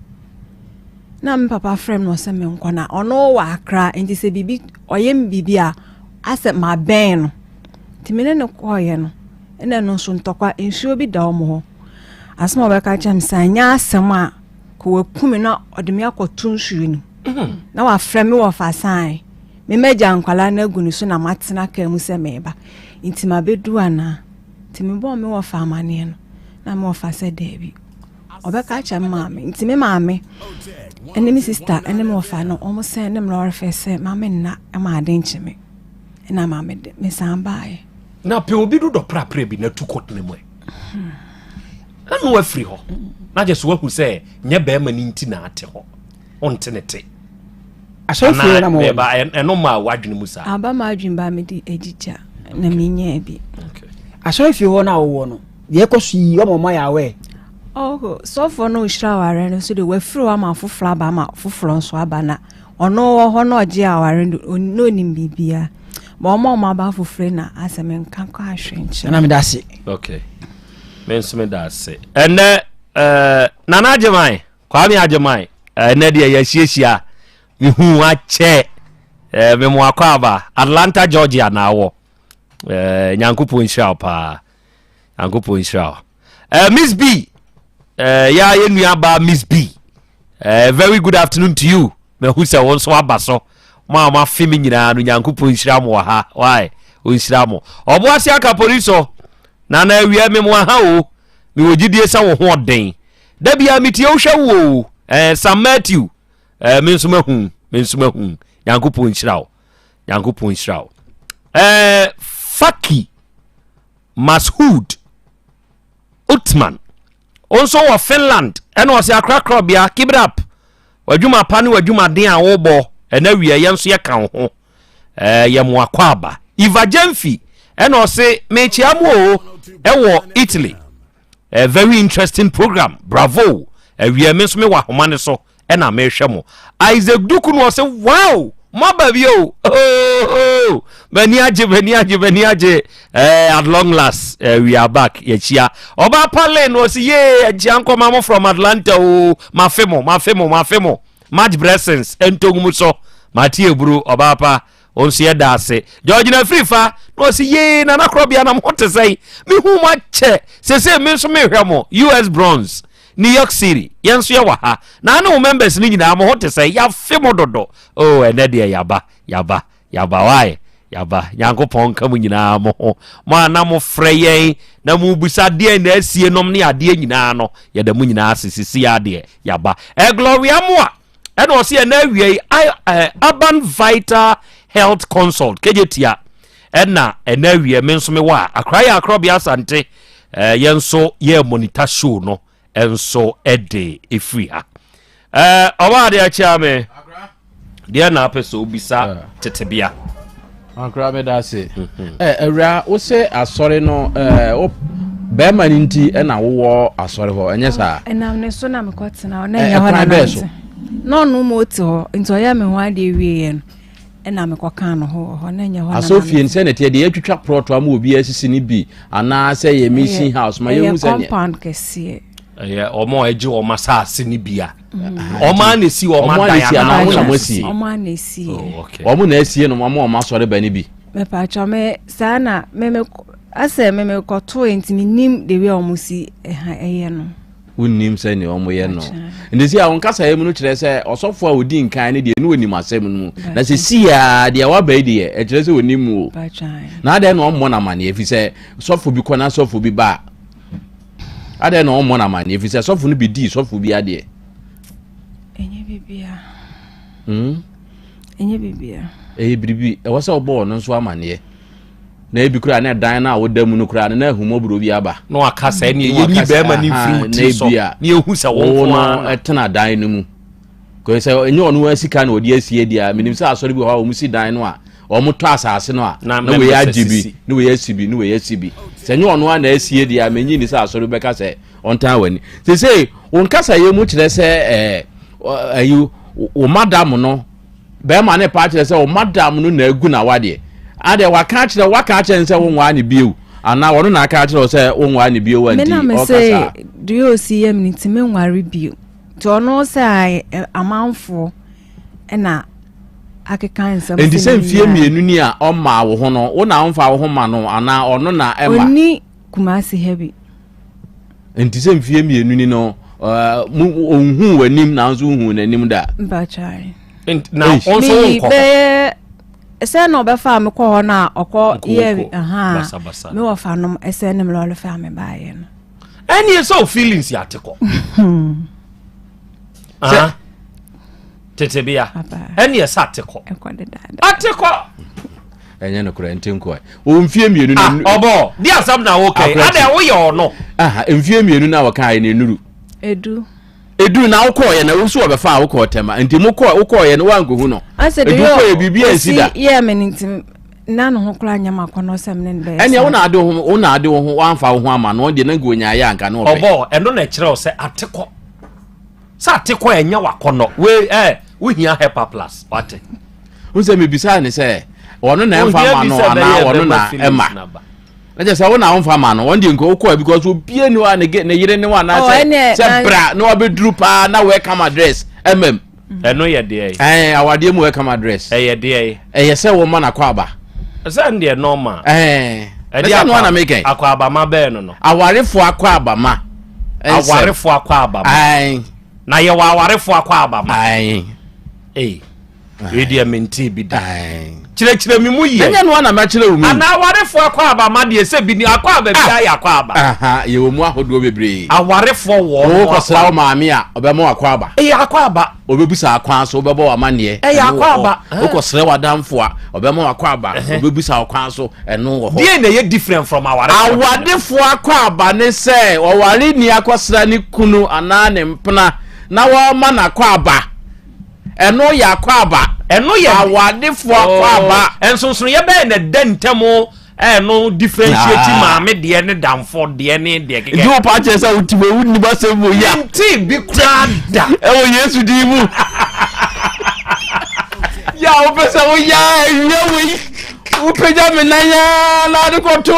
Na me papa frɛ me na ɔsɛ menkɔ na ɔno wɔ Accra nti sɛ biribi ɔyɛ me biribi a asɛ mabɛn no. Nti me ne no kɔeɛ no, ɛna ɛno nso ntɔkwa, nsuo bi da wɔn hɔ. Asɛm a ɔbɛka kyerɛ me sɛ anyɛ asɛm a, kɔ waku me na ɔde me akɔto nsuo no mu. Na wafrɛ me wɔ fasan. Me magya nkwadaa no agu ne so na matena kaa mu sɛ mereba. Nti mabɛdu anaa? Nti mebɔɔ me wɔfa amaneɛ no, na me wɔfa sɛ daabi. Ɔbɛka akyerɛ me maame. Nti me maame ne me sista ne me wɔfa no, wɔn sɛn ne me lɔre fɛ sɛ ma me nna ma ade nkye me. ɛna ma me de mesan baeɛ. Na pɛ obi dodɔ prapra bi na tu kɔtena mu ɛ na no afiri hɔ na kyɛ so wahu sɛ nyɛ bɛrima no nti na ate hɔ ɔnte ne te asɔrefie na mo ɛno ma wadwene mu saa aba ma adwene ba me de agyigya na menyaa bi asɔrefie hɔ no a wowɔ no deɛ ɛkɔ so yi ɔma ɔma yɛ awɛ Oh, sɔfoɔ no ɔhyira awareɛ no nso de wafiri hɔ ama foforɔ aba ama foforɔ nso aba na Ɔno wɔ hɔ na ɔgye aware no na onim biribiara. But ɔmo a ɔmo aba foforɔ na asɛ me nka kɔ ahwɛ nkyerɛ. Nana meda ase. Okay. Me nso meda ase. Ɛnɛ ɛɛ Nana Agyeman, Kwame Agyeman, ɛnɛ deɛ yɛahyiahyia mehu akyɛ ɛɛ me mo akɔ aba Atlanta Georgia na awɔ. Ɛɛ Nyankopɔn nhyira wo paa. Nyankopɔn nhyira wo. Ɛɛ Miss B, ɛɛ yɛ yɛ nua ba Miss B. Eh, very good afternoon to you. Mahu sɛ wo nso aba so. Mo a moafe me nyinaa no, Nyankopɔn nhyira mo wɔ ha. Why? Ɔnhyira mo. Ɔboase aka police Na na awia me mo aha o. Mewɔ gyidie sɛ wo ho ɔden. Da biara metie wo hwɛ wo o. Eh, Sam Matthew. Eh, me nso mahu. Me nso mahu. Nyankopɔn nhyira wo. Nyankopɔn nhyira wo. Eh, Faki Mashood Uthman. Wo nso wɔ Finland ɛna ɔse akorakorabea keep it up w'adwuma pa ne w'adwumaden a wobɔ ɛna wia yɛn nso yɛka wo ho ɛɛ yɛ mo akɔ aba Eva Gyamfi ɛna ɔse mekyia mo o ɛwɔ Italy a very interesting program bravo awia me nso mewɔ ahoma ne so ɛna mehwɛ mo Isaac Duku no ɔsɛ wow moaba bi o oh, m'ani agye m'ani agye m'ani agye eh, at long last eh, we are back yɛkyia ɔba pale no ɔsɛ yee akyia nkɔma mo from Atlanta o mafe mo mafe mo mafe mo much blessings ntongu so mate eburu ɔba pa Wo nso yɛda ase. Georgina Firifa na ɔsi yee nana korɔbea na mo ho te sɛn? Mehu mo akyɛ. Sese me nso mehwɛ mo. US Bronx, New York City. Yɛn nso yɛwɔ ha. Na ne wo members no nyinaa mo ho te sɛn? Yɛafe mo dodo. Oh, ɛnɛ deɛ yaba, yaba, yaba. Why? Yaba. Nyankopɔn nka mo nyinaa mo ho. Mo a na mofrɛ yɛn na mobisa deɛ na asie nom ne adeɛ nyinaa no, yɛda mo nyinaa ase. Sisi adeɛ yaba. Eh, Gloria Moa. ɛna ɔsi ɛna awia yi urban vital health consult kegye tia ɛna ɛna awia me nso me wɔ a akora yɛ akorɔbea asante ɛɛ yɛn nso yɛ monitor show no nso ɛde efiri ha ɛɛ ɔbaa adeɛ akyia me deɛ na apɛ sɛ obisa tetebea. Ankora meda ase. Mhm. Eh, awura, wo sɛ asɔre no eh, wo bɛrima no nti ɛna wowɔ asɔre hɔ, ɛnyɛ saa? Ɛnam ne so na mekɔtena hɔ, na ɛnyɛ hɔ na nante. Na ɔno ma ɔte hɔ, nti ɔyɛ me ho adeɛ wieɛ no, ɛna mekɔkaa no ho wɔ hɔ, na ɛnyɛ hɔ na Asɔfie no sɛ na ɛteɛ deɛ yɛatwitwa prɔto ama obi asisi no bi anaasɛ yɛ mission house ma yɛhu sɛ compound kɛseɛ. Ɛyɛ wɔn a ɛgye wɔn asase no bi a. Wɔn a na esi wɔn adan anaa wɔn na wɔn asie. Wɔn a na esie. Oh, wɔn na esie no wɔn a wɔn asɔre ba no bi. Mepatwa me saa na me me asɛ me me kɔto nti me nim de wi a wɔn si ɛha ɛyɛ no. Wonnim sɛnea wɔyɛ no. Nti sɛ wɔn kasaeɛ mu no kyerɛ sɛ ɔsɔfo a ɔdi nkan no deɛ ne ɔnim asɛm no mu. Na sɛ si a deɛ waba yi deɛ ɛkyerɛ sɛ ɔnim mu o. Na adɛn na ɔmmɔ no amaneɛ ɛfiri sɛ sɔfo bi kɔ na sɔfo bi ba a. Adɛn na ɔmmɔ no amaneɛ ɛfiri sɛ sɔfo no bi dii sɔfo bi adeɛ. Ɛnyɛ biribiara. Hmm? Ɛnyɛ biribiara. Ɛyɛ biribi. Ɛwɔ sɛ wobɔ ɔno nso amaneɛ. na ebi koraa na ɛdan no a woda mu no koraa no na ahummɔborɔ bi aba. Na waka sɛ ɛneɛ yɛnyi bɛrima no mfiri wo tiri so na yɛhu sɛ wo nko ara na ɛtena dan no mu. Kò sɛ ɛnyɛ ɔno ara sika na ɔde asie deɛ a menim sɛ asɔre bi wɔ hɔ a wɔn si dan no a wɔn tɔ asase no a na wei agye bi na wei asi bi na wei asi bi sɛ ɛnyɛ ɔno ara na asie deɛ a menyi ni sɛ asɔre bi bɛka sɛ ɔntan w'ani. Sese wo nkasayɛ mu kyerɛ sɛ ɛɛ ɛyi wo madam no Bɛrima no pa akyerɛ sɛ wo madam no na agu na wadeɛ. Adeɛ waka akyerɛ waka akyerɛ no sɛ wonwaa ne bio anaa ɔno na aka akyerɛ wo sɛ wonwaa ne bio a Me nti na me ɔka se saa. deɛ ɔsi yɛ me no nti menware bio. Nti ɔno sɛ amanfoɔ na akeka nsɛm Nti sɛ mfie mmienu ni a ɔmmaa wo ho no, wo na womfa wo ho ma no anaa ɔno na ɛma? Ɔnni Kumasi ha bi. Nti sɛ mfie mmienu ni no ɔnhuu w'anim nanso wohuu n'anim da. Mpakyɛw. Na wo nso wonkɔ hɔ. Bɛyɛ sɛ na ɔbɛfa me kɔ hɔ no a ɔkɔ yɛ aha me wɔfa nom ɛsɛ ne me lɔre fa me baayɛ no. Ɛne sɛ o feelings yɛ ate kɔ. Sɛ tete bia ɛne ɛsɛ ate kɔ. Ate kɔ. ɛnyɛ nokorɛ nte nkoa wɔ mfie mmienu na ah, ɔbɔ di asɛm na woka yi adɛ woyɛ ɔno aha mfie mmienu na wɔka ayɛ na enuru edu edu na wokɔɔyɛ na wosu wɔbɛfa a wokɔɔ tɛma nti mo kɔɔ wokɔɔyɛ no woankɔhu no edu wokɔɔyɛ biribi ansi da yɛ me ne nti na ne ho koraa nyɛ ma kɔnɔ sɛ me ne no bɛyɛ ɛnea wo na ade wo ho wo na ade wo ho woamfa wo ho ama no ɔdeɛ na nka onyaayɛ anka ne ɔpɛ ɔbɔ ɛno na ɛkyerɛ wo sɛ atekɔ sɛ ate kɔ ɛnyɛ wakɔnɔ wei ɛ wohia hepa plus wate. n sɛ mebisaa ne sɛ ɔno na ɛmfa ma no anaa ɔno na ɛma na kyerɛ sɛ wo na womfa ma no wɔn deɛ nka wokɔɛ because obie ni hɔ a ne yere ne wo anaasɛ oh, sɛ bra na wabɛduru paa na welcome address mm ɛno yɛ deɛ ɛɛ awadeɛ mu welcome address ɛyɛ deɛ ɛyɛ sɛ wɔma no akɔ aba sɛ n deɛ normal ɛɛ ɛdeɛ akɔ na mekɛn akɔ abama bɛɛ no no awarefoɔ akɔ abama awarefoɔ akɔ abama na yɛwɔ awarefoɔ akɔ abama ee wei deɛ mente bi da kyerɛkyerɛ me mu yie ɛnyɛ no ana mɛkyerɛ wo mu ana awarefoɔ akɔ abama deɛ sɛ bi ni akɔ aba bi ah. ayɛ akɔ aba yɛwɔ mu ahodoɔ bebree awarefoɔ wɔ no wokɔsra wo maame a ɔbɛma wakɔ aba ɛyɛ akɔ aba ɔbɛbusa akwan so wobɛbɔ w'amanneɛ ɛyɛ akɔ aba wokɔsrɛ w'adamfo a ɔbɛma wakɔ aba ɔbɛbusa wo kwan so ɛno wɔ hɔ. Deɛ na ɛyɛ different from awarefoɔ. Awadefoɔ akwaaba ne sɛ ɔware ni akɔsra ne kunu anaa ne mpena na wɔma no akwaaba. Ɛno yɛ akwaaba. Ɛno yɛ awadefoɔ akwaaba. Oh, nsonsonoeɛ bɛyɛ na ɛda ntam ɛno differentiate ah. maame deɛ ne damfo deɛ ne deɛ kekɛ. Nti wo pa kyerɛ sɛ wote wɔ wonni ba sɛ mu ya. Nti bi koraa da. Ɛwɔ Yesu din mu. Yɛ a wopɛ sɛ woyɛ awia wei. Wopagya me nan ara na ade kɔto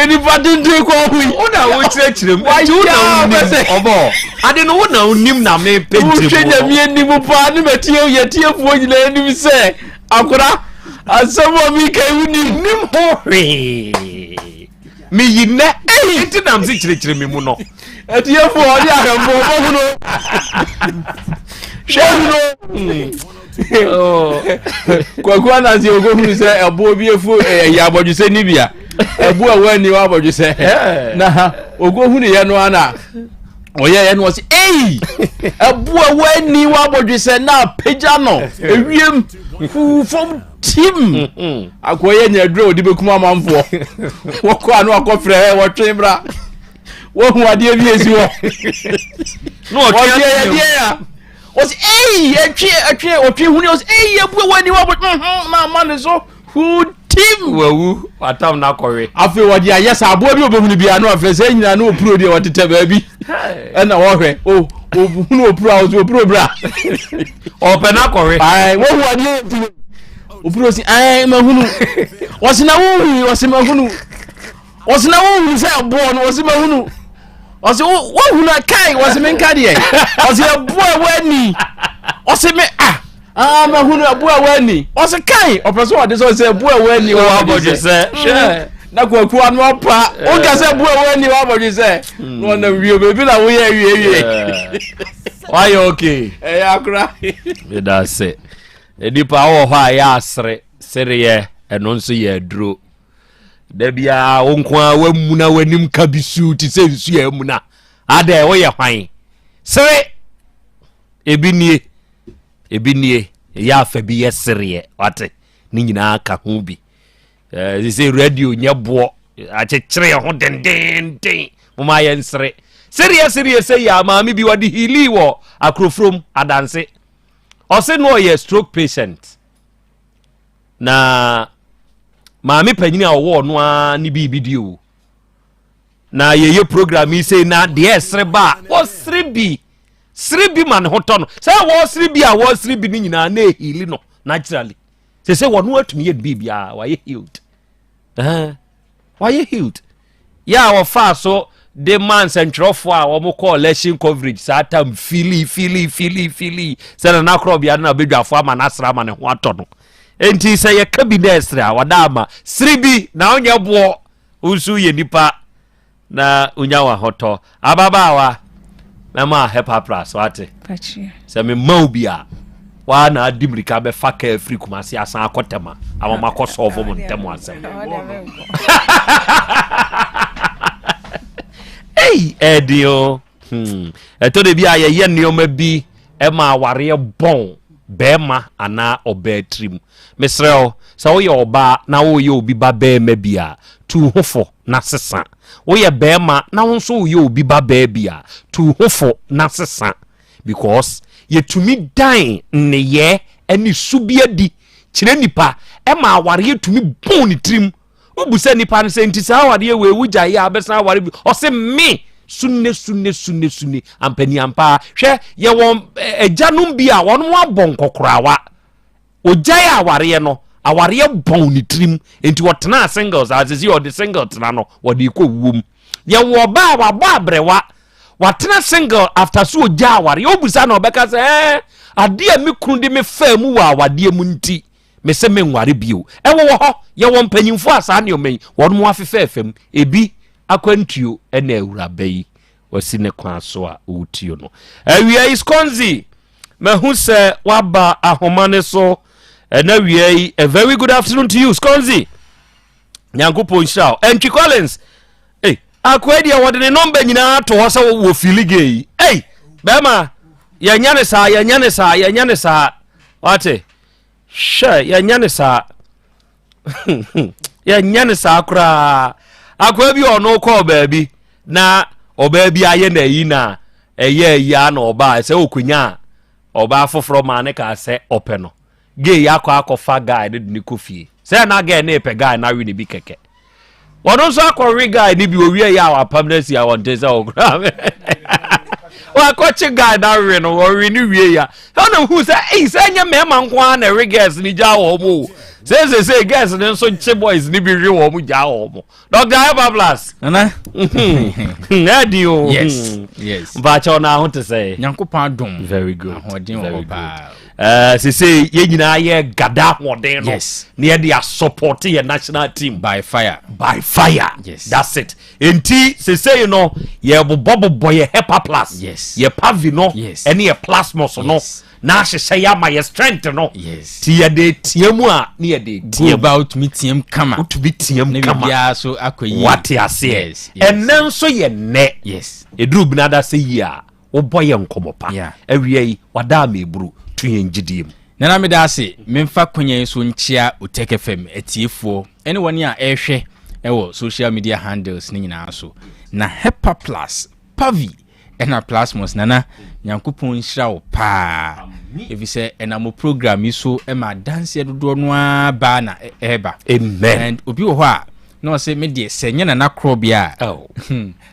nipa tenten kɔn ho yi. Wo na wokyerɛkyerɛ mu. Nti wo na wonim ɔbɔ. Ade no wo na wonim na mepɛ nkyerɛ mu. Wohwɛ nyame anim paa ne matie yɛtiefoɔ nyinaa anim sɛ akora asɛm a meka yi wonim. Nim ho hwee. Meyi nnɛ. Nti nam se kyerɛkyerɛ me mu no. Atiefoɔ ɔne ahwɛfoɔ bɔhunu. Hwɛ hunu. Kwaku anansi okohunu sɛ ɛboɔ bi efu ɛyɛ abɔdwesɛ ni bia ɛbo a wɔani wɔ abɔdwesɛ na okohunu yɛ no ana ɔyɛ yɛ no ɔsi eyi ɛbo a wɔani wɔ abɔdwesɛ na apagya no ewiem fuu fam tim akɔyɛ nya aduro a ɔde bɛkum amanfoɔ wɔkɔ ano akɔfrɛ wɔtwe bra wɔhu adeɛ bi esi hɔ wɔtwe yɛ deɛ ya. Ɔsi eyi ɛtwe ɛtwe ɔtwe huni ɔsi eyi ebue wɔ aniwa bɔ nhun na ama ne so hutim. Wawu watam na akɔwe. Afei wɔde ayɛ sɛ aboa bi obehunu bi ano afei sɛ nyinaa na opuro deɛ wɔtetɛ baabi ɛna wɔhwɛ o ohunu opuro a ɔsi opuro bra. Ɔpɛ na akɔwe. Ayi wɔhu adeɛ ti opuro si ayi mahunu ɔsi na wohu ɔsi mahunu ɔsi na wohu sɛ ɛboɔ no ɔsi mahunu. Ɔse wohunu a kai wɔse menka deɛ ɔse ɛboa a woani ɔse me ah ah mahunu ɛboa a woani ɔse kai ɔpɛ sɛ ɔde sɛ ɔsɛ ɛboa a woani wɔ abɔdwe sɛ hwɛ na kwaku ano ɔpa woka sɛ ɛboa a woani wɔ abɔdwe sɛ na ɔnam wie baabi na woyɛ awie wie wayɛ okay ɛyɛ akora meda ase nipa wɔ hɔ a yɛ asere sereɛ ɛno nso yɛ aduro Da biara wo nko ara woamuna w'anim ka bi suu te sɛ nsu a amuna. Adɛ woyɛ hwan? Sere! Ebi nie. Ebi nie. Ɛyɛ afa bi yɛ sereɛ. Wate? Ne nyinaa ka ho bi. Ɛɛ sɛ radio nyɛ boɔ. Akyekyere ho dendenden. Moma yɛ nsere. Sereɛ sereɛ sɛ yɛ maame bi wɔde hilii wɔ akorofrom adanse. Ɔse no ɔyɛ stroke patient. Na maame panyin a ɔwɔ ɔno ara ne biribi di o na yɛyɛ program yi sei na deɛ ɛsere ba a wɔsere bi sere bi ma ne ho tɔ no sɛ wɔsere bi a wɔsere bi no nyinaa na ehili no naturally sɛ sɛ wɔn atumi yɛ biribiara wɔayɛ healed ɛhɛn. Wayɛ healed. Yɛ a wɔfaa so de maa nsɛntwerɛfoɔ a wɔn kɔ election coverage saa tam fili fili fili fili sɛ nana korɔbea no na badwafoɔ ama no asra ama ne ho atɔ no. Enti sɛ yɛka bi na ɛsere a wɔda ama sere bi na wonyɛ boɔ wo nso yɛ nipa na wonya w'ahotɔ. Ababaawa, mɛma hepapras wate. Sɛ mema wo bi a, waa na adi mmirika bɛfa kaa firi Kumasi asan akɔ Tema ama makɔ sɔɔfo mo ntɛm asɛm. Ei, ɛden o. Hmm. Ɛtɔ da bi a yɛyɛ nneɛma bi ma awareɛ bɔn bɛrima anaa ɔbaa tirim. Mesrɛ wo, sɛ woyɛ ɔbaa na woyɛ obi ba bɛrima bi a, tu ho fo na sesa. Woyɛ bɛrima na wo nso woyɛ obi ba baa bi a, tu ho fo na sesa. Because yɛtumi dan nneyɛɛ ne su bi adi kyerɛ nipa ma awareɛ tumi bɔn ne tirim. Wobisa nipa no sɛ nti saa awareɛ wei wogyaeɛ a wobɛsan aware bi? Ɔse me sunne sunne sunne sunne ampani ampaa. Hwɛ yɛwɔ agyanom bi a wɔn abɔ nkɔkorawa. Ɔgyae awareɛ no, awareɛ bɔn ne tirim, nti ɔtenaa single saa, sisi ɔde single tena no, wɔde kɔ wuo mu. Yɛwɔ ɔbaa a wabɔ abrɛwa, watena single after so ɔgya awareɛ, wobusa na ɔbɛka sɛ ɛɛ, adeɛ a me kunu de me faa mu wɔ awadeɛ mu nti, me se menware bio. Ɛwɔ wɔ hɔ, yɛwɔ mpanyinfoɔ a saa nneɛma yi, wɔn mo afefɛɛfɛ mu, ebi akwantuo ɛna awuraba yi wasi ne kwan so a ɔretuo no. Awia yi Sconzi, mahu sɛ waba ahoma ne so ɛna awia yi. A very good afternoon to you Sconzi. Nyankopɔn nhyira wo. Ɛntwi Collins, hey, akoa deɛ wɔde ne nɔmba nyinaa to hɔ sɛ wɔ fili gay yi. Hey, bɛrima, yɛnyɛ ne saa, yɛnyɛ ne saa, yɛnyɛ ne saa. Wate, hwɛ, yɛnyɛ ne saa. yɛnyɛ no saa koraa akoa bi ɔno kɔɔ baabi na ɔbaa bi ayɛ na ayi na ɛyɛ ayi a na ɔbaa sɛ ɔkonya a ɔbaa foforɔ maa ne kaa sɛ ɔpɛ no gay akɔ akɔfa guy no de ne kɔ fie sɛ na guy ne pɛ guy no awe ne bi kɛkɛ wɔn nso akɔwe guy no bi owie yɛ a wapam no asi awɔnten sɛ ɔkora wakɔkye guy no awe no wɔwe no wie ya ɛna hu sɛ ei sɛ ɛnyɛ mmarima nko ara na ɛwe girls no gya wɔn o sɛ sɛ sɛ girls no nso kye boys no bi we wɔn gya wɔn Dr. Ebablas nana ɛdi o yes yes mpakyɛw na aho te sɛ nyankopɔn adom very good ahoɔden wɔ hɔ paa Eh, sese yɛn nyinaa yɛ gada ahoɔden no yes. na yɛde asɔpɔte yɛ national team by fire by fire yes. that's it nti sese no yɛbobɔbobɔ yɛ hepa plus yes. yɛ pavi no yes. ɛne yɛ plasmos no yes. na ahyehyɛ yɛ ama yɛ strength no yes. ti yɛde teɛ mu a ne yɛde teɛ mu ba wotumi teɛ kama wotumi teɛ kama ne so akɔ yie wate aseɛ yes. yes. ɛnɛ nso yɛ nnɛ yes. ɛduru binada sɛ yie a Wobɔ yɛn nkɔmmɔ pa. Awia yi, wada ama eburu. To yɛn gyidie mu. Nana meda ase, memfa kwanya yi so nkyea Otec FM atiefoɔ ne wɔn a ɛrehwɛ wɔ social media handles no nyinaa so. Na Hepa Plus, Pavi ɛna Plasmos Nana, Nyankopɔn nhyira wo paa. Efisɛ ɛnam mo program yi so ma adanseɛ dodoɔ no ara baa na ɛreba. Amen. And obi wɔ hɔ a na ɔsɛ me deɛ sɛ nyɛ Nana Korɔbea a, oh.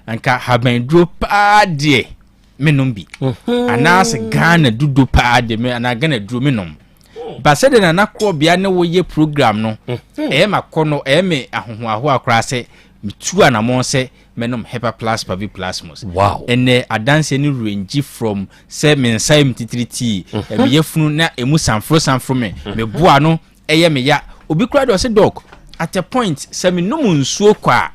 Anka habanduro paa deɛ menom bi mhm. anaasɛ Ghana dudo paa deɛ me anaa Ghana duro menom ba sɛdeɛ nana korɔbea ne woyɛ program no mhm. ɛyɛ ma kɔ no ɛyɛ me ahohoahoa koraa sɛ metu anamɔn sɛ mɛnom Hepa Plus Pavi Plasmos. Wow. Ɛnɛ adanseɛ no range from sɛ me nsa yɛ me titiritii, me yafunu na ɛmu sanforo sanforo me, me boa no ɛyɛ me ya. Obi koraa deɛ ɔse doc, at a point sɛ menom nsuo kɔ a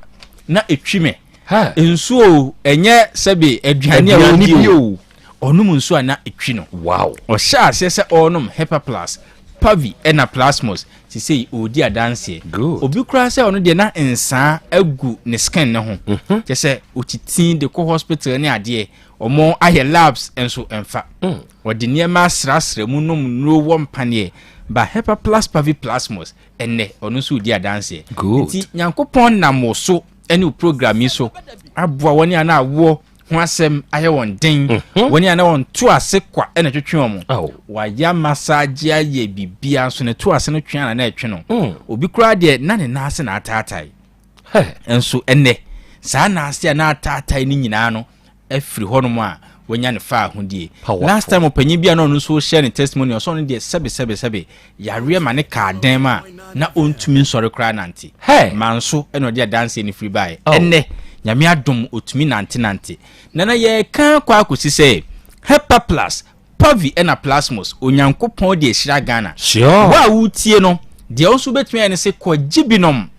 na ɛtwi me. Nsuo o, ɛnyɛ sɛbe aduane a wɔdi o. Ɔnom nsuo a na ɛtwi no. Wow. Ɔhyɛ aseɛ sɛ ɔrenom Hepa Plus, Pavi ɛna Plasmos. Sesei ɔredi adanseɛ. Good. Obi koraa sɛ ɔno deɛ na nsaa agu ne skin no ho. Mhm. Kyɛ sɛ ɔtiti de kɔ hospital ne adeɛ. Ɔmo ayɛ labs nso ɛmfa. Mm. Ɔde nneɛma asrasra mu nom nnuro wɔ mpaneɛ. Ba Hepa Plus Pavi Plasmos ɛnnɛ ɔno nso redi adanseɛ. Good. Nti Nyankopɔn nam wo so ɛne wo program yi so aboa wɔn a na awoɔ ho asɛm ayɛ wɔn den, Mhm. wɔn a na wɔn to ase kwa ɛna ɛtwetwe wɔn. Wayɛ massage ayɛ biribiara nso ne to ase no twe ana na ɛtwe no. Mm. Obi koraa deɛ na ne nan ase na ataatae. Nso ɛnnɛ saa nan ase a na ataatae no nyinaa no afiri hɔnom a wanya ne fa ahodie. Last time ɔpanyin bi a na ɔno nso hyɛ ne testimony ɔsɛ ɔno deɛ sɛbe sɛbe sɛbe yareɛ ma ne kaa dan mu a na ɔntumi nsɔre koraa nante. Manso ɛna ɔde adanseɛ no firi baeɛ. Oh. Ɛnnɛ Nyame adom ɔtumi nante nante. Nana yɛreka kɔ akɔsi sɛ Hepa Plus, Pavi ɛna Plasmos Onyankopɔn de ahyira Ghana. Sure. Wo a wotie no deɛ wo nso wobɛtumi ayɛ ne sɛ kɔgye binom.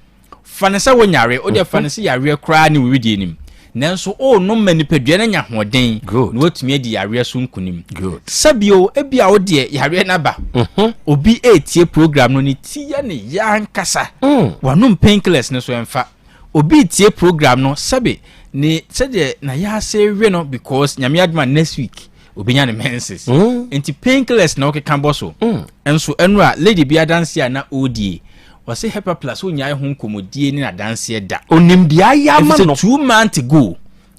Fa no sɛ wonyare, wo deɛ fa no sɛ yareɛ koraa ne wo wedeɛ nim. Nanso worenom ma nipadua no anya ahoɔden na woatumi adi yareɛ so nkonim. Sɛ bio, ebia wo deɛ yareɛ no aba. Mhm. Obi retie program no, ne ti yɛ ne ya ankasa. Mm. Wanom painkillers no so ɛmfa. Obi retie program no, sɛbe ne sɛdeɛ n'ayaase we no because Nyame adom a next week obenya ne menses. Mm. Nti painkillers na ɔkeka bɔ so. Nso ɛno a lady bi adanse a na ɔredie ɔse Hepa Plus onnyae ho nkɔmmɔdie ne n'adanseɛ da. Onim deɛ ayɛ ama Ɛfiri no. sɛ 2 months ago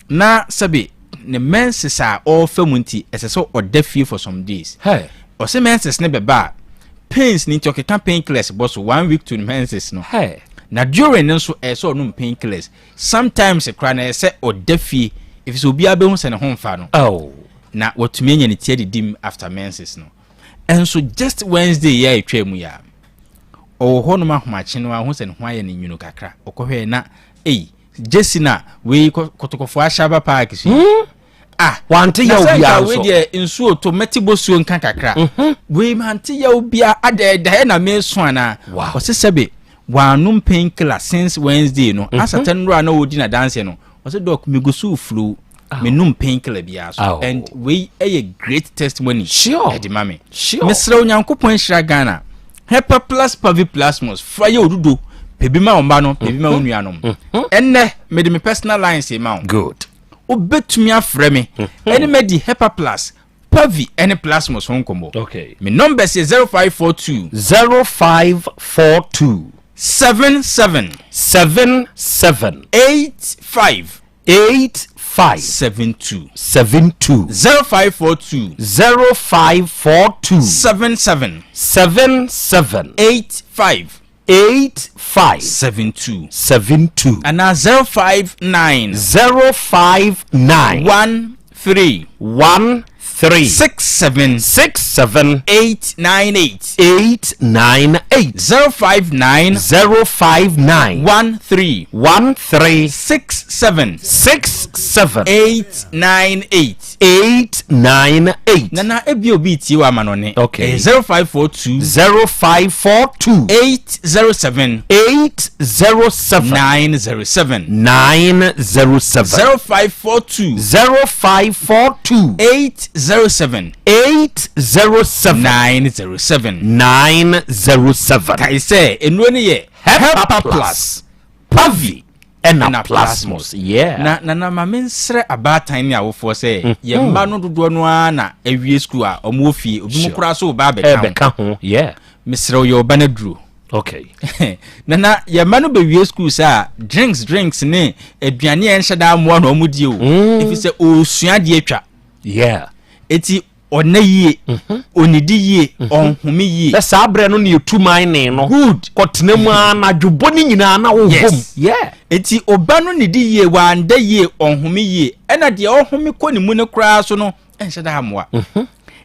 na sɛbe ne menses a ɔrefa mu nti ɛsɛ sɛ ɔda fie for some days. Ɔse menses ne bɛba a pains ne nti ɔkeka painkillers bɔ so one week to ne menses no. Na during no nso ɛyɛ sɛ ɔnom painkillers. Sometimes koraa na ɛyɛ sɛ ɔda fie ɛfiri sɛ obiara bɛhu sɛ ne ho mfa no. Oh. Na watumi anya ne ti adidim after menses no. Ɛnso just Wednesday yi a ɛtwa mu yi a ɔwɔ hɔnom ahomakye no ahu sɛ ne ho ayɛ no nwunu kakra. Ɔkɔhwɛɛ na ei gyesi na wei kɔtɔkɔfoɔ ahyɛ aba park so yi. Hmm? Ah, wante yaw na sɛ biara nka wei nso. deɛ nsuo to mɛte bosuo nka kakra. Wei mante yaw biara adɛɛdaeɛ na meso anaa. Ɔse sɛbe wanom painkiller since Wednesday no. Asata nnora na ɔredi n'adanseɛ no. Ɔse doc megu so flow. Menum painkiller biara so. And wei ɛyɛ great testimony. Sure. Ɛde ma me. Sure. Mesrɛ Onyankopɔn nhyira Ghana. Hepa plus pavi plasmos fa yɛ odudo. Pɛ bi ma wo mma no, pɛ bi ma wo nuanom. Ɛnnɛ mede me personal lines ma wo. Good. Wobɛtumi afrɛ me ɛne madi Hepa plus pavi ɛne plasmos ho nkɔmmɔ. Okay. Me numbers yɛ 0542 0542 77 77 85 85 72 72 0542 0542 77 77 85 85 72 72 anaa 059 059 13 13 67 67 898 898 059 059 13 13 67 67 898 898 Nana ebi obi tie wa ama no ne. Okay. 0542 0542 807 807 907 907 0542 0542 807 807 907 907 Kae sɛ nnuro no yɛ Hepa Plus, Pavi ɛna Plasmos. Yeah. Na nana ma mensrɛ abaatan ne awofoɔ sɛ yɛn mma no dodoɔ no ara na awie sukuu a wɔn wɔ fie obi mu koraa so ba abɛka ho. Ɛbɛka ho. Yeah. Mesrɛ wo yɛ ɔba no aduro. Okay. Nana yɛn mma no bɛwie sukuu sɛ a drinks drinks ne aduane a ɛnhyɛ da mmoa na wɔn die o. Ɛfiri sɛ ɔresua adeɛ atwa. Yeah. Eti ɔnna yie, ɔnidi yie, ɔnhome yie. Sɛ saa berɛ no na yɛtu mining no. Good. Kɔtena mu ara anadwo bɔ ne nyinaa na wobom. Yes. Yeah. Eti ɔba no nidi yie, wanda yie, ɔnhome yie, ɛna deɛ ɔhome kɔ ne mu no koraa so no ɛnhyɛ da mmoa.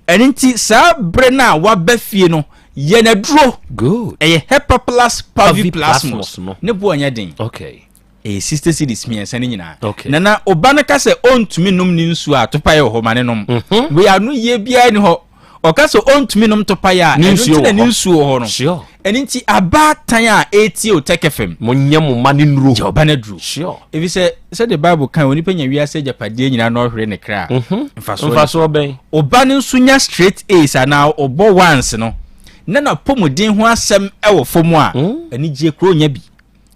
Ɛno nti saa berɛ no a waba fie no yɛ n'aduro. Good. Ɛyɛ Hepa Plus Pavi Pavi Plasmos. Plasmos no. Ne boɔ nyɛ den. Okay. Ɛyɛ 60 cedis mmiɛnsa no nyinaa. Okay. Nana ɔba no ka sɛ ɔntumi nom ne nsuo a topaeɛ wɔ hɔ ma ne nom. Mm-hmm. Wei ano yie biara ni hɔ. Ɔka sɛ ɔntumi nom topaeɛ a ɛno nti na ne nsuo wɔ hɔ no. Sure. Ɛno nti abaatan a ɛretie Otec FM. Monyɛ mo mma no nnuro. Gye ɔba no aduro. Sure. Ɛfiri sɛ sɛdeɛ Bible kan onipa nya wiase agyapadeɛ nyinaa na ɔhwere ne kra. Mm-hmm. Mfasoɔ bɛn? Ɔba no nso nya straight A's anaa ɔbɔ ones no na n'apɔmuden ho asɛm wɔ fam a, mm. anigyeɛ kuro nya bi.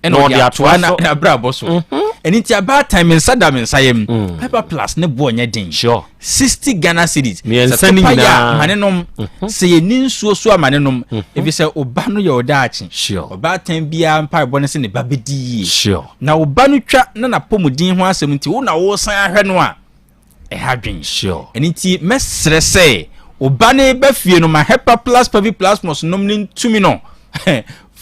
ɛna ɔde atoa n'abrabɔ so mhm. ɛne nti abaatan me nsa da me nsa yam mm. pepper plus ne boɔ nyɛ den sure 60 Ghana cedis sɛ topa yɛ a ma ne nom mhm. sɛ yɛni nsuo so a ma ne nom mhm. ɛfiri sɛ ɔba no yɛ ɔdaakye ɔbaatan biara mpaebɔ no sɛ ne ba bɛdi yie na ɔba no twa na n'apɔmuden ho asɛm nti wo na wosan ahwɛ no a ɛha dwen. Sure. Ɛno nti mɛsrɛ sɛ wo ba no ba fie no ma Hepa Plus Pavi Plasmos nom no ntumi no.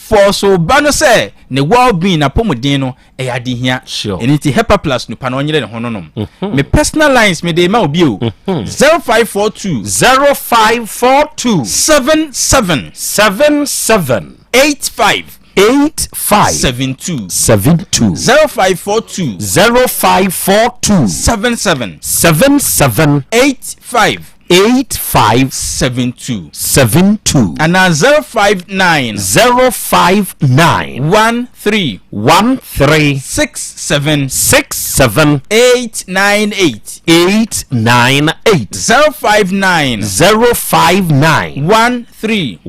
Force wo ba no sɛ ne well being, n'apɔmuden no ɛyɛ ade hia. Sure. Ɛno nti Hepa Plus nupa no ɔnyere ne ho no nom. Mm-hmm. Me personal lines me de ma obi o. 0542 0542 77 77 85 85 72 72 0542 0542 77 77 85 85 72 72 anaa 059 059 13 13 67 67 898 898 059 059 13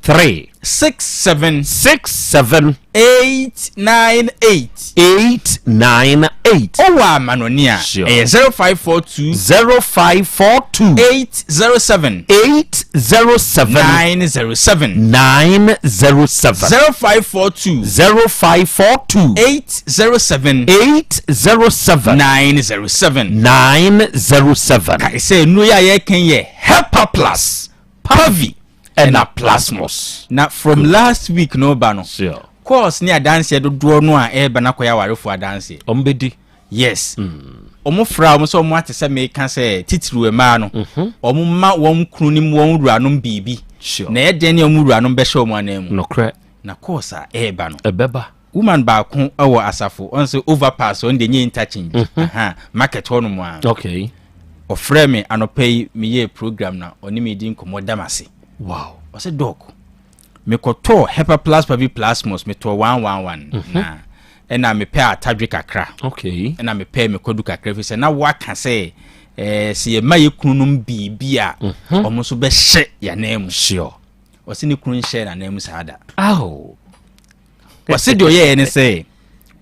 13 67 67 898 898. Ɔwɔ amanɔne a, Sure. ɛyɛ 0542 0542 807 807 907 907 0542 0542 807 807 907 907. Kae sɛ nnuro yi a yɛreka yi yɛ Hepa Plus, Pavi ɛna Plasmos. Na from last week no ba no, calls ne adanseɛ dodoɔ no a ɛreba no akɔyɛ awarefoɔ adanseɛ. Wɔn bɛdi. Yes. Wɔn fra wɔn sɛ wɔn ate sɛ meka sɛ titiriw mmaa no, wɔn ma wɔn kunu ne wɔn wuranom biribi. Na ɛyɛ dɛn ne wɔn wuranom bɛhyɛ wɔn anan mu. Nokorɛ. Na calls a ɛreba no. Ɛbɛba. Woman baako wɔ asafo, ɔn sɛ overpass, ɔn deɛ nyɛ interchange. Aha, market hɔ nom a. Okay. Ɔfrɛɛ me anɔpa yi, meyɛɛ program na ɔne me di nkɔmmɔ da m'ase. Wow. Ɔsɛ doc, mekɔtɔɔ Hepa Plus Pavi Plasmos, metɔɔ 111 mm -hmm. na ɛna mepɛ atadwe kakra. Okay. Ɛna mepɛ me kwadu kakra fi sɛ na waka sɛ eh, sɛ yɛma yɛ kununom biribi a mm -hmm. ɔmo nso bɛhyɛ yɛn mu. Sure. Ɔsɛ ne kunu nhyɛ n'anan mu saa da. Aw. Ɔse deɛ ɔyɛɛ ne sɛ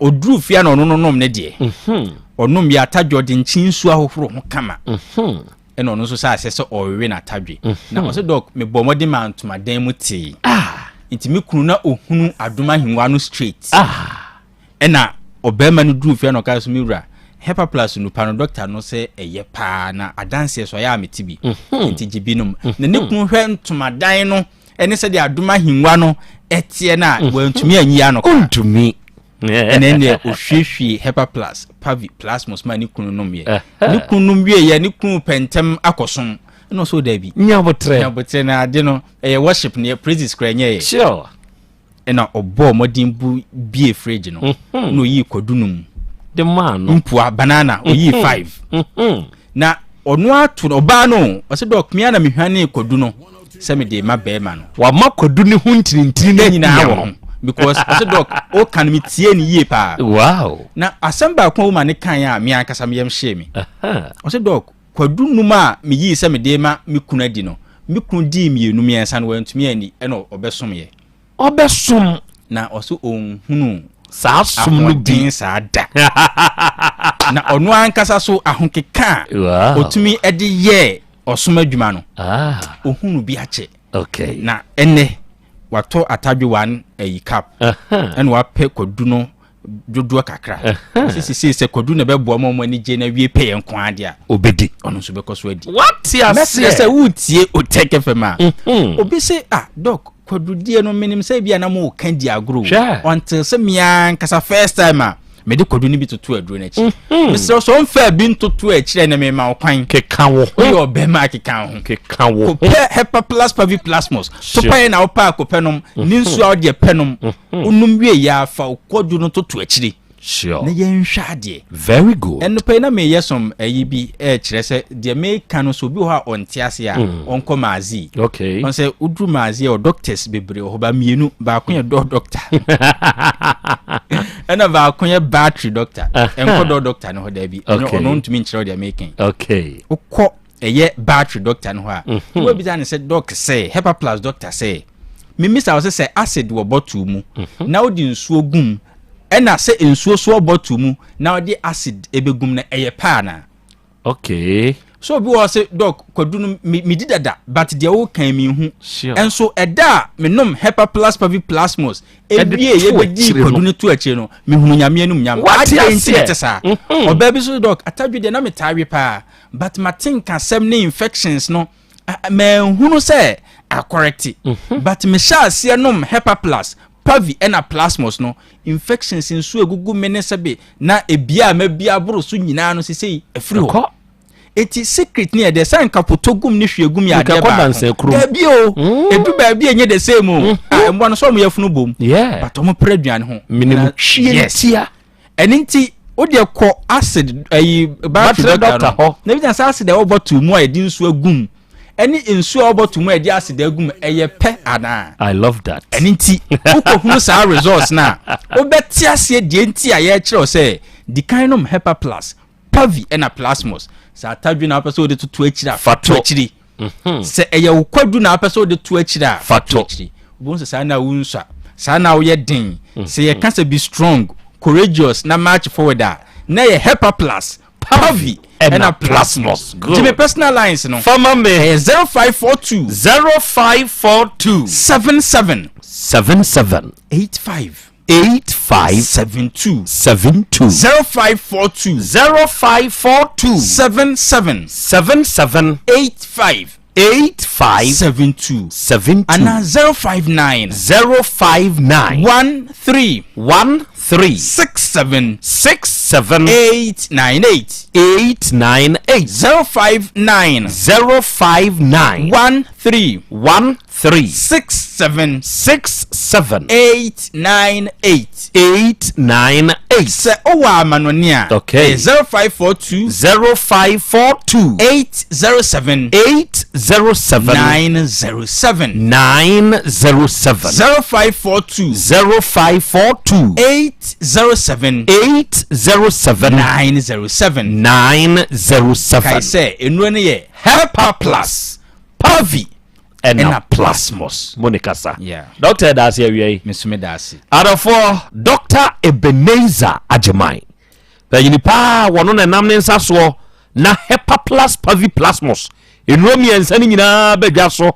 ɔduru fie na ɔno no nom ne deɛ mhm. ɔnom yɛ atadwe ɔde nkye nsuo ahohoro ho kama mhm. ɛna ɔno nso sɛ asɛ sɛ ɔrewe n'atadwe mhm. na ɔse dɔk mebɔ mmɔden ma ntomadan mu tee ah. nti me kunu na ɔhunu adom ahengua no straight ah. ɛna ɔbarima no duru fie na ɔka so me wura hepa plus nupa no dɔkta no sɛ ɛyɛ paa na adanseɛ so ɔyɛ a mete bi nti gye binom na ne kunu hwɛ ntomadan no ɛne sɛdeɛ adom ahengua no ɛteɛ no a mm. wantumi anyi ano koraa ɔntumi ɛnɛ deɛ ɔhwiehwie hepa plus pavi plasmos ma ne kunu nom yɛ ne kunu nom wieɛ ne kunu pɛntɛm akɔsom ɛna ɔsɛ ɔdaabi nyabotrɛ nyabotrɛ na ade no ɛyɛ worship ne praises kora ɛnyɛ yɛ sure ɛna ɔbɔɔ mmɔden bu bie fridge no mhm. na oyii kwadu no mu de maa no mpoa banana oyii mhm. five mhm. na ɔno ato no ɔbaa no ɔsɛ dɛ ɔkmea na mehwane kwadu no sɛ mede ma bɛrima no wama kwadu ne ho ntinintini no nyinaa wɔ ho because ɔsɛ dɔk ɔka no metie ne yie paa wow na asɛm baako a woma ne kan a me ankasa meyam hyee me ɔsɛ dɔk kwadu num a meyii sɛ mede ma me kunu adi no me kunu dii mmienu mmiɛnsa no wantumi anni ɛna ɔbɛsomyɛ Ɔbɛsom. Na ɔso ɔnhunuu saa som no bi ahoɔden saa da. Na ɔno ankasa so ahokeka a ɔtumi de yɛɛ ɔsom adwuma no, ah. ɔhunu bi akyɛ. Okay. Na ɛnɛ watɔ atadwe one ayi cup ɛna wapɛ kwadu no dodoɔ kakra sɛ sesei sɛ kwadu na ɛbɛboa ma ɔmo ani gye na wie pɛyɛ nko ara deɛ a obɛdi ɔno nso bɛkɔ so adi wate aseɛ mɛsrɛ sɛ wotie Otec FM a mhm. obi se ah dɔk kwadudie no menim sɛ bi a na mo ka di agorɔ until sɛ mea nkasa first time a mede kwadu no bi toto aduro no akyi mhm. mesrɛ sɛ ɔmfa bi ntoto akyirɛ ne mema wo kwan keka wo ho woyɛ ɔbɛma keka wo ho keka wo ho kopɛ hepaplas paviplasmos topaeɛ na wopɛ a kopɛ nom ne nsuo a wodeɛ pɛ nom Mhm. Wonom wie yɛ a, fa wo kwadu no toto akyiri. Sure. Na yɛnhwɛ adeɛ. Very good. Ɛnopɛ yi na meyɛ some ayi bi ɛkyerɛ sɛ deɛ meka no so obi wɔ hɔ a ɔnte ase a ɔnkɔ Maazi. Okay. Ɔn sɛ woduru Maazi a doctors bebree wɔ hɔ ba mmienu baako yɛ dɔɔ doctor ɛna baako yɛ battery doctor. Ɛnkɔ dɔɔ doctor no hɔ daabi. Ɛno Okay. ɔno ntumi nkyerɛ wo deɛ meka yi. Okay. Wokɔ ɛyɛ battery doctor no hɔ a wobɛbisa ne sɛ doc sɛ Hepa Plus doctor sɛ memisa wo sɛ sɛ acid wɔ bottle mu na wode nsuo gum ɛna sɛ nsuo so wɔ bottle mu na wode acid ɛbɛgum no ɛyɛ paa anaa? Okay. So obi wɔ hɔ sɛ doc kwadu no medi dada but deɛ wokan menhu. Sure. Ɛnso ɛda a menom Hepa Plus Pavi Plasmos Ɛde ewie to yɛbɛdii akyire kwadu no. no to akyire no mehunu Nyame anom nyam. Wate Adɛn nti na aseɛ? ɛte saa? Ɔbaa bi so doc atadwe deɛ na metaa we paa but mate nkasɛm ne infections no manhunu sɛ akɔrɛte but mehyɛ aseɛ nom Hepa Plus Pavi ɛna Plasmos no infections nso egugu me ne sɛbe na ebia a mabia aboro so nyinaa no sesei afiri hɔ. Ɛkɔ. Eti secret ne yɛ dɛ sɛ nka potɔ gum ne hwie gum yɛ Nka adeɛ ɛkɔ baako. dansa kurom. Dabi o, edu baabi a ɛnyɛ the same o. Ah, mmoa no sɛ ɔmo yafunu bom. Yeah. But ɔmo pere aduane ho. Menim Na- twie Yes. ntia. Ɛno nti wo deɛ kɔ acid ayi battery Battery doctor doctor no. hɔ. Na ebi sɛ acid a ɛwɔ bottle mu a yɛde nsuo agum ɛne nsuo a ɛwɔ bottle mu a yɛde acid agum ɛyɛ pɛ anaa? I love that. Ɛno nti wokɔhunu saa results no a wobɛte aseɛ deɛ nti a yɛrekyerɛ wo sɛ di kan nom Hepa Plus, Pavi ɛna Plasmos. Sɛ atadwe na wopɛ sɛ wode toto akyiri a fa to akyiri. Sɛ ɛyɛ wo kwadu na wopɛ sɛ wode to akyiri a fa to akyiri. Wobɛhu sɛ saa na wonsua, saa na woyɛ den. Sɛ yɛka sɛ be strong, courageous na march forward a, na ɛyɛ Hepa Plus, Pavi ɛna Plasmos. Good. Gye me personal lines no. Fama me. Ɛyɛ 0542. 0542. 77. 77. 85. 85. 72. 72. 0542. 0542. 77. 77. 85. 85. 72. 72. Ana 059. 059. 13. 13. 67. 67. 898. 898. 059. 059. 13. 13. 67. 67. 898. 898. Sɛ ɔwɔ amanɔne a. Okay. 0542. 0542. 807. 807. 907. 907. 0542. 0542. 807. 807. 907. 907. Kae sɛ nnuro no yɛ Hepa Plus, Pavi ɛna ɛna Plasmos. Mo ne kasa. Yeah. Doctor ɛda ase awia yi. Me nso meda ase. Adɔfoɔ, Dr. Ebenezer Agyeman, panyini paa wɔno na ɛnam ne nsa soɔ na Hepa Plus Pavi Plasmos nnuro mmiɛnsa no nyinaa bɛdwa so.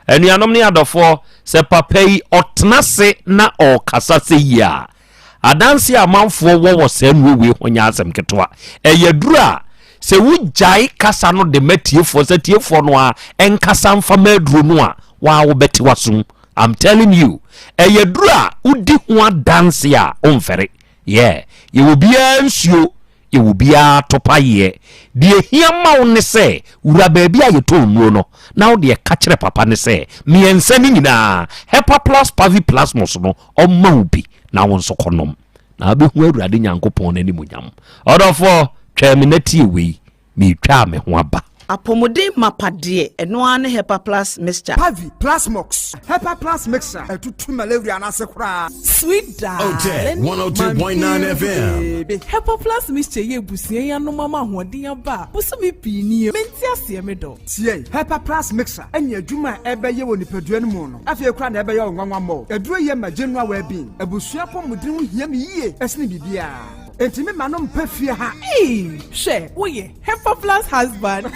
Anuanom ne adɔfoɔ, sɛ papa yi ɔtena se na ɔrekasa sɛ yie a, adanse a amanfoɔ wɔ wɔ saa nnuro wei ho nyɛ asɛm ketewa. Ɛyɛ duro a sɛ wogyae kasa no de ma tiefoɔ sɛ tiefoɔ no a ɛnkasa mfa ma aduro no a, waa wobɛte w'asom. I'm telling you. Ɛyɛ duro a wodi ho adanse a womfɛre. Yeah, yɛwɔ biara nsuo, yɛwɔ biara topayeɛ. Deɛ ɛhia ma wo ne sɛ wura baabi a yɛtɔn nnuro no na wo deɛ ka kyerɛ papa no sɛ mmiɛnsa no nyinaa Hepa Plus Pavi Plasmos no ɔmma wo bi na wo nso kɔnom na wobɛhu Awurade Nyankopɔn no animuonyam. Ɔdɔfoɔ, twɛn me na tie wei, meretwa me ho aba. Apɔmuden mapa deɛ, ɛno ara ne Hepa Plus Mixture. Pavi, Plasmox, Hepa Plus Mixture, ɛtutu malaria no ase koraa. Sweet darling. Otec 102.9 FM. Baby. Hepa Plus Mixture yɛ abusua yi anom ama ahoɔden aba a bosome pii nie. Mente aseɛ me dɔ. Tie, Hepa Plus Mixture ɛne adwuma a ɛbɛyɛ wɔ nipadua no mu no, afei koraa na ɛbɛyɛ wo nwanwa mmɔ. Aduro yɛ ma general well-being. Abusua apɔmuden ho hia me yie ɛsene biribiara. Enti me ma no mpɛ fie ha. Ee, hwɛ, woyɛ Hepa Plus husband.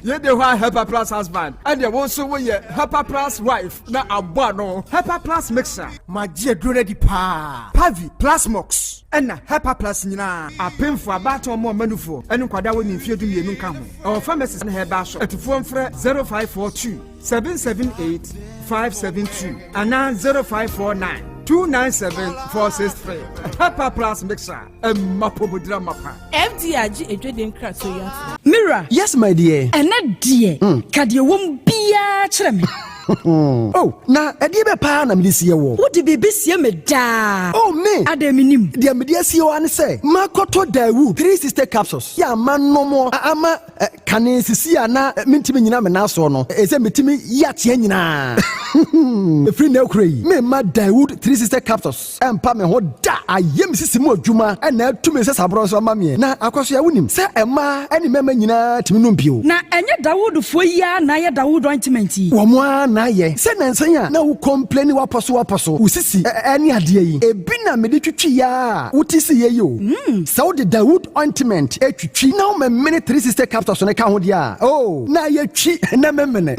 Yɛde hɔ a Hepa Plus husband, ɛdeɛ wo nso woyɛ Hepa Plus wife na abɔ ano. Hepa Plus mixer. Magye aduro no adi paa. Pavi, Plasmox, ɛna Hepa Plus nyinaa. Apemfo, abaatan, ɔmo ɔmanufoɔ, ɛne nkwadaa wɔ ne mfeɛ 12 nka ho. Ɛwɔ pharmacies ne herbal shop. Atufoɔ mfrɛ 0542 778 572 anaa 0549 297 463. Hepa Plus mixer, ɛmma pomodira mapa. FDA agye adwadie nkratoɔ yi ato. Mira. Yes, my dear. Ɛnɛ deɛ, ka deɛ ɛwɔ mu biara kyerɛ me. Oh, na ɛdeɛ bɛ paa na mede sie woɔ? Wode biribi sie me daa. Oh, me! Adɛn mennim? Deɛ mede asie wo ara ne sɛ, makɔtɔ Daewoo 360 capsules yɛ a manom a ama kane sisi a na mentumi nnyina me nan soɔ no, ɛsɛ metumi yi ateɛ nyinaa. Ɛfiri nnɛ rekora yi, meremma Daewoo 360 capsules ɛmpa me ho da. Ayɛ me sisi mu adwuma na atu me nsasaborɔ nso ama meɛ. Na Akwasoa, wonim sɛ mmaa ne mmarima nyinaa tumi nom bio. Na ɛnyɛ Dawoodfoɔ yi ara na ayɛ Dawood ointment yi? Wɔn ara na ayɛ. Sɛ nnansa yi a na wo complaini w'apɔso w'apɔso, wo sisi ne adeɛ yi, ebi na mede twitwiiɛ ara a wote siiɛ yi o. Sɛ wode Dawood ointment twitwi na womemene 360 capsules no ka ho deɛ a, oh, na ayɛ twi na memene.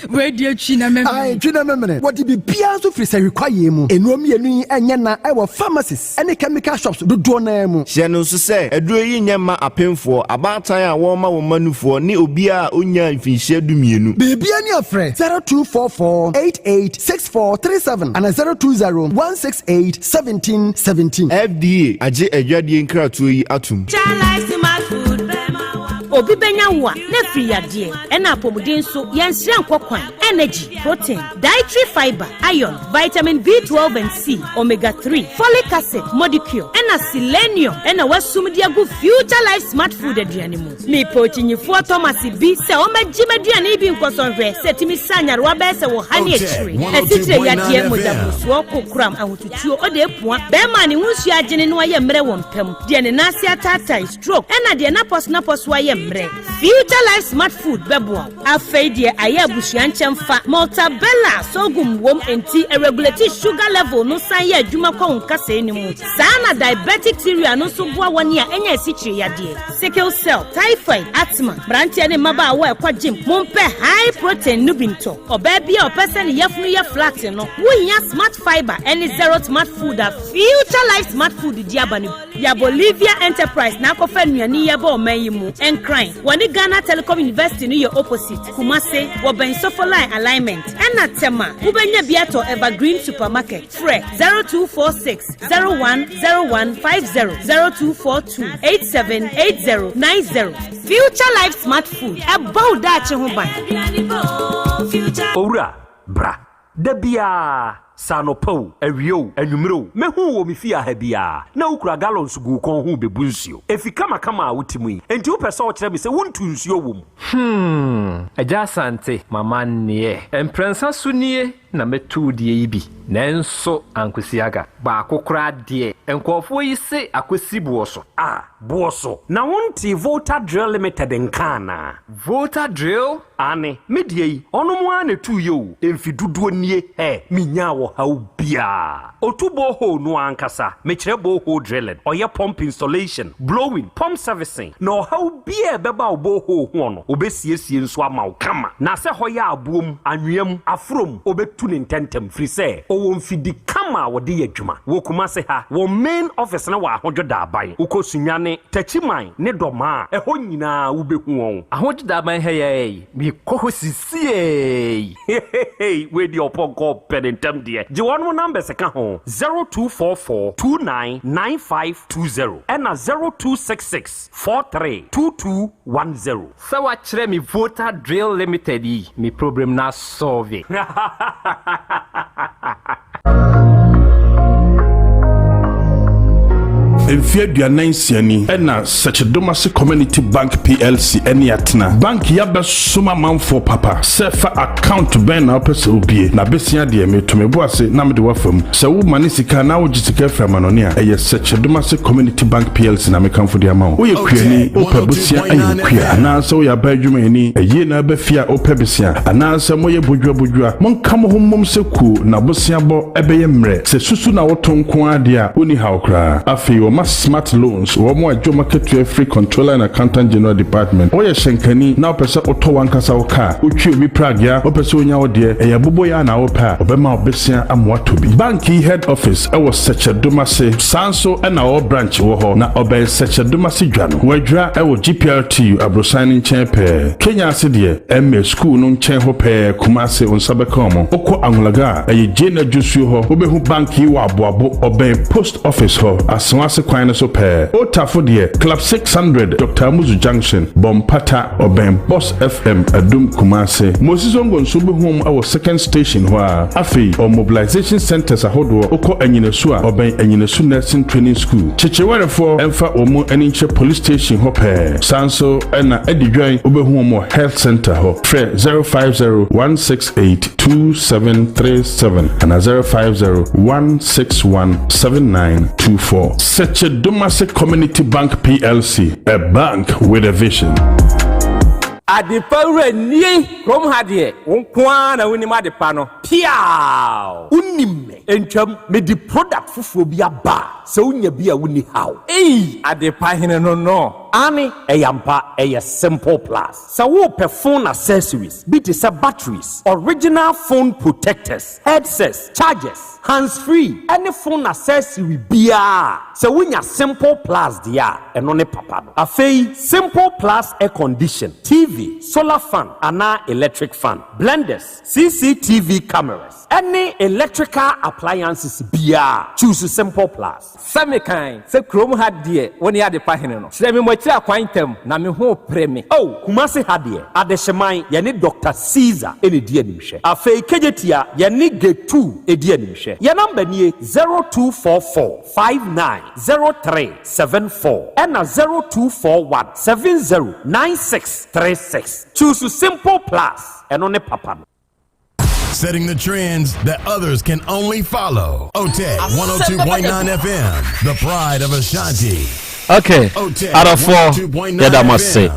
Wei deɛ twi na memene. Ae, twi na memene. Wɔde biribiara nso firi sahwi kwaeɛ mu. Nnuro mmienu yi nyɛ na wɔ pharmacies ne chemical shops dodoɔ no ara mu. Hyɛ no nso sɛ, aduro yi nyɛ mma apemfoɔ, abaatan a wɔrema wɔn mma nufoɔ ne obiara a ɔnnyaa mfinhyia dumienu. Biribiara ni a frɛ 0244 88 6437 anaa 020 168 1717. FDA agye adwadie nkratoɔ yi atom. Obi bɛnya wo a, na afiri yadeɛ, ɛna apɔmuden nso, yɛnsrɛ nkɔ kwan, energy, protein, dietary fibre, iron, vitamin B12 and C, omega 3, folic acid, modicure, ɛna selenium ɛna wasum de agu Future Life Smart Food aduane mu. Mepɛ okyinyifoɔ Thomas bi sɛ ɔmmɛgye m'aduane yi bi nkɔsɔ nhwɛ sɛ ɛtumi sa nyarewa bɛyɛ sɛ wɔ ha ne akyire, asikyire yadeɛ, mogyaburusoɔ, kokoram, ahotutuo, ɔde apua, bɛrima a ne ho nsuo agyene na wayɛ mmerɛ wɔ mpa mu, deɛ ne nan ase ataatae, stroke, ɛna deɛ n'apɔso-n'apɔso ayɛ mmerɛ. Future Life Smart Food bɛboa wo. Afei deɛ ayɛ abusua nkyɛmfa, Maltabella sorghum wom enti ɛregulate sugar level no san yɛ adwuma kɔ wo nkasɛɛ no mu. Saa na diabetic cereal no nso boa wɔn a anya asikyire yadeɛ, sickle cell, typhoid, asthma. Mmeranteɛ ne mmabaawa a ɛkɔ gym, mompɛ high protein no bi ntɔ. Ɔbaa bi a ɔpɛ sɛ ne yafunu yɛ flat no, wohia Smart Fibre ne Zero Smart Food a Future Life Smart Food de aba no bi. Ya Bolivia Enterprise na akɔfa nnuane yi aba ɔman yi mu. Nkran, wɔne Ghana Telecom University no yɛ opposite. Kumase, wɔbɛn Sofoline Alignment. Ɛna Tema, wobɛnya bi atɔ Evergreen Supermarket. Frɛ 0246 010150, 0242 878090. Future Life Smart Food, ɛbɔ wo daakye ho ban. Owura, bra. Da biara, sɛ anɔpa o, awia o, anwummere o, mɛhu wo wɔ me fie ha biara, na wokura gallons gu wo kɔn ho rebebu nsuo. Efi kamakama a wote mu yi, enti wopɛ sɛ wokyerɛ me sɛ wontu nsuo wɔ mu? Hmm, Agya Asante, m'amanneɛ. Mprɛnsa so nie na mɛtu wo deɛ yi bi, nanso ankosi aga. Baako koraa deɛ, nkurɔfoɔ yi se akɔsi boɔ so. Ah, boɔ so? Na wontee Volta Drill Limited nka anaa? Volta Drill? Aane, me deɛ yi, ɔnom ara na ɛtuiɛ o, mfe dodoɔ nie, hɛ, menyaa ɔhaw biara. Ɔtu borehole no ara ankasa, mekyerɛ borehole drilling, ɔyɛ pump installation, blowing, pump servicing, na ɔhaw biara a ɛbɛba wo borehole hoɔ no, ɔbɛsiesie nso ama wo kama. Na sɛ hɔ yɛ aboɔ mu, anwea mu, aforɔ mu, ɔbɛtu no ntɛntɛm, firi sɛ ɔwɔ mfidi kama a wɔde yɛ adwuma. Wɔ Kumase ha, wɔn main office no wɔ Ahodwo Daaban. Wokɔ Sunyani, Techiman, ne Dɔmaa a, ɛhɔ nyinaa wobɛhu wɔn. Ahodwo Daaban ha yi ara yi, mekɔ hɔ sisiei. Hehehe wei deɛ ɔpɔnkɔ ɔpɛ ne ntɛm deɛ. Gye wɔnom numbers ka ho, 0244 29 9520 ɛna 0266 43 2210. Sɛ wakyerɛ me Volta Drill Limited yi, me problem no asɔlve. Mfe 46 ni na Sɛkyedomase Community Bank PLC ne atena. Bank yi abɛsom amanfoɔ papa. Sɛ fa account bɛn na wopɛ sɛ wobie, na besia deɛ meto me bo ase na mede wo afa mu. Sɛ wo mane sika anaa wogye sika firi amanɔne a, ɛyɛ Sɛkyedomase Community Bank PLC na mekamfo de ama wo. Woyɛ kuani, wopɛ bosea ayɛ wo kua, anaasɛ woyɛ aban adwumayɛni, ayie na aba fie a wopɛ besea, anaasɛ moyɛ bodua bodua, monka mo ho mmom sɛ kuo na boseabɔ bɛyɛ mmerɛ. Sɛ susu na woto nko ara deɛ a, wonni haw koraa. Afei wɔma smart loans, wɔn a dwom akatua firi Controller and Accountant General Department. Woyɛ hyɛnkani na wopɛ sɛ wotɔ w'ankasa wo kaa, wotwi obi pragea, wopɛ sɛ wonya wo deɛ, ɛyɛ aboboyaa na wopɛ a, wɔbɛma wo besea ama woatɔ bi. Bank yi head office wɔ Sɛkyɛ Domase, saa nso na wɔwɔ branch wɔ hɔ, na ɔbɛn Sɛkyɛ Domase dwa no. Wɔadwira wɔ GPRTU aborosan no nkyɛn pɛɛ. Kenya ase deɛ, MA School no nkyɛn hɔ pɛɛ, Kumase, wo nsa bɛka wɔn. Wokɔ Anwulaga a, ɛyɛ Jane Adwosuo hɔ, wobɛhu bank yi wɔ Aboabo, ɔbɛn Post Office hɔ, Asewa ase. kwan no so pɛɛ. Otafo deɛ, Club 600, Doctor Amuzu Junction, Bompata, ɔbɛn Boss FM, Adum, Kumasi. Moses Zongo nso wobɛhu wɔn wɔ Second Station hɔ ara. Afei, ɔwɔ mobilization centres ahodoɔ, wokɔ Anyinasu a, ɔbɛn Anyinasu Nursing Training School. Kyekyewarefoɔ mfa wɔn ani nkyerɛ Police Station hɔ pɛɛ. Saa nso na Adidwan, wobɛhu wɔn wɔ Health Centre hɔ. Frɛ 050 168 2737 anaa 050 161 7924. Sekyedomase Community Bank PLC, a bank with a vision. Adepa wura nie! Kurom ha deɛ, wo nko ara na wonim adepa no. Piaaw! Wonim me. Ntwam, mede product foforɔ bi aba a, sɛ wonya bi a wonni haw. Ei! Adepa hene no no. Aane, ɛyɛ ampa, ɛyɛ Simple Plus. Sɛ worepɛ phone accessories bi te sɛ batteries, original phone protectors, headsets, chargers, hands free ne phone accessory biara a, sɛ wonya Simple Plus deɛ a, ɛno ne papa no. Afei Simple Plus air condition, TV, solar fan anaa electric fan, blenders, CCTV cameras ne electrical appliances biara a, choose Simple Plus. Sɛ mekan sɛ kurom ha deɛ wo ne adepa hene no. Kyerɛ me mo akyiri akwan ntɛm na me ho repere me. Oh, Kumasi ha deɛ, Adehyeman, yɛne Doctor Caesar na ɛdi animhwɛ. Afei Kejetia, yɛne Getu di animhwɛ. Yɛn number nie, 0244 59 03 74 ɛna 0241 70 96 36. Choose Simple Plus, ɛno ne papa no. Setting the trends that others can only follow. OTEC 102.9 FM, the pride of Ashanti. Okay, adɔfoɔ yɛda mo ase.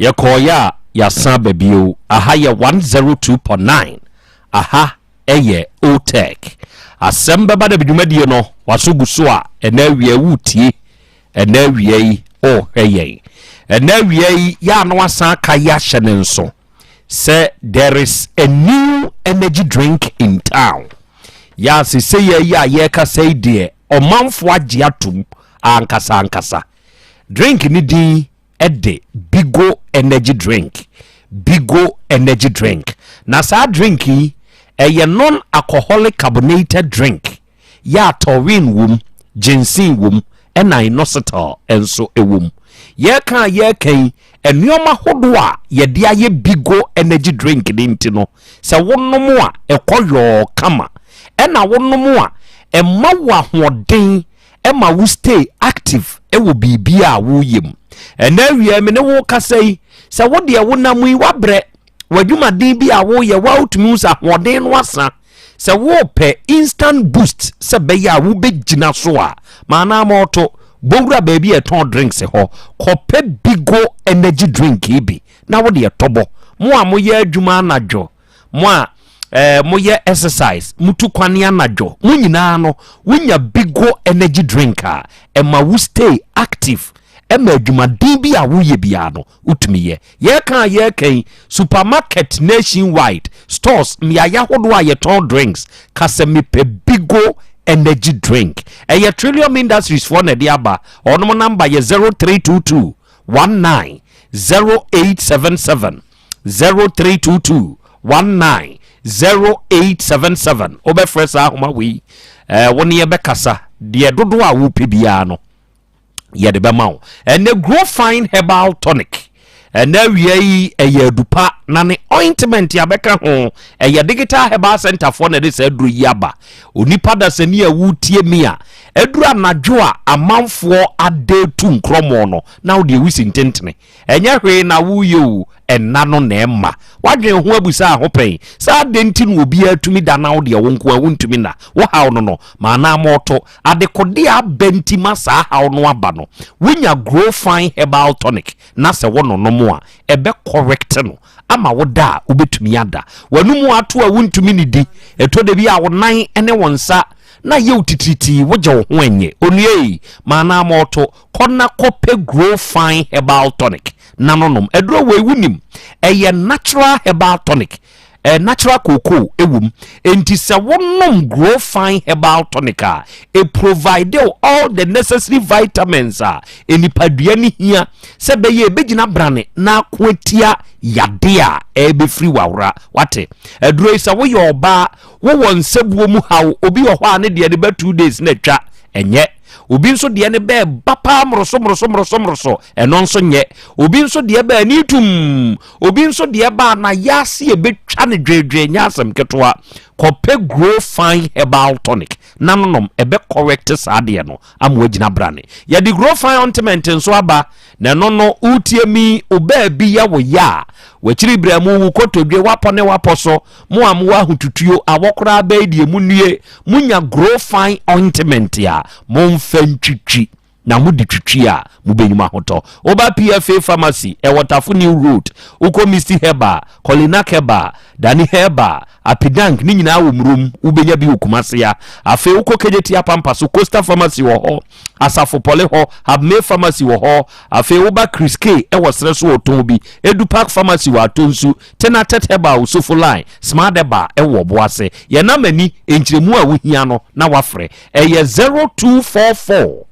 Yɛkɔɔyɛ a yɛasan aba bio. Aha yɛ 102.9. Aha ɛyɛ OTEC. Asɛm bɛba da bi dwumadie no waso gu so a ɛnɛ awia wotie ɛnɛ awia yi ɔrehwɛ yɛn. Ɛnɛ awia yi yɛ ano asan aka yi ahyɛ ne nso. Sɛ there is a new energy drink in town yɛ a sesei yi a yɛrekasa yi deɛ ɔmanfoɔ agye atom ankasa ankasa. Drink ne din de Bigo energy drink. Bigo energy drink. Na saa drink yi ɛyɛ non-alcoholic carbonated drink yɛ a taurine wom, ginseng wom, ɛna inositol nso wom. Yɛreka a yɛreka yi, nneɛma hodoɔ a yɛde ayɛ Bigo energy drink no nti no, sɛ wonom a ɛkɔ yɔɔ kama, ɛna wonom a ɛma wo ahoɔden, ɛma wo stay active wɔ biribi a woyɛ mu. Ɛnɛ awia me ne wo kasa yi, sɛ wo deɛ wonam yi wabrɛ, w'adwumaden bi a woyɛ, wa wotumi hu sɛ ahoɔden no asa. Sɛ wopɛ instant boost sɛ bɛyɛ a wobɛgyina so a, maanaa ma ɔto bɔwura baabi a ɛtɔn drinks hɔ, kɔpɛ Bigo energy drink yi bi na wode ɛtɔbɔ. Mo a moyɛ adwuma anadwo, mo a eh, moyɛ exercise, motu kwane anadwo, mo nyinaa no, wonya Bigo energy drink a, ɛma wo stay active, ɛma adwumaden bi a woyɛ biara no wotumi yɛ. Yɛreka a yɛreka yi, supermarket nationwide, stores, mmeaeɛ ahodoɔ a yɛtɔn drinks, ka sɛ mepɛ Bigo energy drink. Ɛyɛ Trillium Industries foɔ na ɛde aba. Ɔnom namba yɛ 0322 19 0877, 0322 19 0877. Wobɛfrɛ saa ahoma wei, wo ne yɛbɛkasa, deɛ dodoɔ a wopɛ biara no yɛde bɛma wo. Ɛnɛ Grow Fine Herbal Tonic ɛnɛ awia yi ɛyɛ adupa na ne ointment abɛka ho. Ɛyɛ Digital Herbal Center foɔ na ɛde saa aduro yi aba. Onipa dasani a wotie mi a aduru anadwo a amanfoɔ ade tu nkorɔmɔ no na wode awisi ntentene, ɛnyɛ hwee na woyɛ o, ɛnna no na ɛma wadwen ho abusa ho pɛn sɛ adɛn nti na obiara tumi da na wo deɛ wo nko a wontumi na wohaw no no maanaa mɔɔto Adekode a aba nti ma saa haw no aba no, wonya Grow Fine Herbal Tonic na sɛ wononom a, ɛbɛ correct no ama wo da a wobɛtumi ada. W'anomu ato a wontumi nnidi, ɛtɔ da bi a wo nan ne wo nsa na ayɛ wo titiritii, wogye wo ho ɛnyɛ. Onua ei, ma anaa mɔɔto, kɔ na kɔpɛ Grow Fine Herbal Tonic na nonom. Aduro wei wonim, ɛyɛ natural herbal tonic. eh, natural cocoa ɛwɔ mu. Enti sɛ wonom Grow Fine Herbal Tonic a, e provide all the necessary vitamins a nipadua no hia sɛ bɛyɛ ɛbɛgyina brane na ako atia yade a ɛbɛfiri wawora. Wate? Aduro yi sɛ woyɛ ɔbaa, wowɔ nsabuo mu haw, obi wɔ hɔ a ne deɛ de bɛ 2 days na atwa, ɛnyɛ. Obi nso deɛ no bɛɛ ba paa mmoroso mmoroso mmoroso mmoroso, ɛno nso nyɛ. Obi nso deɛ bɛɛ ani tum. Obi nso deɛ baa na yaase ɛbɛtwa no dweedwee nyɛ asɛm ketewa. Kɔpɛ Grow Fine Herbal Tonic na nonom, ɛbɛ correct saa adeɛ no ama wagyina brane. Yɛde Grow Fine Ointment nso aba, na ɛno no wotie mi, wo baabi yɛ wo ya a, w'akyiri berɛ mu, wo kotodwe, w'apɔ ne w'apɔ so, mo a mowɔ ahotutuo, awɔ koraa bɛyi deɛ munnue, monya Grow Fine Ointment a, momfa ntwitwi. Na mode twitwi a, mobɛnyim ahotɔ. Woba PFA Pharmacy, ɛwɔ Tafo New Road, wokɔ Misty Herbal, Kolinak Herbal, Dani Herbal, Apidank, ne nyinaa wɔ Murom, wobɛnya bi wɔ Kumasi ha. Afei wokɔ Kejetia Pampa so, Coastal Pharmacy wɔ hɔ, Asafo Pɔle hɔ, Habmay Pharmacy wɔ hɔ. Afei woba Chris K ɛwɔ serɛ so ɔtɔn bi, Edu Park Pharmacy wɔ Atonsu, Tenatet Herbal wɔ Sofo Line, Smart Herbal ɛwɔ Ɔboase. Yɛn namba ni, nkyerɛmu a wohia no na wafrɛ. Ɛyɛ 0244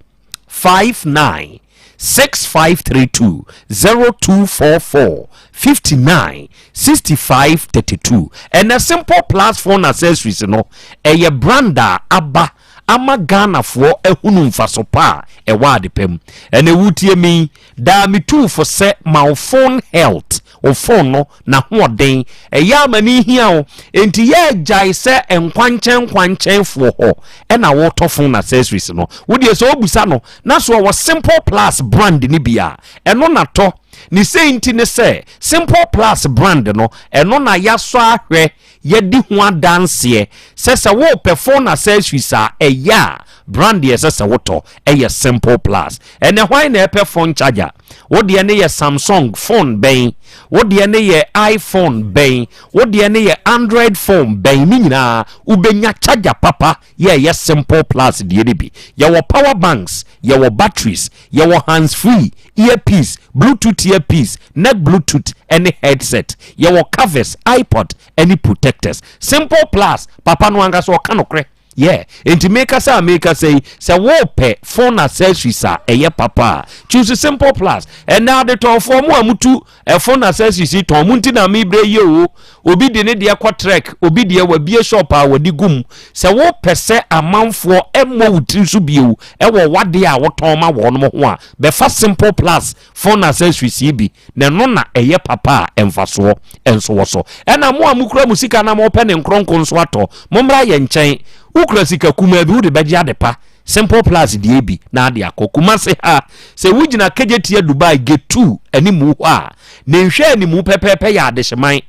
59 6532, 0244 59 65 32. Ɛnɛ Simple Plus phone accessories no ɛyɛ brand a aba ama Ghanafoɔ ahunu mfaso pa a ɛwɔ ade pa mu. Ɛnɛ wotie mi daa metuu fo sɛ ma wo phone health, wo phone no n'ahoɔden ɛyɛ ama ne hia wo, enti yɛ agyae sɛ nkwankyɛn nkwankyɛnfoɔ hɔ ɛna wɔtɔ phone accessories no. Wodeɛ sɛ wobusa no na so ɔwɔ Simple Plus brand ne bi a, ɛno natɔ ne sei. Nti ne sɛ Simple Plus brand no, ɛno na yɛasɔ ahwɛ, yɛdi ho adanseɛ sɛ wopɛ phone accessories a ɛyɛ a, brand yɛ sɛ wotɔ ɛyɛ Simple Plus. Ɛnɛ hwan na ɛpɛ phone charger? Wodeɛ ne yɛ Samsung phone bɛn, wodeɛ ne yɛ iPhone bɛn, wodeɛ ne yɛ Android phone bɛn, ne nyinaa wobɛnya charger papa yɛ ɛyɛ Simple Plus deɛ no bi. Yɛwɔ power banks, yɛwɔ batteries, yɛwɔ hands free earpiece, Bluetooth earpiece, neck Bluetooth ɛne headset, yɛwɔ covers, iPod ɛne protectors. Simple Plus papa no ankasa ɔka nokorɛ yeah. Nti mekasa a mekasa yi, sɛ wopɛ phone accessories a ɛyɛ papa a, choose Simple Plus. Ɛnɛ adetɔnfoɔ mo a mutu phone accessories yi tɔn mo nti na mebrɛ yie o. Obi de ne deɛ kɔ trek, obi deɛ wabie shop a wɔde gum. Sɛ wopɛ sɛ amanfoɔ ɛmmɔ wo tiri so bio ɛwɔ wadeɛ a wotɔn ma wɔn ho a, bɛfa Simple Plus phone accessories yi bi, na ɛno na ɛyɛ papa a ɛmfasoɔ ɛnso wɔ so. Ɛna mo a mokura mo sika na mopɛ ne nkoronko nso atɔ, mommra yɛ nkyɛn. Wokura sika kumaa bi, wode bɛgye ade pa, Simple Plus deɛ bi na ade akɔ. Kumase ha, sɛ wogyina Kejetia Dubai Gate 2 animu hɔ a, ne nhwɛ animu pɛpɛɛpɛ yɛ Adehyeman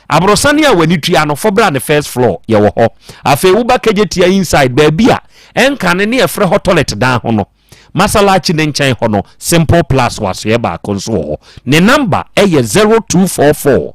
aborɔsane a w'ani tua no, fɔbra ne first floor, yɛwɔ hɔ. Afei woba Kejetia inside, baabi a ɛnkane ne yɛfrɛ hɔ toilet dan ho no, Masalachi ne nkyɛn hɔ no, Simple Plus wasoɛ baako nso wɔ hɔ. Ne number ɛyɛ 0244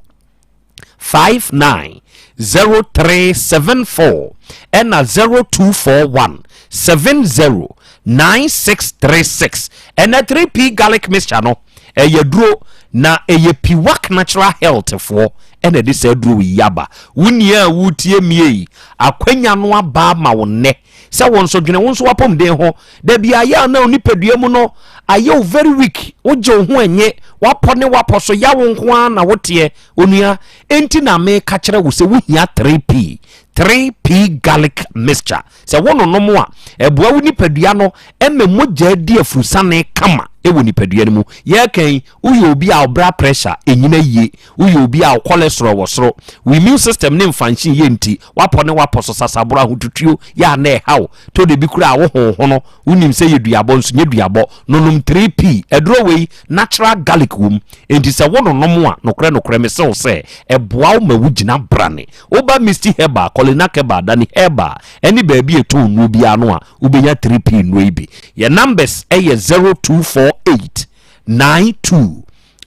59 0374 ɛna 0241 70 9636. Ɛna 3P Garlic Mixture no ɛyɛ duro na ɛyɛ Piwak Natural Health foɔ ɛna ɛde saa duro yi aba. Wo nua a wotie mie yi, akwanya no aba ama wo nnɛ sɛ wo nso dwene wo nso wapɔmuden ho. Dabi ayɛ a na wo nipadua mu no ayɛ wo very weak, wogye wo ho ɛnyɛ wapɔ ne wapɔ so ya wo nko ara na woteɛ. Onua, enti na meka kyerɛ wo sɛ wohia 3P 3P Garlic Mixture. Sɛ wononom a, ɛboa wo nipadua no ɛma mogya di afurusane kama ɛwɔ nipadua no mu. Yɛreka yi, woyɛ obi a ɔbra pressure ɛnyina yie, woyɛ obi a cholesterol wɔ soro, wo immune system ne mfanhye yɛ nti wapɔ ne wapɔ so sasaboro ahotutuo yɛ a na ɛha wo to de bi kura a wo honho no wonim sɛ yɛ duabɔ nso nyɛ duabɔ. Nonom 3P aduro wei, natural garlic wɔ mu, enti sɛ wononom a, nokorɛ nokorɛ mesɛ wo sɛ ɛboa wo ma wogyina brane. Woba Misty Herbal, Colina Herbal, Dani Herbal ɛne baabi a ɛtɔn nnuro biara no a, wobɛnya 3P nnuro yi bi. Yɛ numbers ɛyɛ 0248 92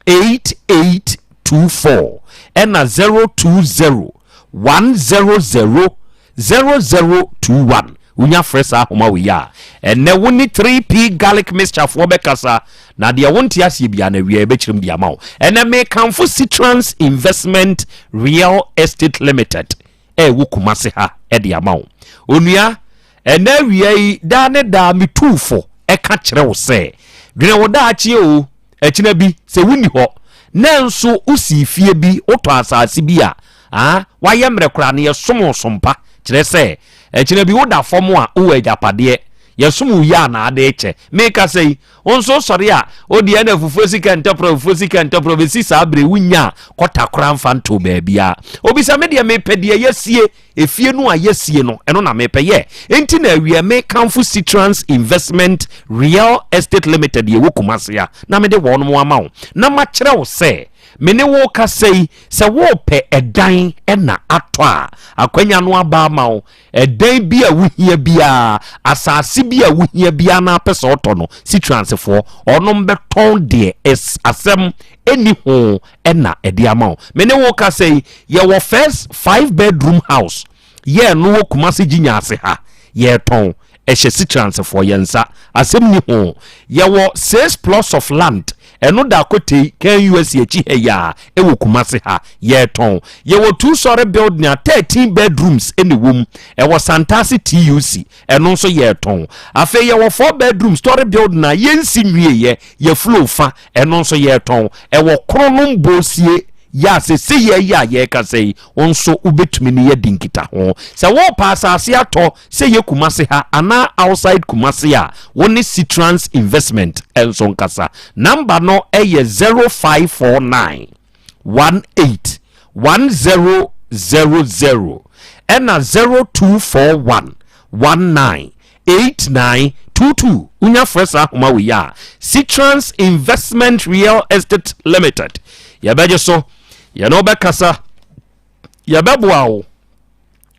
8824 ɛna 020 100 0021. Wonya frɛ saa ahoma wei a, ɛnɛ wo ne 3P Garlic Mixture foɔ bɛkasa na deɛ wonte aseɛ bia na awia yɛbɛkyerɛ mu de ama wo. Ɛnɛ mekamfo Citrans Investment Real Estate Limited ɛwɔ Kumase ha ɛde ama wo. Onua, ɛnɛ awia yi, daa ne daa metuu fo ɛka kyerɛ wo sɛ dwene wo daakye o. Ɛkyina bi sɛ wonni hɔ na nso wosii fie bi, wotɔ asase bi a, ah, wayɛ mmerɛ koraa no, yɛsom wo sompa kyerɛ sɛ ɛkyina bi woda fam a, wowɔ agyapadeɛ. Yɛsom wo yie a na ade rekyɛ. Mekasa yi, wo nso wosɔre a, wo deɛ na fufuo sika ntɔprɔ, fufuo sika ntɔprɔ, bɛsi saa berɛ wonnya kɔta koraa mfa ntoo baabiara. Obi sɛ me deɛ mepɛ deɛ yɛasie, efie no a yɛasie no, ɛno na mepɛ yɛ. Enti na awia mekamfo Citrans Investment Real Estate Limited yɛwɔ Kumasi a, na mede wɔn ama wo. Na makyerɛ wo sɛ, me ne wo kasa yi, sɛ worepɛ ɛdan na atɔ a, akwanya no aba ama wo. Ɛdan bi a wohia biara, asase bi a wohia biara na apɛ sɛ ɔtɔ no, Citransfoɔ, ɔnom bɛtɔn deɛ ɛs asɛm ɛni ho ɛna ɛde ama wo. Me ne wo kasa yi, yɛwɔ first five bedroom house, yɛ ɛno wɔ Kumasi Gyinya ase ha, yɛtɔn, ɛhyɛ Citransfoɔ yɛn nsa, asɛm ni ho. Yɛwɔ six plots of land, Ɛno da Kotei, KNUST akyi ha yi ara, ɛwɔ Kumasi ha. Yɛretɔn. Yɛwɔ two sɔre building a 13 bedrooms na ɛwɔ mu. Ɛwɔ Santase TUC. Ɛno nso yɛretɔn. Afei yɛwɔ four bedroom story building a yɛnsi nwieɛ, yɛ floor fa. Ɛno nso yɛretɔn. Ɛwɔ Kronom Bosie yɛ a sesei yi a yɛrekasa yi, wo nso wobɛtumi ne yɛadi nkitaho. Sɛ worepɛ asase atɔ, Sɛ ɛyɛ Kumasi ha anaa outside Kumasi a, wo ne Citrans Investment nso nkasa. Number no yɛ 0549 18 1000 ɛna 0241 19 8922. Wonya frɛ saa ahoma wei a, Citrans Investment Real Estate Limited, yɛbɛgye so, yɛne wo bɛkasa, yɛbɛboa wo.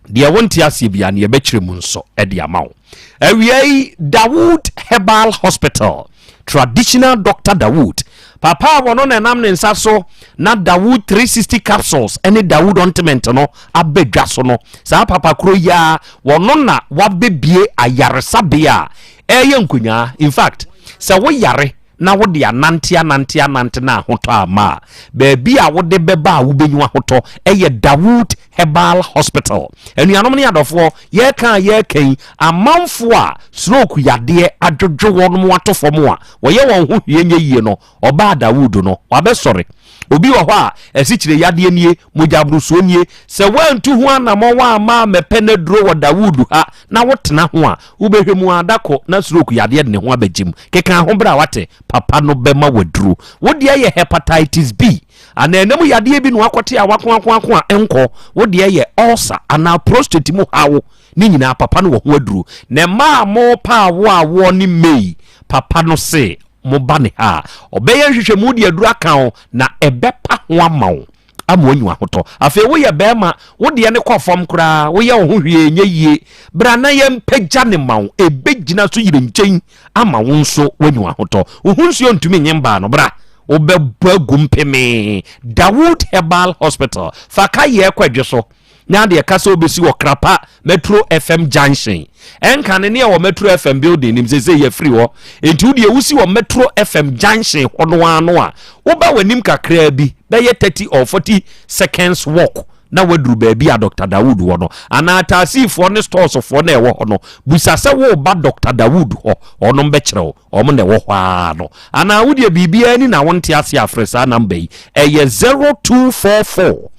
Deɛ wonte aseɛ bia no yɛbɛkyerɛ mu nso de ama wo. Awia yi Dawood Herbal Hospital, traditional Doctor Dawood, papa a wɔno na ɛnam ne nsa so na Dawood 360 capsules ne Dawood ointment no aba dwa so no, saa papa koro yi ara wɔno na wabɛbie ayaresabea a ɛyɛ nkonyaa. In fact, sɛ woyare na wode anante anante anante na ahotɔ amma a, baabi a wode bɛba a wobɛnya ahotɔ yɛ Dawood Herbal Hospital. Anuanom ne adɔfoɔ, yɛreka a yɛreka yi, amanfoɔ a stroke yadeɛ adwodwo wɔn ato fam a wɔyɛ wɔn ho hwee nyɛ yie no, ɔbaa Dawood no, wabɛsɔre. Obi wɔ hɔ a, asikyire yadeɛ nie, mogya aborosoɔ nie. Sɛ woantu ho anammɔn amma ammɛpɛ n'aduro wɔ Dawood ha na wotena ho a, wobɛhwɛ mu ara da ko na stroke yadeɛ de ne ho abɛgye mu. Keka ho bra wate, papa no bɛma waduro. Wo deɛ yɛ hepatitis B anaa ɛna mu yadeɛ bi na wakɔte a wakoakoako a ɛnkɔ. Wo deɛ yɛ ulcer anaa prostate mu haw. Ne nyinaa papa no wɔ ho aduro. Na mmaa a morepa awoɔ awoɔ ne May, papa no se mo ba ne ha a, ɔbɛyɛ nhwehwɛmu de aduro aka wo na ɛbɛpa ho ama wo ama woanya ahotɔ. Afei woyɛ barima, wo deɛ no kɔ fam koraa, woyɛ wo ho hwee nyɛ yie, bra na yɛmpagya no ma wo, ɛbɛgyina so yerɛnkyɛn ama wo nso woanya ahotɔ. Wo ho nsuo ntumi nye mbaa no, bra wobɛbɔ agu mpemee. Dawood Herbal Hospital, fa ka yɛ kɔ adwo so. Na deɛ ɛka sɛ wobɛsi wɔ Krapa Metro FM Junction. Ɛnka ne ne ɛwɔ Metro FM building nim sɛ sɛ yɛfiri hɔ. Enti wo deɛ wosi wɔ Metro FM Junction hɔ no ara no a, woba w'anim kakraa bi, bɛyɛ 30 or 40 seconds walk na waduru baabi a Dr. Dawood wɔ no. Anaa taasiifoɔ ne storesfoɔ na ɛwɔ hɔ no, busa sɛ woreba Dr. Dawood hɔ, wɔnom bɛkyerɛ wo. Wɔn na ɛwɔ hɔ ara no. Anaa wo deɛ biribiara ni na wonte ase a, frɛ saa number yi. Ɛyɛ 0244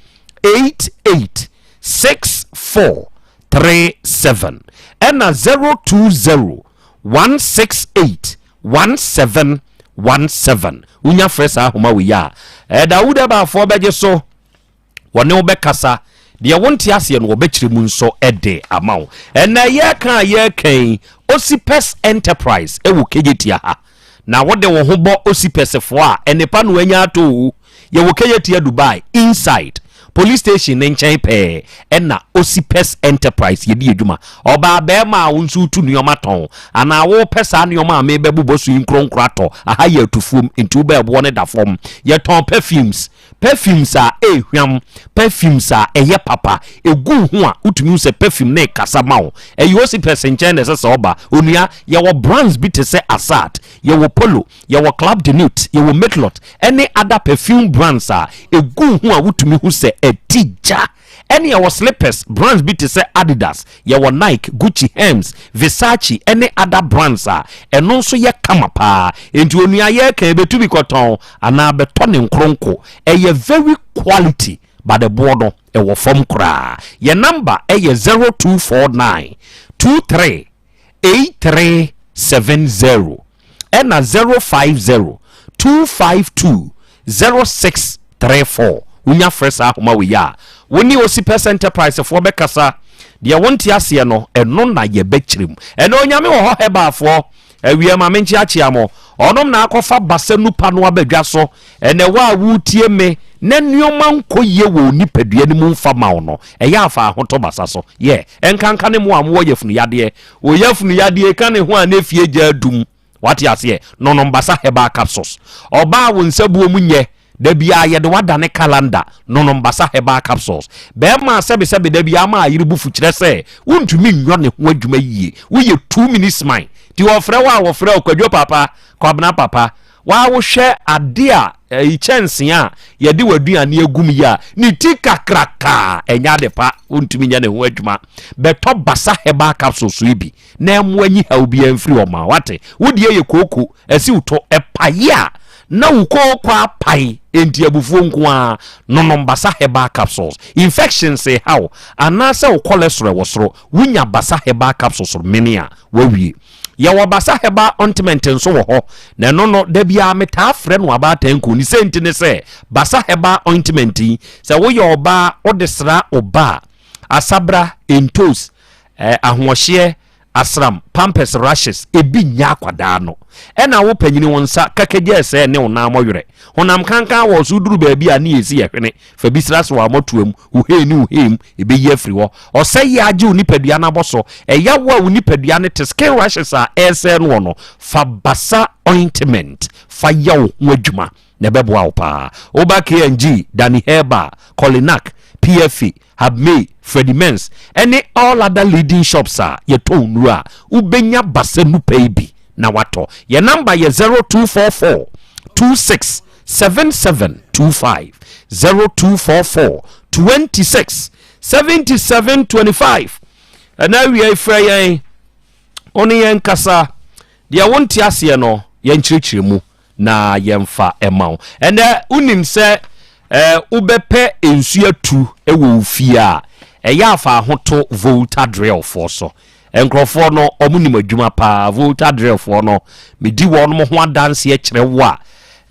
88 64 37 ɛna 020 168 17 17. Wonya frɛ saa ahoma wei a, ɛda wo dɛ baafoɔ bɛgye so, wɔne wo bɛkasa, deɛ wonte aseɛ no wɔbɛkyerɛ mu nso de ama wo. Ɛnɛ yɛreka a yɛreka yi, Osipes Enterprise ɛwɔ Kejetia ha na wode wo ho bɔ Osipɛsfoɔ a, ɛnepa no anya atɔ o. Yɛwɔ Kejetia Dubai inside police station ne nkyɛn pɛɛ ɛna Osipes Enterprise yɛdi adwuma. Ɔbaa bɛɛma a wo nso wotu nnoɔma tɔn anaa wopɛ saa nnoɔma a mebɛbobɔ so yi nkronkro atɔ, aha yɛ atufuom nti wobɛ ɛboɔ no da fam. Yɛtɔn perfumes, perfumes a ɛhwam, perfumes a ɛyɛ papa, ɛgu wo ho a wotumi hu sɛ perfume no rekasa ma wo. Ɛyɛ Osipes nkyɛn na ɛsɛ sɛ ɔba. Onua, yɛwɔ brands bi te sɛ Assad, yɛwɔ Polo, Yɛwɔ Club de Nuit, yɛwɔ Matelot ne other perfume brands a ɛgu ho a wotumi hu sɛ ɛti gya. Ɛne yɛwɔ slippers brands bi te sɛ Adidas, yɛwɔ Nike, Gucci, Hermes, Versace ne other brands a ɛno nso yɛ kama paa. Enti onua yɛreka yi bɛtumi kɔtɔn anaa bɛtɔ ne nkronko. Ɛyɛ very quality but ɛboɔ no ɛwɔ fam koraa. Yɛn number yɛ 0249 23. 8370 ɛna 050 252 0634. Wonya frɛ saa ahoma wei a, wo ne Osipɛs Enterprise foɔ bɛkasa. Deɛ wonte aseɛ no, ɛno na yɛbɛkyerɛ mu. Ɛnɛ Onyame wɔ hɔ Herbal-foɔ, awia ma menkyeakyea mo. Ɔnom na akɔfa basa nupa no aba dwa so. Ɛnɛ wo a woretie me na nneɛma nkɔ yie wɔ wo nipadua no mu mfa ma wo no, ɛyɛ a fa ahotɔ basa so. Yɛ, ɛnkanka ne mo a mowɔ yafunu yadeɛ. Wo yafunu yadeɛ ka ne ho a na efie gya adum. Wate aseɛ? Nonom Basa Herbal Capsules. Ɔbaa a wo nsabuo mu nyɛ, da biara yɛde wo adane calendar, nonom Basa Herbal Capsules. Bɛrima a sɛbesɛbe da biara ama ayere bo fu kyerɛ sɛ wontumi nyɔ ne ho adwuma yie. Woyɛ two minutes man. Nti wɔfrɛ wo a wɔfrɛ wo Kwadwo papa, Kwabena papa. Waa wohwɛ ade a ɛyi kyɛnsee a yɛde w'aduane agu mu yi a ne ti kakraka ɛnyɛ ade pa, wontumi nyɛ ne ho adwuma. Bɛtɔ Basa Herbal Capsules yi bi na ɛmmoa nyi haw biara mfiri hɔ ma wate. Wo deɛ yɛ kooko, asiw to, ɛpae a na wo kooko apae, enti abufuo nko ara. Nonom Basa Herbal Capsules. Infections reha wo anaasɛ wo cholesterol wɔ soro, wonya Basa Herbal Capsules mene a, woawie. Yɛwɔ Basa Herbal Ointment nso wɔ hɔ, na ɛno no, da biara metaa frɛ no abaatan kuo. Ne sɛ nti ne sɛ, Basa Herbal Ointment yi, sɛ woyɛ ɔbaa wode sra wo ba a, asabra, ntos, eh, ahoɔhyeɛ, asram, pampers, rashes, ebi nyɛ akwadaa no. Ɛna wo panyini wo nsa kakagya ɛsɛɛ ne wo nan mɔwerɛ. Honam kankan wɔ so duru baabi a ne yɛsi yɛ hwene. Fa bi sra so wɔ amɔtoam, wo hee ne wo hee mu, ɛbɛyi afiri hɔ. Ɔsɛ yɛ agye wo nipadua no abɔ so. Ɛyawo a wo nipadua no te, skin rashes a ɛresɛe noɔ no, fa Basa ointment fa yɛ wo ho adwuma na ɛbɛboa wo paa. Woba KNG, Danny Herbal, Colinak, PFA, Habmay, Freddie Mens, ɛne all other leading shops a yɛtɔn nnuro a, wobɛnya Basa nupa yi bi na watɔ. Yɛn namba yɛ 0244 26 7725, 0244 26 77 25. Ɛna awia yi frɛ yɛn, wo ne yɛn kasa, deɛ wonte aseɛ no yɛnkyerɛkyerɛ mu na yɛmfa ɛma wo. Ɛnɛ wonim sɛ eh, wobɛpɛ nsuo atu wɔ wo fie a, ɛyɛ afa ahoto Volta Drill foɔ so. Nkurɔfoɔ no, wɔn nim adwuma paa. Volta Drill foɔ no, medi wɔn ho adanseɛ kyerɛ wo a,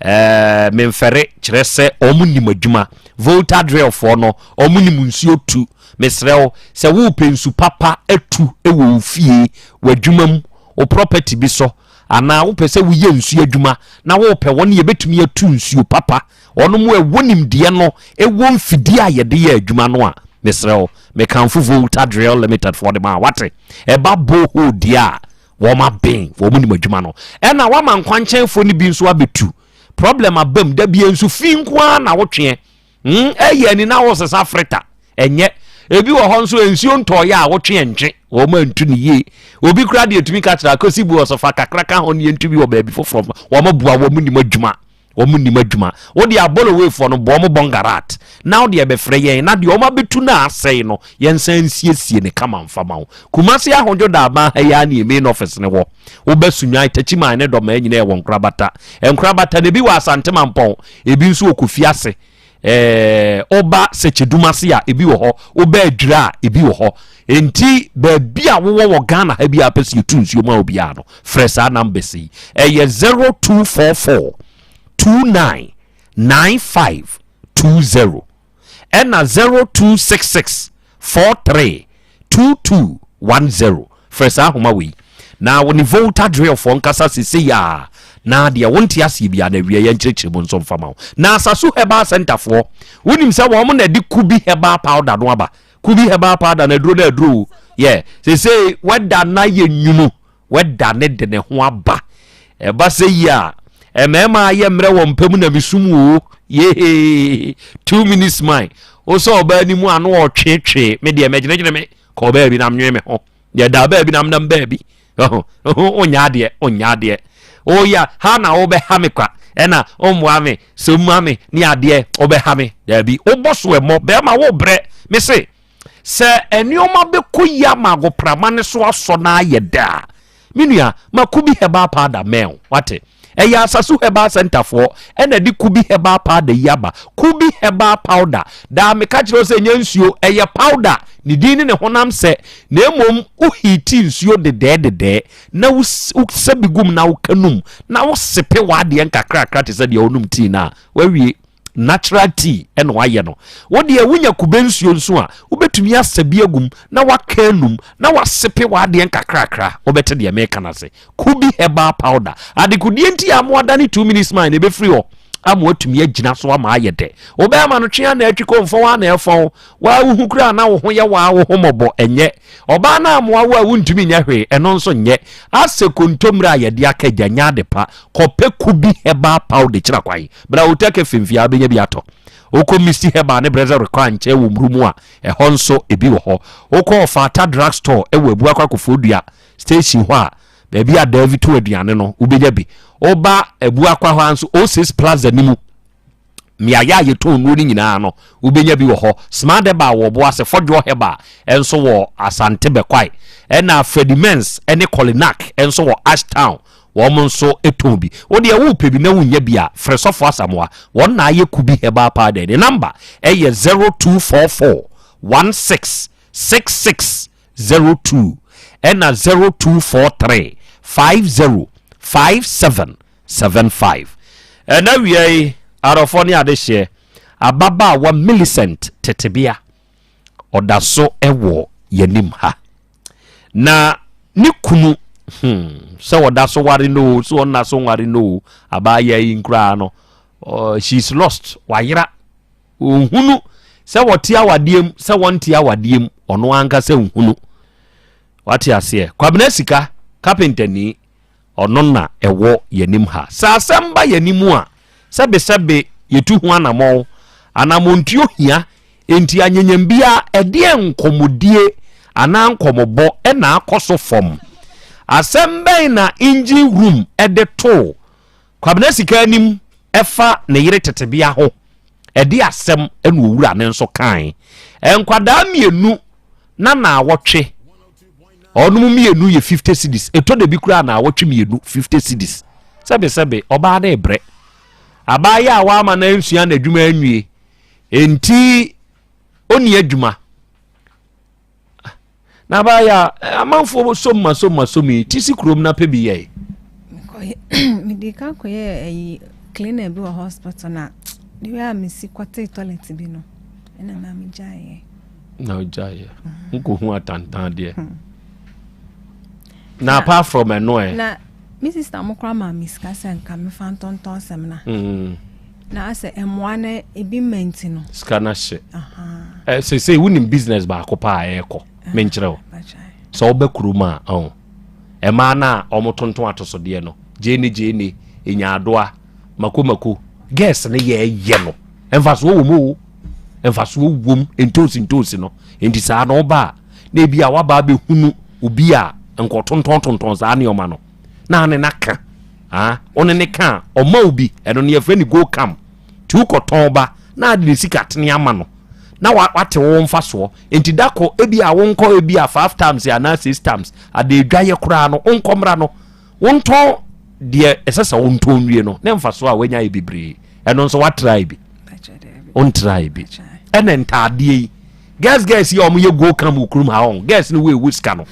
eh, memfɛre kyerɛ sɛ wɔn nim adwuma. Volta Drill foɔ no, wɔn nim nsuo tu. Mesrɛ wo, sɛ worepɛ nsu papa atu wɔ wo fie, w'adwuma mu, wo property bi so, anaa wopɛ sɛ woyɛ nsuo adwuma na wopɛ wɔn yɛbɛtumi atu nsuo papa, wɔn mu ɛwɔ nimdeɛ no, ɛwɔ mfidie a yɛde yɛ adwuma no a, mesrɛ wo, mekamfo Volta Drill Limited foɔ de ma wate. Ɛba borehole deɛ a, wɔn aben, wɔn nim adwuma no. Ɛna wama nkwankyɛnfoɔ no bi nso abɛtu. Problem abam, da bia nsu fi nko ara na wotweɛ. Ɛyɛ ani na wosesa frita. Ɛnyɛ. Ebi wɔ hɔ nso nsuo ntɔɔyɛ a wotwe ntwe, wɔn antu ne yie. Obi koraa deɛ tumi ka kyerɛ akosi bu ɔsɔfa kakra ka ho ne yɛntu bi wɔ baabi foforɔ. Wɔn boa wɔn nim adwuma. Wɔn nim adwuma. Wo deɛ abolowefoɔ no bɔ wɔn bɔngarat na wo deɛ bɛfrɛ yɛn na deɛ wɔn abɛtu no a asɛe no yɛnsan nsiesie ne kama mfa ma wo. Kumasi Ahodwo Daaban ha yi ara ne yɛn main office no wɔ. Woba Sunyani, Takyiman ne Dɔmaa nyinaa yɛwɔ Nkorabata. Nkorabata no ebi wɔ Asante Mampɔn, ebi nso wɔ Kofi ase. Ɛɛ woba Sɛkyɛdum ase a ebi wɔ hɔ, woba Adwira a ebi wɔ hɔ. Enti baabi a wowɔ wɔ Ghana ha bi a pɛ sɛ yɛtu nsuo ma obiara no, frɛ saa numbers yi. Ɛyɛ 0244 29 95 20 ɛna 0266 43 2210. Frɛ saa ahoma wei na wo ne Volta Drillfoɔ nkasa sesei a na deɛ wonte aseɛ biara na awie yɛnkyerɛkyerɛ mu nso mfa ma wo. Na Asasu Herbal Center foɔ, wonim sɛ wɔn na ɛde Kubi Herbal Powder no aba. Kubi Herbal Powder no aduro no aduro o. Yɛ sesei wɛda na yɛ nwunu, wɛda ne de ne ho aba. Ɛba sɛ yi a, mmarima ayɛ mmerɛ wɔ mpa mu na mesum o. Yehee, 2 minutes mine. Wo sɛ ɔbaa ni mu ano ɔtwetwe, me deɛ mɛgyinagyina me kɔ baabi na menwene me ho. Yɛda baabi na menam baabi. Wonyɛ adeɛ, wonyɛ adeɛ. Woyɛ ha na wobɛha me kwa, ɛna wommoa me, sɛ womma me ne adeɛ, wobɛha me. Daabi, wobɔ so ɛmmɔ, bɛrima wobrɛ. Me se, sɛ nneɛma bɛkɔ yi ama agoprama ne so asɔ na ayɛ dɛ a, me nua, ma Kubi Herbal Powder mɛn wo, wate? Ɛyɛ Asasu Herbal Centre foɔ ɛna ɛde Kubi Herbal Powder yi aba. Kubi Herbal Powder, daa meka kyerɛ wo sɛ ɛnyɛ nsuo, ɛyɛ powder. Ne din ne ne honam sɛ, na mmom wo heati nsuo dedɛɛ dedɛɛ na wo sɛ bi gum na woka num na wo sepe w'adeɛ nkakrakra te sɛ deɛ wonom tii no a, wawie. Natural tea ɛna wayɛ no. Wo deɛ wonya kube nsuo nso a, wobɛtumi asa bi agum na waka anum na wasepe w'adeɛ nkakrakra. Wobɛte deɛ meka no ase. Kubi Herbal Powder. Adekodeɛ nti a mo adane 2 minutes man na ɛbɛfiri hɔ ama watumi agyina so ama ayɛ dɛ. Wobɛyɛ ma no twe a na atwi kɔ mfɔn a na ɛfɔn. Waa wohu koraa na wo ho yɛ waa wo ho mmɔbɔ ɛnyɛ. Ɔbaa no amoa wo a wontumi nyɛ hwee ɛno nso nyɛ. Asɛ kontommire a yɛde aka agya nyɛ ade pa. Kɔpɛ Kubi Herbal Powder kyira kwan. Bra Otake Femfie a wobɛnya bi atɔ. Wokɔ Misty Herbal ne Brɛsɛ Rekɔ Ankyɛ wɔ Mmuru mu a, ɛhɔ nso ebi wɔ hɔ. Wokɔ Ɔfata Drug Store wɔ Abuakwa Kofoɔdua station hɔ a, baabi a Davi to aduane no, wobɛnya bi. Woba Abuakwa hɔ ara nso, O6 Plaza no mu, mmeaeɛ a yɛtɔn nnuro no nyinaa no, wobɛnya bi wɔ hɔ. Smart Herbal wɔ Ɔboase, Fɔdwoɔ Herbal nso wɔ Asante Bɛkwae, ɛna Freddie Mens ne Kolinak nso wɔ Ashtown. Wɔn nso tɔn bi. Wo deɛ wopɛ bi na wonnya bi a, frɛ Sɔfo Asamoah. Wɔn na ayɛ Kubi Herbal Powder. Ne number yɛ 0244 16 66 02 ɛna 0243 50 57 75. Ɛna wia yi, adɔfoɔ ne adehyeɛ, ababaawa Millicent Tetebea, ɔda so wɔ yɛnim ha. Na ne kunu, hmm, sɛ ɔda so ware no o, sɛ ɔnna so nware no o, abaayewa yi nkoraa no, uh, she is lost, wayera. Ɔnhunu sɛ wɔte awadeɛ mu, sɛ wɔnte awadeɛ mu, ɔno ankasa nhunu. Wate aseɛ? Kwabena Sika, kapentani, Ɔno na ɛwɔ yɛn anim ha. Sɛ asɛm ba yɛn anim a, sɛbesɛbe yɛtu ho anammɔn. Anammɔntuo hia, enti anyenyem biara, ɛdeɛn nkɔmmɔdie anaa nkɔmmɔbɔ na akɔ so fam? Asɛm bɛn na engine room de too Kwabena Sika anim ɛfa ne yere tetebea ho? Ɛde asɛm na owura no nso kae. Nkwadaa mmienu na naawɔtwe. Ɔnom mmienu yɛ 50 cedis. Ɛtɔ da bi koraa naawɔtwe mmienu 50 cedis. Sɛbesɛbe, ɔbaa no rebrɛ. Abaayewa a wama no ansua n'adwuma anwie. Enti ɔnni adwuma. Na abaayɛ a amanfoɔ som ma som ma som yi ti si kurom na pɛ bi yɛe. Mede ka kɔyɛ ayi cleaner bi wɔ hospital na de wei a mesi kɔtee toilet bi no ɛna maa megyaeɛ. Na ogyaeɛ nkɔhu atantan deɛ. Hmm. Na apart from ɛno ɛ. Na me sister mo koraa maa me sika sɛ nka mefa ntɔntɔn sɛm na. Mm. Na asɛ mmoa no ebi mma nti no. Sika no ahye. Ɛ sese wonim business baako paa a ɛrekɔ menkyerɛ wo. Sɛ wobɛ kurom a ɔn ɛmaa no a wɔtontɔn atosodeɛ no gyeene gyeene nyaadoa mako mako girls no yɛɛyɛ no mfasoɔ wɔ mu o mfasoɔ wɔ mu ntoosi ntoosi no nti saa na ɔba a na ebi a waba abɛhunu obi a nkɔtontɔn tontɔn saa nneɛma no na ne na ka Ah, wo ne ne ka a, ɔma wo bi. Ɛno no yɛfrɛ no go come. Nti wokɔtɔn ba na ade ne sika tene ama no na wate wo mfasoɔ. Nti da kɔ ebi a wonkɔ ebi a five times anaa six times ade adwayɛ koraa no wonkɔ mmra no wontɔn deɛ ɛsɛ sɛ wontɔn wie no ne mfasoɔ a wanya yɛ bebree. Ɛno nso watrae bi. Wontrae bi. Ɛna ntaadeɛ yi girls girls yi a wɔyɛ go come wɔ kurom ha wɔn girls no wo ewu sika no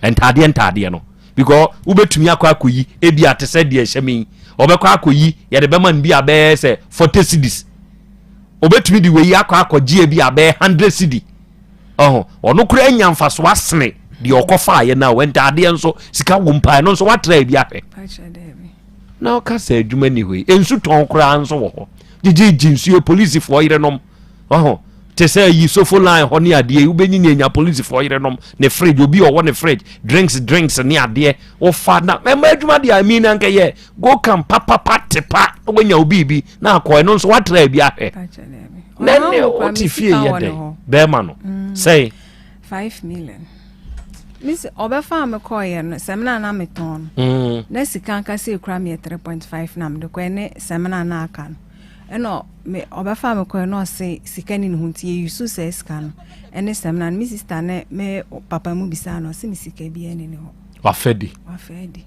ntaadeɛ ntaadeɛ no. Because wobɛtumi akɔ akɔyi ebi a te sɛ deɛ ɛhyɛ me yi ɔbɛkɔ akɔyi yɛde bɛma no bi a bɛyɛ sɛ 40 cedis ɔbɛtumi de wei akɔ akɔgye ebi a bɛyɛ 100 cedi ɔho ɔno koraa anya mfaso asene deɛ ɔkɔfaeɛ no a ntaadeɛ nso sika wɔ mpa ɛno nso watra ebi ahwɛ na ɔka sɛ adwuma ni hɔ yi nsu tɔn koraa nso wɔ hɔ gyegyegye nsuo polisifoɔ yerenom Wahu? Te sɛ ayi sofo line hɔ ne adeɛ yi, wobɛnyini anya polisifoɔ yerenom ne fridge, obi ɔwɔ ne fridge, drinks drinks ne adeɛ, wofa na ɛma adwuma deɛ I mean anka yɛ go camp papapa tepa na wanya obi bi na akɔ ɛno nso watra bi ahwɛ. Na ɛne wote fie yɛ dɛn bɛrima no mm. sɛn. 5 million. Mesi ɔbɛfa a mekɔɔyɛ no sɛmina na metɔn no. Mm. Na sika ankasa ekura me yɛ 3.5 na mede kɔɛ ne sɛmina na aka no. Ɛna me ɔbɛfaa me kɔɛ na ɔse sika ni ne ho nti yɛyi so saa sika no ɛne sɛmina no me sista ne me papa mu bisaa no ɔse me sika biara ni ne hɔ. Wafa di. Wafa di.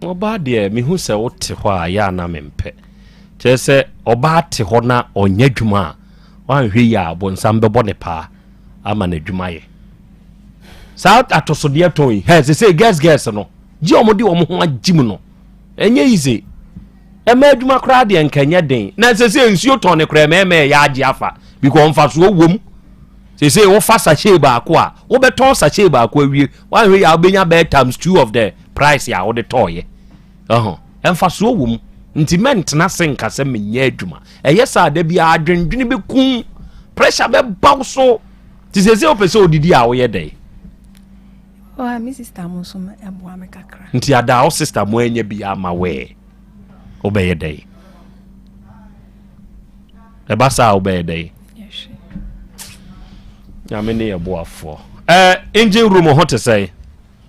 Ɔbaa deɛ mehu sɛ wote hɔ a yɛ a na mempɛ. Kyerɛ sɛ ɔbaa te hɔ na ɔnyɛ adwuma a, wanhwɛ yie a bonsam bɛbɔ ne paa ama n'adwuma yɛ. Saa atosodeɛ tɔn yi, hɛ sese girls girls no, gye wɔn de wɔn ho agye mu no, ɛnyɛ easy. Ɛma adwuma koraa deɛ nka ɛnyɛ den. Na sese nsuo tɔn ne koraa mɛɛmɛ ɛyɛ agye afa because mfasoɔ wom. Sese wofa sachet baako a, wobɛtɔn sachet baako awie, wanhwɛ yie a wobɛnya bɛyɛ times two of the price a wode tɔɔyɛ. Ɛho mfasoɔ wɔ mu. Nti mɛntena ase nka sɛ menyɛ adwuma. Ɛyɛ saa da biara adwendwene bɛkum, pressure bɛba wo so. Nti sɛ sɛ wopɛ sɛ odidi a woyɛ dɛn? Oh, me sister mo nso ɛboa me kakra. Nti ada wo sister mo anya bi ama wɛ wobɛyɛ dɛn? Ɛba saa wobɛyɛ dɛn? Nyame ne yɛ boafoɔ. Eh, engine room ho te sɛn?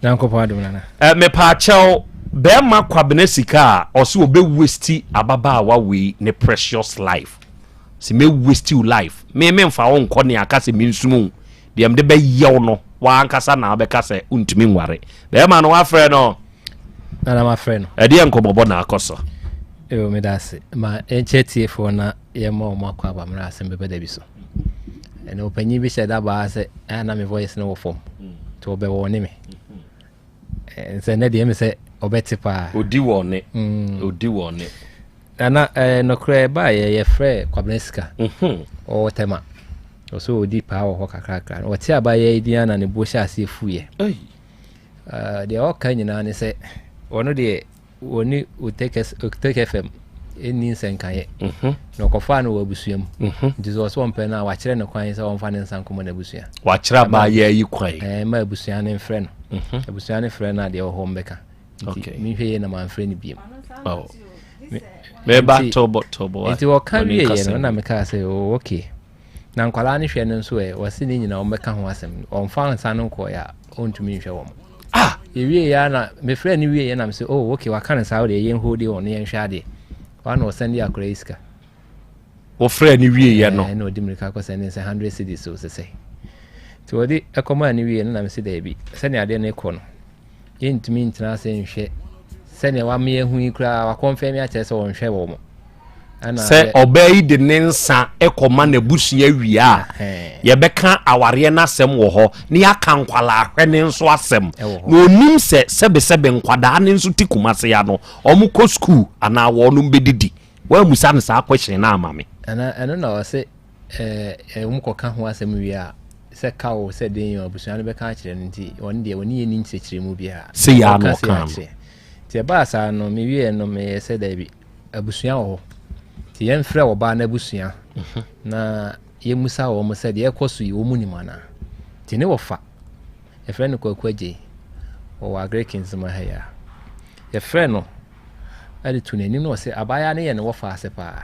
Nyankopɔn adom nana. Eh, mepaakyɛw, bɛrima Kwabena sika a ɔse ɔbɛ waste ababaawa wei ne precious life. Se mɛ waste wo life. Me me nfa wo nkɔ ne aka se me nsumu wo. Deɛ mede bɛyɛ wo no, w'ankasa na wobɛka sɛ wontumi nware. Bɛrima no wafrɛ no? Nana mafrɛ no. Ɛdeɛ nkɔmmɔbɔ na akɔ so? Yo, meda ase. Ma yɛnkyɛ tiefoɔ na yɛma wɔn akɔ aba mmerɛ asɛm bɛba da bi so. Ɛna ɔpanyin bi hyɛ da baa sɛ ɛyɛ na me voice no wɔ fam. Nti ɔbɛwɔ ne me. Sɛ nnɛ deɛ ɛmi sɛ ɔbɛte paa. Odi wɔ ne. Odi wɔ ne. Nana ɛɛ nɔkorɛ ɛbaa yɛ yɛfrɛ Kwabena Sika. Ɔwɔ Tɛma. Ɔsɛ ɔdi paa wɔ hɔ kakrakra. Ɔte abayɛ yi din na ne bo hyɛ aseɛ fuiɛ. Deɛ ɔka nyinaa ne sɛ ɔno deɛ Wɔne Otec FM nni nsɛnkaeɛ. Mhm. Na ɔkɔfaa no wɔ abusua mu. Mhm. Nti sɛ ɔsɛ ɔmpɛ no a, wakyerɛ no kwan sɛ ɔmfa ne nsa nkɔmɔ n'abusua. Wakyerɛ abaayewa yi kwan. Ɛɛ ma abusua no mfrɛ no. Mhm. Abusua no frɛ no a deɛ ɛwɔ hɔ mbɛka. Nti menhwɛ yie na mamfrɛ no biem. Oh. Meba tobo tobo. Nti wɔka wieɛ no na mekaa sɛ oh, okay. Na nkwadaa no hwɛ no nso ɛ, wɔse ne nyinaa wɔmmɛka ho asɛm. Ɔmfa nsa no nkɔeɛ a, ɔntumi nhwɛ wɔn. Ah! Yɛwieeɛ ara na mefrɛɛ no wieeɛ na mese, oh, okay, waka no saa wo deɛ yɛn hold on na yɛnhwɛ adeɛ. Hɔ na ɔsɛnde akwadaa yi sika. Wɔfrɛɛ no wieeɛ no? Ɛna ɔdi mmirika kɔ sɛnde sɛ 100 cedis so sesɛ. Nti wɔde ɛkɔmaa no wieeɛ no na mese daabi, sɛnea adeɛ no rekɔ no, yɛntumi ntena ase nhwɛ sɛnea wama yɛahu yi koraa, wakɔnfɛm akyerɛ sɛ ɔnhwɛ wɔn. Sɛ ɔbaa yi de ne nsa kɔma n'abusua wie a, yɛbɛka awareɛ no asɛm wɔ hɔ na yɛaka nkwadaa hwɛ ne nso asɛm. Na ɔnim sɛ sɛbesɛbe nkwadaa no nso te Kumase ha no, wɔkɔ sukuu anaa wɔnom bɛdidi. Woammisa no saa question no ama me. Ɛna ɛno na ɔse ɛɛ wɔn kɔka ho asɛm wie a sɛ ka o sɛ den o abusua no bɛka akyerɛ no nti ɔno deɛ ɔne yɛ ni nkyerɛkyerɛmu biara. Sɛ yɛ a na ɔka no. Nti ɛbaa saa no mewieɛ no meyɛ sɛ daabi. Abusua wɔ hɔ. Nti yɛmfrɛ ɔbaa no abusua na yɛmmisa wɔn sɛ deɛ ɛrekɔ so yi wɔn nim anaa. Nti ne wɔfa, yɛfrɛ no Kwaku Agyei, ɔwɔ Agric Nzema ha yi a. Yɛfrɛ no de to n'anim na ɔsɛ abaayewa no yɛ ne wɔfa ase paa.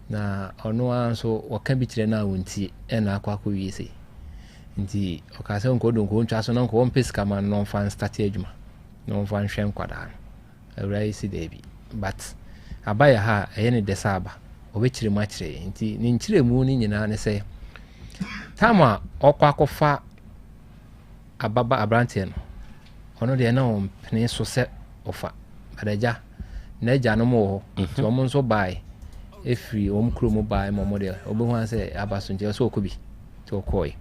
Na ɔno ara nso wɔka bi kyerɛ no a ɔntie ɛna akɔ akɔwie sei. Nti ɔkaa sɛ nkɔ do nkɔ ntwa so na nkɔ ɔmpɛ sika ma no na ɔmfa nstate adwuma na ɔmfa nhwɛ nkwadaa no. Awuraa yi se daabi but aba yɛ ha a ɛyɛ ne dɛ sɛ aba. Ɔbɛkyerɛ mu akyerɛ yɛn. Nti ne nkyerɛmu no nyinaa ne sɛ tam a ɔkɔ akɔfa ababa aberanteɛ no ɔno deɛ na ɔmpene so sɛ ɔfa but agya n'agyanom wɔ hɔ mhm. nti wɔn nso bae ɛfiri wɔn kurom bae ma wɔn deɛ ɔbɛhu sɛ aba so nti ɔsɛ ɔkɔ bi nti ɔkɔe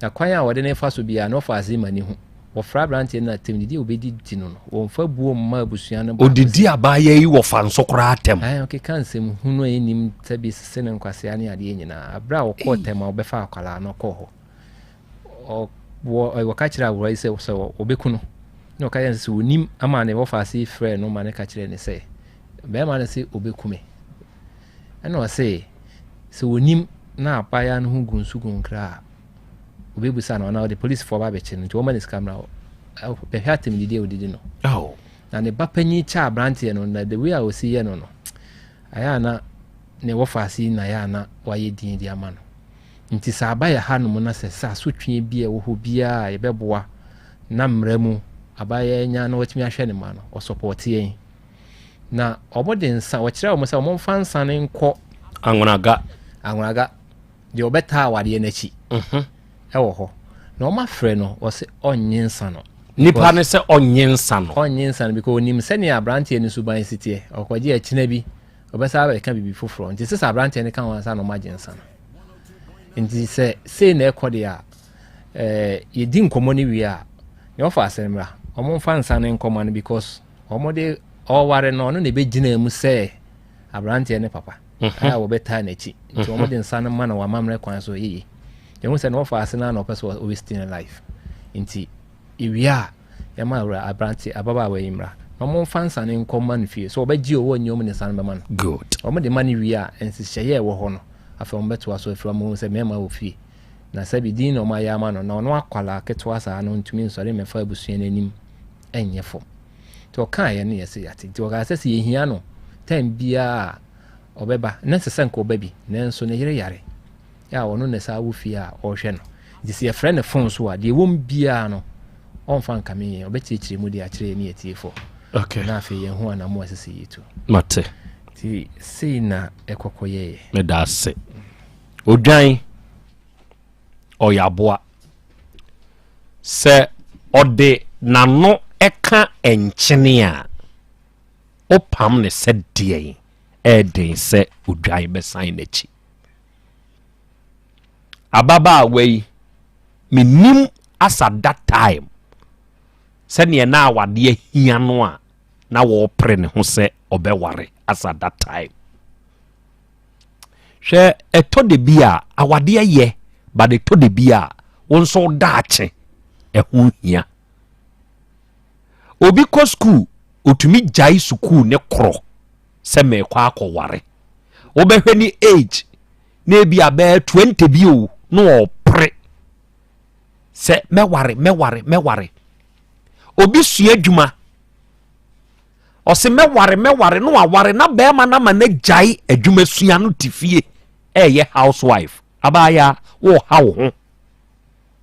na kwan a wɔde ne fa so biara na ɔfa ase ma ne hu Wɔfrɛ aberanteɛ no atɛm, didi a ɔbɛdidi no no, wɔmfa buo mma abusua no baako Ɔdidi sɛ. abaayewa yi wɔ fa nso koraa atɛm. Ae, ɔkeka nsɛm hunu a ɛnnim sɛbi sese no nkwasea ne adeɛ nyinaa. Berɛ a ɔkɔɔ tɛm a ɔbɛfa akwadaa no kɔɔ hɔ, ɔ, wɔ, wɔka kyerɛɛ awura yi sɛ, sɛ wɔbɛku no. Na ɔka kyerɛɛ no sɛ ɔnim ama ne wɔfa ase frɛɛ no ma no ka kyerɛɛ no sɛ, bɛrima no se ɔbɛku me. Ɛna ɔse, sɛ ɔnim na abaayewa no ho gu nsu gu nkra a, Obebusa no anaa ɔde polisifoɔ ba abɛkye no nti wɔma no sika mmra hɔ. Bɛhwɛ atɛmdidi a ɔdidi no. Oh. Na ne ba panyin kyɛ aberanteɛ no na the way a ɔsi yɛ no no ayɛ a na ne wɔfa ase yi na ayɛ a na wayɛ din de ama no. Nti sɛ aba yɛ ha nom na sɛ sɛ asotwe bi a ɛwɔ hɔ biara a yɛbɛboa na mmara mu aba yɛ nya na watumi ahwɛ ne ma no ɔsɔpɔte yɛn. Na wɔde nsa wɔkyerɛ wɔn sɛ wɔmfa nsa no nkɔ Anwonaga. Anwonaga. Deɛ ɔbɛtaa awadeɛ no akyi wɔ hɔ. Na wɔafrɛ no, wɔse ɔnnye nsa no. Nipa ne sɛ ɔnnye nsa no. Ɔnnye nsa no because onim sɛnea aberanteɛ no suban si teɛ. Ɔkɔgye akyina bi, ɔbɛsa abɛka biribi foforɔ. Nti sɛ sɛ aberanteɛ no ka ho ansa na ɔmagye nsa no. Nti sɛ sei na ɛkɔ deɛ a, ɛɛ yɛdi nkɔmmɔ no wie a, nea ɔfa asɛm mmra. Wɔmfa nsa no nkɔma no because wɔde ɔware no ɔno na ɛbɛgyina mu sɛ aberanteɛ ne papa mhm. a wɔbɛtaa n'akyi. Nti mhm. wɔde nsa no ma no wɔ amammerɛ kwan so yeye. Yɛhu sɛ na ɔfa ase no na ɔpɛ sɛ ɔwɛsti ne life. Nti Ewie a, yɛma awura aberante ababaawa yi mmra na wɔmfa nsa no nkɔ mma no fie. Sɛ ɔbɛgye o, ɔnnye o, wɔde nsa no bɛma no. Good. Wɔde ma no wie a, nhyehyɛeɛ a ɛwɔ hɔ no, afei wɔbɛtoa so afiri hɔ ama wɔahu sɛ mmarima wɔ fie. Na sɛbi din na wɔayɛ ama no, na ɔno akwadaa ketewa saa no ntumi nsɔre mmɛfa abusua no anim nyɛ fam. Nti ɔkaeɛ no yɛse yɛate. Nti ɔkaa sɛ sɛ yɛhia no time biara a ɔbɛba. Na ɛsɛ sɛ nka ɔba bi, nanso ne yere yare. a ɔno na ɛsan wɔ fie a ɔrehwɛ no. Nti sɛ yɛfrɛ no fon so a, deɛ ɛwɔ mu biara no, ɔmfa nkame yɛn, ɔbɛkyerɛkyerɛ mu de akyerɛ yɛn ne atiefoɔ. Okay. Na afei yɛn ho anamo a ɛsɛ sɛ yɛtu. Mate. Nti sei na ɛkɔkɔ yɛyɛ. Meda ase. Odwan ɔyɛ aboa. Sɛ ɔde n'ano ɛka nkyene a, wopam ne sɛ deɛn ɛɛden sɛ odwan bɛsan n'akyi. Ababaawa yi, mennim as at that time sɛdeɛ na awadeɛ hia no a na wɔrepere ne ho sɛ ɔbɛware as at that time. Hwɛ ɛtɔ de bi a awadeɛ yɛ but ɛtɔ de bi a wo nso daakye ɛho hia. Obi kɔ sukuu, otumi gyae sukuu ne korɔ sɛ merekɔ akɔware. Wobɛhwɛ ne age na ebi a bɛyɛ 20 bi o na ɔpere sɛ mɛware mɛware mɛware. Obi sua adwuma ɔse mɛware mɛware na waware na bɛrima no ama no agyae adwuma sua no te fie ɛyɛ housewife. Abaayaa woha wo ho.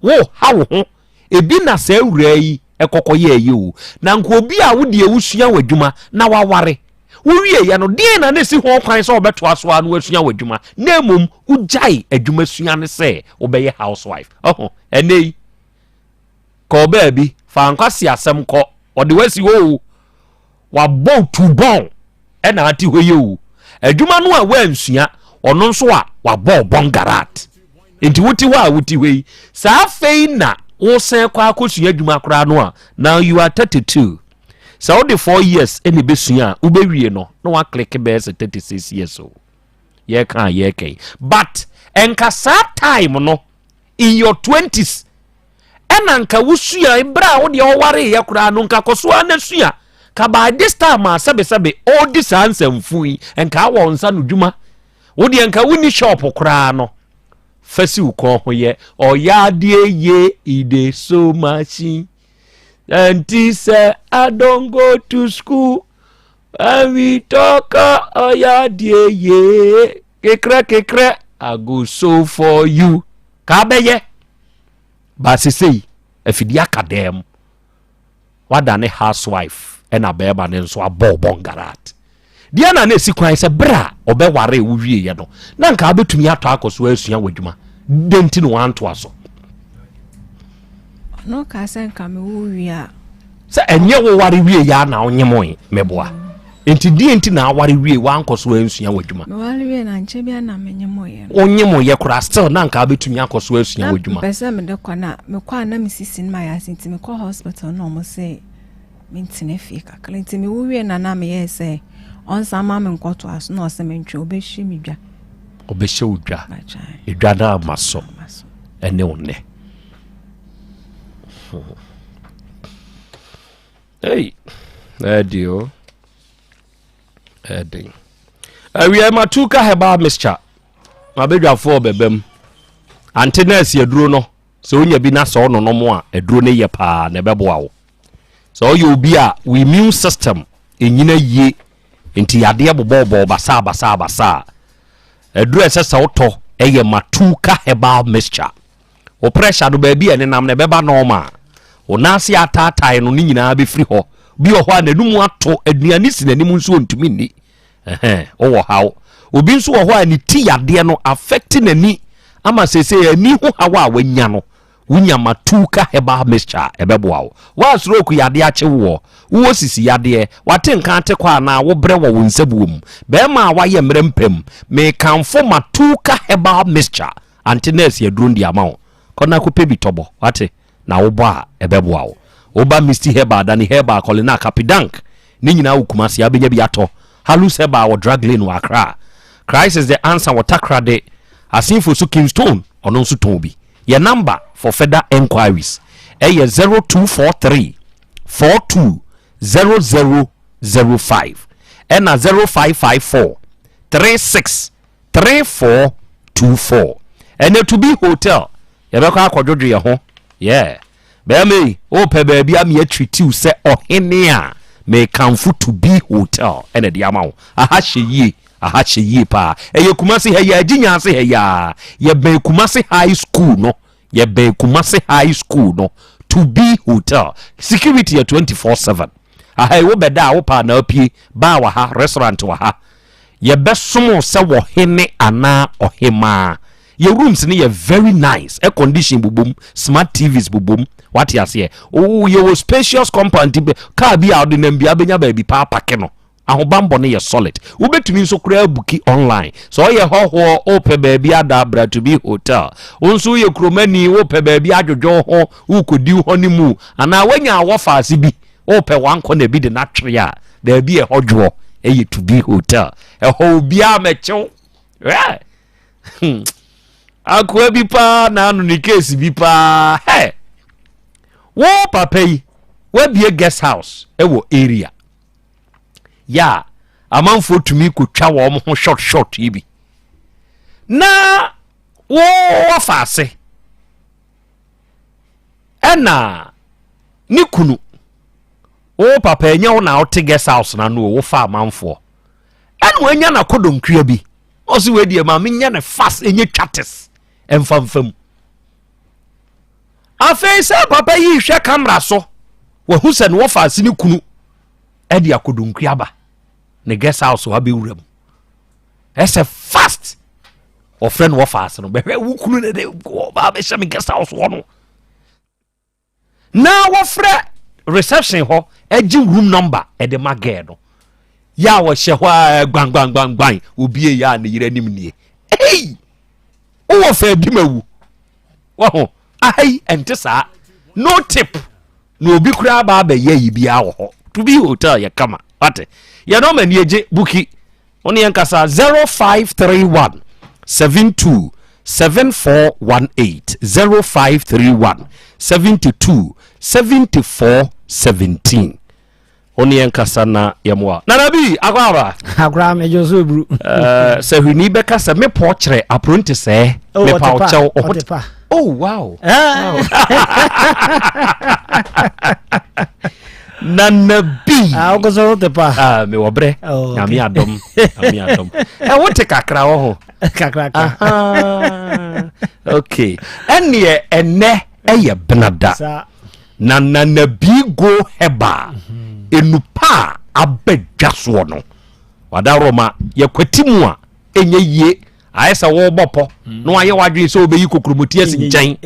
Woha wo ho. Ebi na saa awuraa yi kɔkɔ yɛɛyɛ o. Na nka obi a wo deɛ wosua w'adwuma na waware. Wowieɛ no, deɛn na na ɛsi ho kwan sɛ wobɛtoa so ara na woasua w'adwuma na mmom wogyae adwuma sua no sɛ wobɛyɛ housewife? Ɔho, ɛnnɛ yi, kɔ baabi, fa nkwaseasɛm kɔ, ɔde wo asi hɔ o. Wabɔ wo tubɔn ɛna ate hɔ yi o. Adwuma no a woansua, ɔno nso a wabɔ wo bɔngarat. Nti wote hɔ a wote hɔ yi, saa afei na wosan kɔ akɔsua adwuma koraa no a, now you are 32. Sɛ wode 4 years ɛna ɛbɛsua a, wobɛwie no na woakleke bɛyɛ sɛ 36 years o. Yɛka a yɛka yi. But ɛnka saa time no, in your 20s, ɛna nka wosua berɛ a wodeɛ ɔwareeɛ koraa no nka kɔ so ara na sua ka by this time a sɛbesɛbe ɔredi saa nsɛmfo yi nka awɔ nsa no dwuma wodeɛ nka wonni shop koraa no fa si wo kɔn ho yɛ ɔyɛ adeɛ ye ide so machine nti sɛ I don't go to school and we talk ɔyɛ adeɛ ye kekrɛ kekrɛ I go so for you ka bɛyɛ Ba sesei afidie aka dan mu wadane housewife ɛna bɛrima no nso abɔ bɔngarat deɛ na na ɛsi kwan sɛ berɛ a ɔbɛware wo wieɛ no na nka wobɛtumi atɔ akɔ so asua w'adwuma dɛn nti na wantoa so ɔno kaa sɛ nka mewo wie a Sɛ ɛnyɛ wo ware wie yɛ a na wonyemoe meboa. Nti deɛ nti na aware wie wankɔ so ansua w'adwuma. Meware wie na nkyɛ bia na menyemoeɛ no. Wonyemoeɛ koraa still na anka wobɛtumi akɔ so asua w'adwuma. Na mepɛ sɛ mede kɔ na mekɔ a na me sisi no mayɛ ase nti mekɔ hospital na ɔmo se mentena fie kakra nti mewo wie na na meyɛɛ sɛ ɔnsan ma me nkɔtoa so na ɔse mentwe ɔbɛhyɛ me dwa. Ɔbɛhyɛ wo dwa. Edwa no ama so ɛne wo nnɛ. Hey, ɛdi o ɛden awia ma tuka herbal mixture ma badwafoɔ bɛbɛ mu ante nurse aduro no sɛ wonya bi na sɛ ɔnonom a aduro no yɛ paa na ɛbɛboa wo sɛ ɔyɛ obi a wo immune system ɛnyina yie nti yadeɛ bobɔbɔ basaa basaa basaa aduro a ɛsɛ sɛ wotɔ ɛyɛ matuka herbal mixture Wo pressure no baabi a ɛnenam no ɛbɛba normal. Wo nan ase ataatae no ne nyinaa bɛfiri hɔ. Bi wɔ hɔ a n'anum ato, aduane si n'anim nso ɔntumi nni. Ɛhɛn, wowɔ haw. Obi nso wɔ hɔ a ne ti yadeɛ no affect n'ani ama seesei ani ho haw a wanya no, Wonya Matuka Herbal Mixture a, ɛbɛboa wo. Wo a stroke yadeɛ akye woɔ, wowɔ sisi yadeɛ, wate nka ate kɔ anaa wobrɛ wɔ wo nsabuo mu, barima a woayɛ mmerɛ mpam, mekamfo Matuka Herbal Mixture, Ante Nurse aduro no de ama wo. Kɔ na kɔpɛ bi tɔbɔ, wate, na wobɔ a, ɛbɛboa wo. Woba Misty Herbal, Dani Herbal, Colina, Kapidank, ne nyinaa wɔ Kumasi a, wobɛnya bi atɔ. Halus Herbal wɔ Drug Lane wɔ Accra. Christ is the answer wɔ Takoradi. Asenfo so Kingstone, ɔno nso tɔn bi. Yɛ number for further enquiries ɛyɛ 0243 42 0005 ɛna 0554 36 3424. Ɛnɛ to be hotel yɛbɛkɔ akɔdwodwo yɛ ho. Yeah. Bɛrima yi, wopɛ baabi a meɛ treatiw sɛ ɔhene a, mekamfo to be hotel ɛna de ama wo. Aha hyɛ yie, aha hyɛ yie paa. Ɛyɛ Kumasi ha yi a, Agyinya ase ha yi a, yɛbɛn Kumasi High School no, yɛbɛn Kumasi High School no, to be hotel. Security yɛ 24/7. Aha yi wobɛda a wopɛ a na apue, bar wɔ ha, restaurant wɔ ha. Yɛbɛsom wo sɛ wɔhene anaa ɔhemaa. Yɛ rooms no yɛ very nice, air condition bobom, smart TVs bobom, wate aseɛ. Oh, yɛwɔ spacious compound nti car bi a wode nam biara bɛnya baabi pa apake no. Ahobanbɔ no yɛ solid. Wobɛtumi nso koraa abuki online. Sɛ ɔyɛ hɔhoɔ, wopɛ baabi ada, bra to be hotel. Wo nso woyɛ kuromani, wopɛ baabi adwodwo wo ho, wokɔdi wo honeymoon, anaa woanya awɔfaase bi, Wopɛ wankɔ na ebi de no atwere a, baabi a ɛhɔ dwoɔ ɛyɛ to be hotel. Ɛhɔ obiara mɛkyew. Hwɛ! Hmm. Akoa bi paa na ano ne case bi paa. Hɛ! Wo papa yi, wabie guest house ɛwɔ area. Yɛ a, amanfoɔ tumi kɔtwa wɔn ho short short yi bi. Na wo wafa ase. Ɛna ne kunu, wo papa ɛnyɛ wo na wote guest house na no wo fa amanfoɔ. Ɛna wanya na kodonkua bi. Ɔsi wei deɛ maame nya ne fast ɛnyɛ twates ɛmfa mfa mu. Afei sɛ papa yi hwɛ kamera so, wahu sɛ ne wɔfa ase ne kunu ɛde akodonkua ba ne guest house hɔ abɛwura mu. Ɛsɛ fast ɔfrɛ no wɔfa ase no bɛhwɛ wo kunu ne de ɔba bɛhyɛ me guest house hɔ no na wɔfrɛ reception hɔ ɛgye room number ɛde ma girl no yɛ a wɔhyɛ hɔ a gbangbangbangbang obie yɛ a ne yere anim nie ei wowɔ fɛ bi ma wu wɔho ahai ɛnte saa no tip na obi koraa ba abɛyɛ yi biara wɔ hɔ to be hotel yɛ kama wate yɛn nɔɔma ni egye buki Wo ne yɛn kasa 0531 72 7418 0531 72 74 17. Wo ne yɛn kasa na yɛmmoa. Nana bi akɔ aba. Akora mejɔ so eburu. Eh, sɛ hwini bɛka sɛ mepɔ kyerɛ apronte sɛɛ. Oh, Mepa ɔte pa, ɔkyɛw. ɔte pa. Oh wow. Eh. Nana bi. Ah, wokɔ so wote pa. Ah, mewɔ berɛ. Oh, okay. Nyame adom. Nyame adom. Ɛ wote kakra wɔ ho. Kakrakra. Okay. Ɛneɛ ɛnɛ ɛyɛ benada. Na Nana bi go heba. Mhm. Enupa a aba dwa soɔ no. Wadaworoma yɛkwati mu a ɛnyɛ yie. Ayɛ sɛ wɔrebɔ pɔ na wayɛ w'adwene sɛ wobɛyi kokuromoti asi nkyɛn.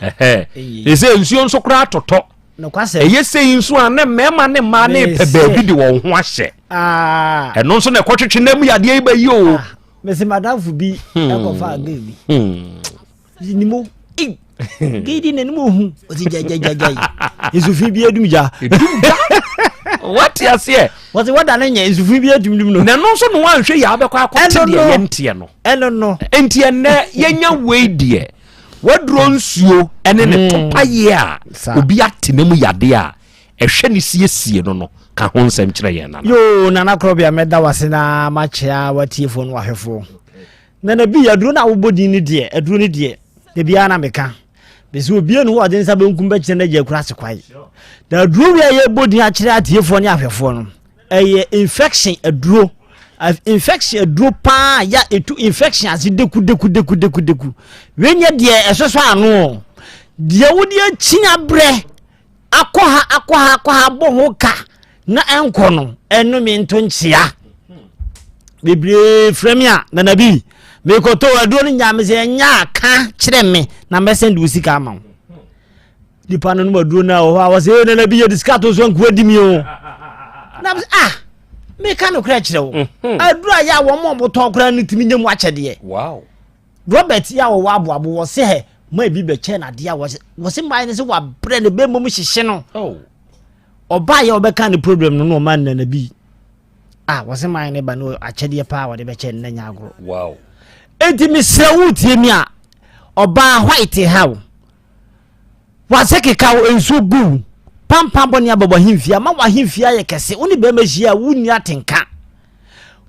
Ɛhɛ. Ɛsɛ nsuo nso koraa totɔ. Nokwasɛm. Ɛyɛ sei nso a na mmarima ne mmaa ne pɛ baabi de wɔn ho ahyɛ. Ah. Ɛno nso na ɛkɔtwetwe nam yadeɛ yi ba yi o. Ah, mese madamfo bi hmm. ɛkɔfa gay bi. Hmm. Ne mu gay di n'anim ohu ɔsi gyagyagyagyai nsufi bi adum gya. Edum gya. Wate aseɛ. Wɔsi wɔda ne nyɛ nsufi bi adum dum no. Na ɛno nso na wɔanhwɛ yɛ abɛkɔ akɔte deɛ yɛnteɛ no. Ɛno no. Nti ɛnɛ yɛnya wei deɛ. Waduro nsuo ne ne hmm. topaeɛ a obi ate ne mu yadeɛ a ɛhwɛ ne siesie no no ka ho nsɛm kyerɛ yɛn nana. Yoo nana korɔbea mɛda wase na makyea watiefoɔ no wahwɛfoɔ. Nana bi aduro no a wobɔ din no deɛ aduro no deɛ da biara na meka bɛsɛ obie no hɔ ɔde nsa benkum bɛkyerɛ no agya akura ase kwae na aduro wei a yɛbɔ din akyerɛ atiefoɔ ne ahwɛfoɔ no Ɛyɛ infection aduro. Infection aduro paa ya etu infection ase deku deku deku deku deku. Wei nyɛ deɛ ɛsosɔ ano o. Deɛ wode akyi abrɛ akɔ ha akɔ ha akɔ ha bɔ ho ka na ɛnkɔ no ɛno me nto nkyea. Bebree frɛ me a nana bi mekɔtɔ aduro no nya me sɛ ɛnya ka kyerɛ me na mɛsɛn de wo sika ama wo. Nipa no nom aduro no a wɔ hɔ a wɔsɛ ee nana bi yɛ de sika to so nkoa di mi o. Na ah meka no korɛ kyerɛ wo. Mhm. Aduro a yɛ a wɔn a wɔtɔn koraa no tumi nya mu akyɛdeɛ. Wow. Robert yɛ a wɔwɔ aboabo wɔ se hɛ ma ebi bɛkyɛ n'adeɛ a wɔse wɔse mmaa no sɛ wabrɛ ne bɛmmɔ mu hyehye no. Oh. Ɔbaa yɛ ɔbɛka ne problem no na ɔma nana bi. Ah wɔse mmaa no ba no akyɛdeɛ paa wɔde bɛkyɛ no na nya agorɔ. Wow. Enti mesrɛ wo tie mi a ɔbaa white ha o. W'ase keka wo, nsuo gu wo. Pampan bɔne aba w'ahemfie ama w'ahemfie ayɛ kɛse. Wo ne bɛrima hyia a wonni atenka.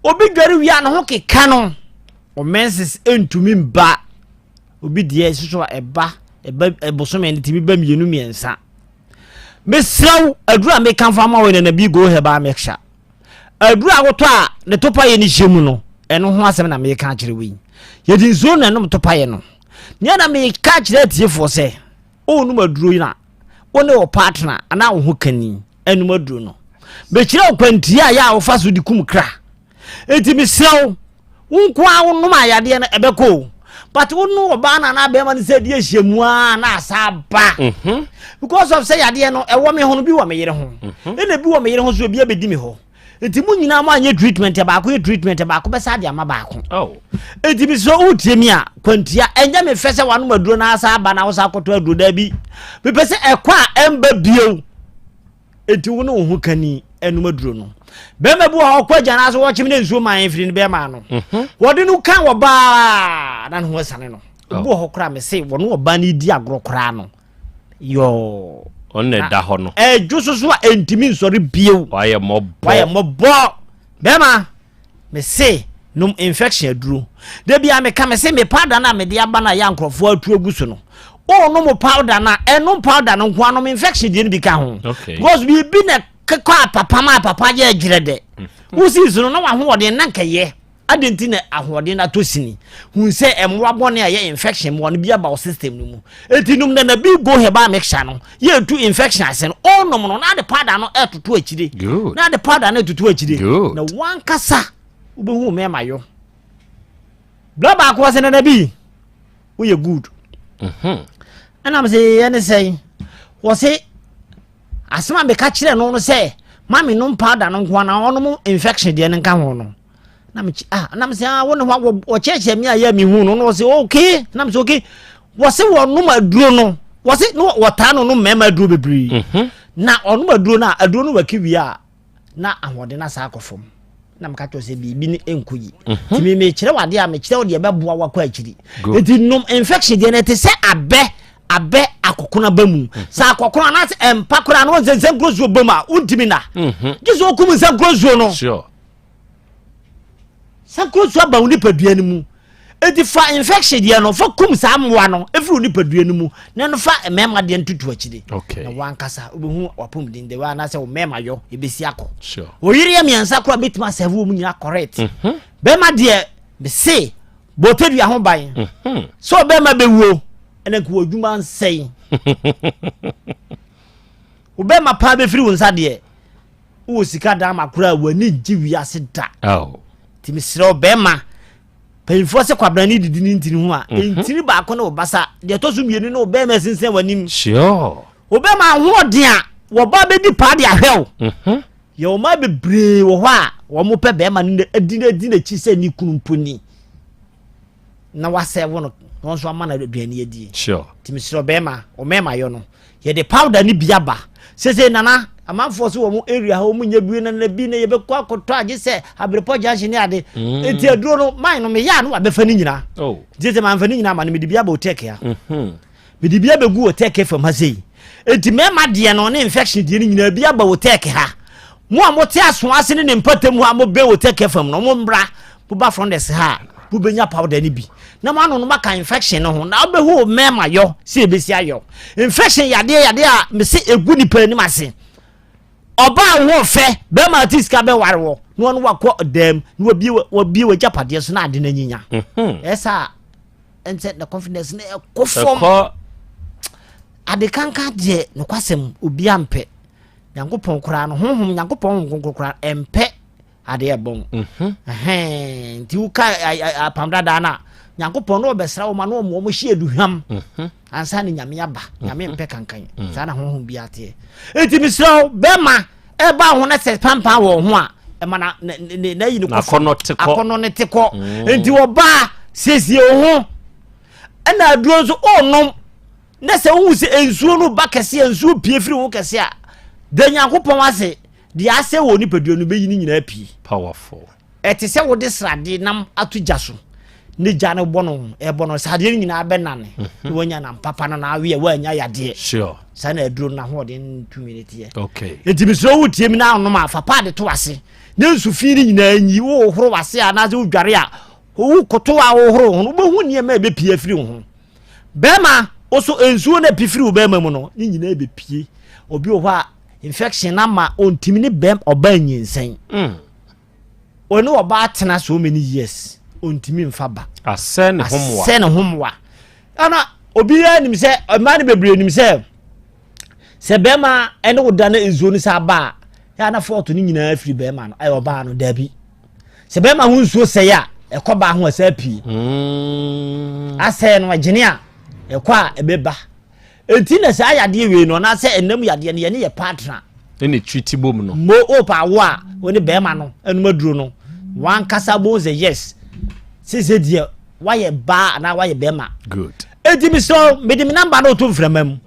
Obi dware wie a ne ho keka no. O menses ntumi mba. Obi deɛ soso a ɛba ɛba ɛbosome no tumi ba mmienu mmiɛnsa. Mesrɛ wo aduru a mekamfo ama wo nana bi go herbal mixture. Aduru a wotɔ a ne topayɛ no hyɛ mu no, ɛno ho asɛm na meka akyerɛ wo yi. Yɛde nsuo na ɛnom topayɛ no. Nea na meka akyerɛ atiefoɔ sɛ, wonom aduro yi na wo ne wo partner anaa wo ho kani ɛnom aduro no. Mekyerɛ wo kwantia a yɛ a wofa so de kum kra. Enti mesrɛ wo, wo nko ara wonom a yadeɛ no ɛbɛkɔ o. But wo ne ɔbaa no anaa bɛrima no sɛ di ahyia mu a na asa aba. Mhm. Because of sɛ yadeɛ no ɛwɔ me ho no bi wɔ me yere ho. Mhm. Ɛna bi wɔ me yere ho so ebi abɛdi me hɔ. Nti mo nyinaa mo anyɛ treatment baako yɛ treatment baako bɛsa de ama baako. Oh. Nti mi sɛ wotie mi a kwantia ɛnyɛ me fɛ sɛ wanom aduro na asa aba na wosa akɔtɔ aduro daabi. Mepɛ sɛ ɛkɔ a ɛmba bio. Enti wo ne wo ho kani ɛnum aduro no. Bɛrima bi wɔ hɔ ɔkɔ agya no ase wɔkyem ne nsuo maa mfiri no bɛrima ano. Mhm. Wɔde no ka wɔ baa na ne ho asane no. Obi wɔ hɔ koraa me se wɔne ɔbaa no di agorɔ koraa no. Yɔɔ. Ɔno na ɛda hɔ no. Ɛdwo soso a ɛntumi nsɔre bio. Wayɛ mmɔbɔ. Wayɛ mmɔbɔ. Bɛrima Me se nom infection aduro. Da bia meka me se me powder no a mede aba no a yɛ nkurɔfoɔ atu agu so no. O nom powder no a ɛnom powder no nko anom infection deɛ no bi ka ho. Okay. Because biribi na kekɔ apapa ma apapa yɛ adwerɛ dɛ. Mm. Wosi so no na wahoɔden na nkɛyɛ. Adɛn nti na ahoɔden no atɔ sini? Hu sɛ mmoa bɔne a ɛyɛ infection mmoa no bi aba wo system no mu. Eti nom na na bi go herbal mixture no. Yɛ etu infection ase no. Onom no na ade powder no ɛtoto akyire. Good. Na ade powder no ɛtoto akyire. Good. Na wankasa wobɛhu mmarima yɔ. Bla baako ɔsɛ nana bi woyɛ good. Mhm. Ɛna mo sɛ yɛ ne sɛn. Wɔse asɛm a meka kyerɛ no no sɛ ma me nom powder no nko na ɔnom infection deɛ no nka ho no. Na me ah na me sɛ ah wo ne hɔ wɔkyerɛkyerɛ me a yɛ me hu no na wɔse okay na me sɛ okay wɔse wɔnom aduro no wɔse no wɔtaa no nom mmarima aduro bebree mhm. na ɔnom aduro no a aduro no wɔki wie a na ahoɔden no asa akɔ fam na meka kyerɛ sɛ biribi no nkɔ yi mhm. nti me mekyerɛ wo adeɛ a mekyerɛ wo deɛ ɛbɛboa wakɔ akyiri nti nom infection deɛ no ɛte sɛ abɛ abɛ akɔkono aba mu mhm. sɛ akɔkono anaasɛ ɛmpa koraa no wɔnsɛ nsɛnkuro suo bom a wontumi na gye sɛ wokum nsɛnkuro suo no Sankuro nso aba wo nipadua no mu. Eti fa infection deɛ no fa kum saa mmoa no efiri wo nipadua no mu na no fa mmarima deɛ no tutu akyire. Okay. Na wankasa wobɛhu wapɔmuden de wa anaasɛ wo mmarima yɔ ebesi akɔ. Sure. Oyere yɛ mmiɛnsa koraa betumi asɛve wɔn nyinaa correct. Mm -hmm. Bɛrima deɛ mese bɔtɛdua ho ban. Mm -hmm. Sɛ ɔbɛrima bɛwuo ɛna nka wɔ adwuma nsɛn. Wo bɛrima paa bɛfiri wo nsa deɛ. Wowɔ sika daa ma koraa w'ani ngye wiase da. Nti mesrɛ wo bɛrima, mpanyinfoɔ sɛ kwabena ne didi ne ntini ho a, mhm. ntini baako ne wo basa, deɛ ɛtɔ so mmienu ne wo bɛrima sensɛn w'anim. Sure. Wo bɛrima ahoɔden a wɔba bɛdi paa de ahwɛ wo. Mhm. Yɛ wɔn bebree wɔ hɔ a wɔn pɛ bɛrima no adi adi n'akyi sɛ ne kunu mpo ni. na wasɛvo no na ɔnso ama no aduane adie sure. nti mesrɛ ɔbɛrima ɔmɛɛma yɔ no yɛde powder no bi aba sese nana amanfoɔ so wɔn area hɔ wɔn nyɛ bue na na bi na yɛbɛkɔ akɔtɔ agye sɛ abrepɔ junction ne ade mm. nti aduro no man no meyɛ a no wabɛfa ne nyinaa oh. nti sɛ manfa ne nyinaa ma no mede bi aba otɛk ha mm-hmm. Mede bi abɛgu wɔ tɛk fam ha sei. Enti mmarima deɛ no ne infection deɛ no nyinaa bi aba wɔ tɛk ha. Mo a mote aso ase ne ne mpɔtam hɔ a mobɛn wɔ tɛk fam no, mo mmra, moba front desk ha a, mobɛnya powder no bi. Na mo ano no maka infection no ho, na wobɛhu wɔ mmarima yɔ sɛ ɛbɛsi ayɔ. Infection yadeɛ yadeɛ a mese ɛgu nipa anim ase. Ɔbaa wo ho ɔfɛ, bɛrima ate sika bɛware wɔ, na ɔno wakɔ dɛm, na wabie wabie w'agyapadeɛ so na ade no anyinya. Mhm. Ɛsɛ a ɛnsɛ na confidence no ɛkɔ fam ade kankan deɛ nokwasɛm obi ampɛ nyankopɔn koraa no honhom nyankopɔn honhom kronkron koraa ɛmpɛ adeɛ ɛbɔn mhm. nti woka apam dadaa no a nyankopɔn na ɔbɛsra wɔn ma na wɔn wɔn hyɛ aduhwam mhm. Ansa ne Nyame aba. Nyame mpɛ kankan. Saa na honhom bi ateɛ. Enti mesrɛ wo, bɛrima ɛba ho na sɛ pampan wɔ ho a, ɛma na ne na yi no kɔ fam. Akɔnɔ ne te kɔ. Enti ɔbaa siesie wo ho. Ɛna aduro nso ɔnom na sɛ wohu sɛ nsuo no ba kɛse a nsuo pie firi ho kɛse a, da Nyankopɔn ase deɛ asɛ wɔ nipadua no bɛyi ne nyinaa pie. Powerful. Ɛte sɛ wode srade nam ato gya so ne gya no bɔ no ɛbɔ no sradeɛ no nyinaa bɛnane mhm. na wanya nam papa no na awe a woanya yadeɛ. Sure. Saa na aduro no ahoɔden tumi no teɛ. Okay. Enti mesrɛ wo tie mi na anom a fa paade to ase na nsu fi no nyinaa nyi wohohoro wase a anaasɛ wodware a wokoto a wohohoro ho no wobɛhu nneɛma a ɛbɛpie afiri wo ho. Bɛrima wo so nsuo no api firi wo bɛrima mu no ne nyinaa bɛpie. Obi wɔ hɔ a infection no ama ɔntumi ne bɛm ɔbaa nyinsɛn. Mm. Ɔne ɔbaa tena so many years ɔntumi nfa ba. Asɛ ne ho mmoa. Asɛ ne ho mmoa. Ɛna obiara nim sɛ mmaa no bebree nim sɛ sɛ bɛrima ɛne wo da no nsuo no sɛ aba a yɛ ana fɔɔto no nyinaa firi bɛrima no ɛyɛ ɔbaa no daabi. Sɛ bɛrima ho nsuo sɛe a ɛkɔ baa ho ɛsɛ pii. Mm. Asɛe no ɛgyene a ɛkɔ a ɛbɛba. Enti na saa yadeɛ wei no anaasɛ ɛnam yadeɛ no yɛne yɛ partner. Ɛna etwi ti bom no. Mo opa awo a wo ne bɛrima no ɛnum aduro no wankasa bo sɛ yes sese deɛ wayɛ baa anaa wayɛ bɛrima. Good. Eti mi sɛ mede mi namba no to mframa mu.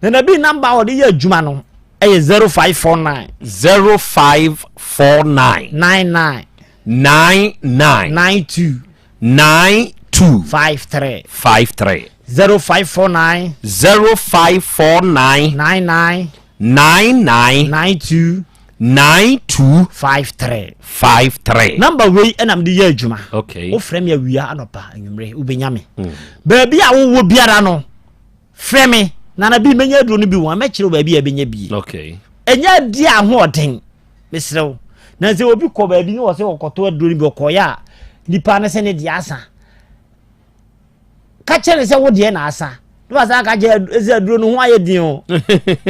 Na na bi namba a ɔde yɛ adwuma no ɛyɛ 0549. 0549. 99. 99. 92. 92. 53. 53. 0549. 0549. 99. 99. 92. 92. 53. 53. Number wei ɛna mede yɛ adwuma. Okay. Wofrɛ me awia anɔpa anwummere wobɛnya me. Mm. Baabi a wowɔ biara no frɛ me nana bi mɛnya aduro no bi wɔn mɛkyerɛ wo baabi a ɛbɛnya bi. Okay. Ɛnyɛ adi ahoɔden mesrɛ wo na sɛ obi kɔ baabi ne wɔ sɛ ɔkɔtɔ aduro no bi ɔkɔyɛ a nipa no sɛ ne deɛ asa ka kyerɛ ne sɛ wo deɛ na asa ne wasa ka kyerɛ sɛ aduro no ho ayɛ den o